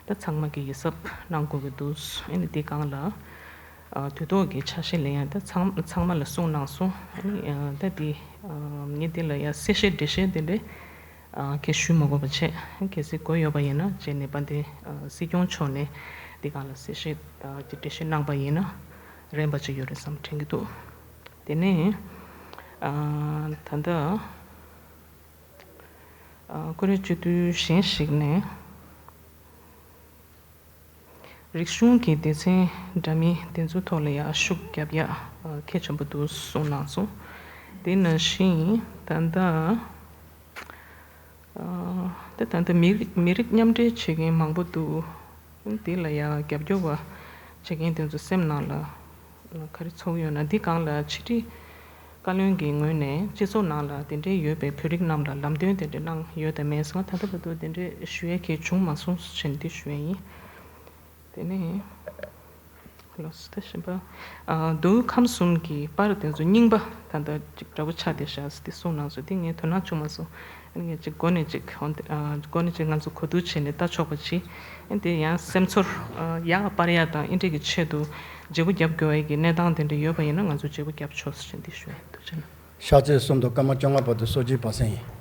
ད་ཚང་མ་གིས་ཡིད་གཟབ་གནང་དགོས་ཀྱི་འདུག་ཨ་ནི་འདི་སྒང་ལ་ཨ་དུས་ཐོག་གི་ཆ་ཤས་ལེན་ཡ་ད་ཚང་ཚང་མ་ལ་གསུངས་གནང་སོང་། ཨ་ནི་ཨ་ད་འདི་ཨ་ངས་འདི་ལ་ཡ་གསལ་བཤད་འགྲེལ་བཤད་འདི་འདྲའི་ཨ་གས་ཞུ་མ་དགོས་པ་བྱས། གལ་སྲིད་དགོས་ཡོད་པ་ཡིན་ན་རྗེས་ནས་དཔལ་ལྡན་ཨ་སྲིད་སྐྱོང་མཆོག་ནས་འདི་སྒང་ལ་གསལ་བཤད་ཨ་འགྲེལ་བཤད་གནང་པ་ཡིན་ན་རན་པ་ཅིག་ཡོད་རེད་བསམ་དྲན་གྱི་འདུག་དེ་ནས་ཨ་ད་ལྟ་ཨ་ཀུ་རེ་སྤྱི་འཐུས་གཞན་ཞིག་ནས། རིག་གཞུང་གི་སྡེ་ཚན་འདྲ་མིན་དེ་ཚོའི་ཐོག་ལ་ཡང་ཤུགས་རྒྱབ་ཡག་གལ་ཆེན་པོ་འདུག་གསུངས་གནང་སོང་། དེ་ནང་བཞིན་ད་ལྟ་ད་ད་ལྟ་མི་རིགས་མི་རིགས་མཉམ་འབྲེལ་བྱེད་མཁན་མང་པོ་འདུག་དེ་ལ་ཡང་རྒྱབ་སྐྱོར་བ་བྱེད་མཁན་དེ་ཚོ་སེམས་ནང་ལ། ག་རེ་ཚོར་ཡོད་ན་འདི་སྒང་ལ་ཕྱི་དྲིལ་བཀའ་བློན་གྱི་ངོས་ནས་སྤྱི་ཚོགས་ནང་ལ་དེ་འདྲའི་ཡོད་པའི་བོད་རིགས་རྣམས་ལ་ལམ་སྟོན་དེ་འདྲ་གནང་ཡོད་དམ་མེད་ཟེར་ན། ད་ལྟ་བར་དུ་དེ་འདྲའི་ཞུ་ཡས་གལ་བྱུང་མ་སོང་ཟེར་འདི་ཞུ་ཡས་ཡིན། དེ་ནས་ལགས་སོ། ད་གཞན་པ་ཨ་མདོ་དབུས་ཁམས་གསུམ་གྱི་པར་དེ་ཚོ་རྙིང་པ་ད་ལྟ་ཅིག་འདྲ་པོ་ཆགས་བསྡད་ཤག་ཟེར་འདི་གསུངས་གནང་སོང་། འདི་ངས་དོ་སྣང་བྱུང་མ་སོང་། ངས་ཅིག་འགོ་ནས་ཅིག་ཧོན་ཏེ་ཨ་འགོ་ནས་ཅིག་ང་ཚོ་གོ་བསྡུར་བྱས་ནས་ལྟ་ཆོག་པ་ཅིག་ཨ་དེ་ཡང་སེམས་ཚོར་ཨ་ཡག་སྤར་ཡག་དང་ཨེ་འདྲས་ཀྱི་ཆེད་དུ་བརྗེ་པོ་རྒྱབ་དགོས་ཡག་གི་གནས་སྟངས་དེ་འདྲ་ཡོད་པ་ཡིན་ན་ང་ཚོ་བརྗེ་པོ་རྒྱབ་ཆོག་ཟེར་ཅིག་འདི་ཞུ་ཡ་ཐུགས་རྗེ་གནང་། ཤར་ཚེས་གསུམ་དང་སྐར་མ་བཅོ་ལྔ་བར་དུ་སོ་བརྒྱད་བར་གསེང་ཡིན།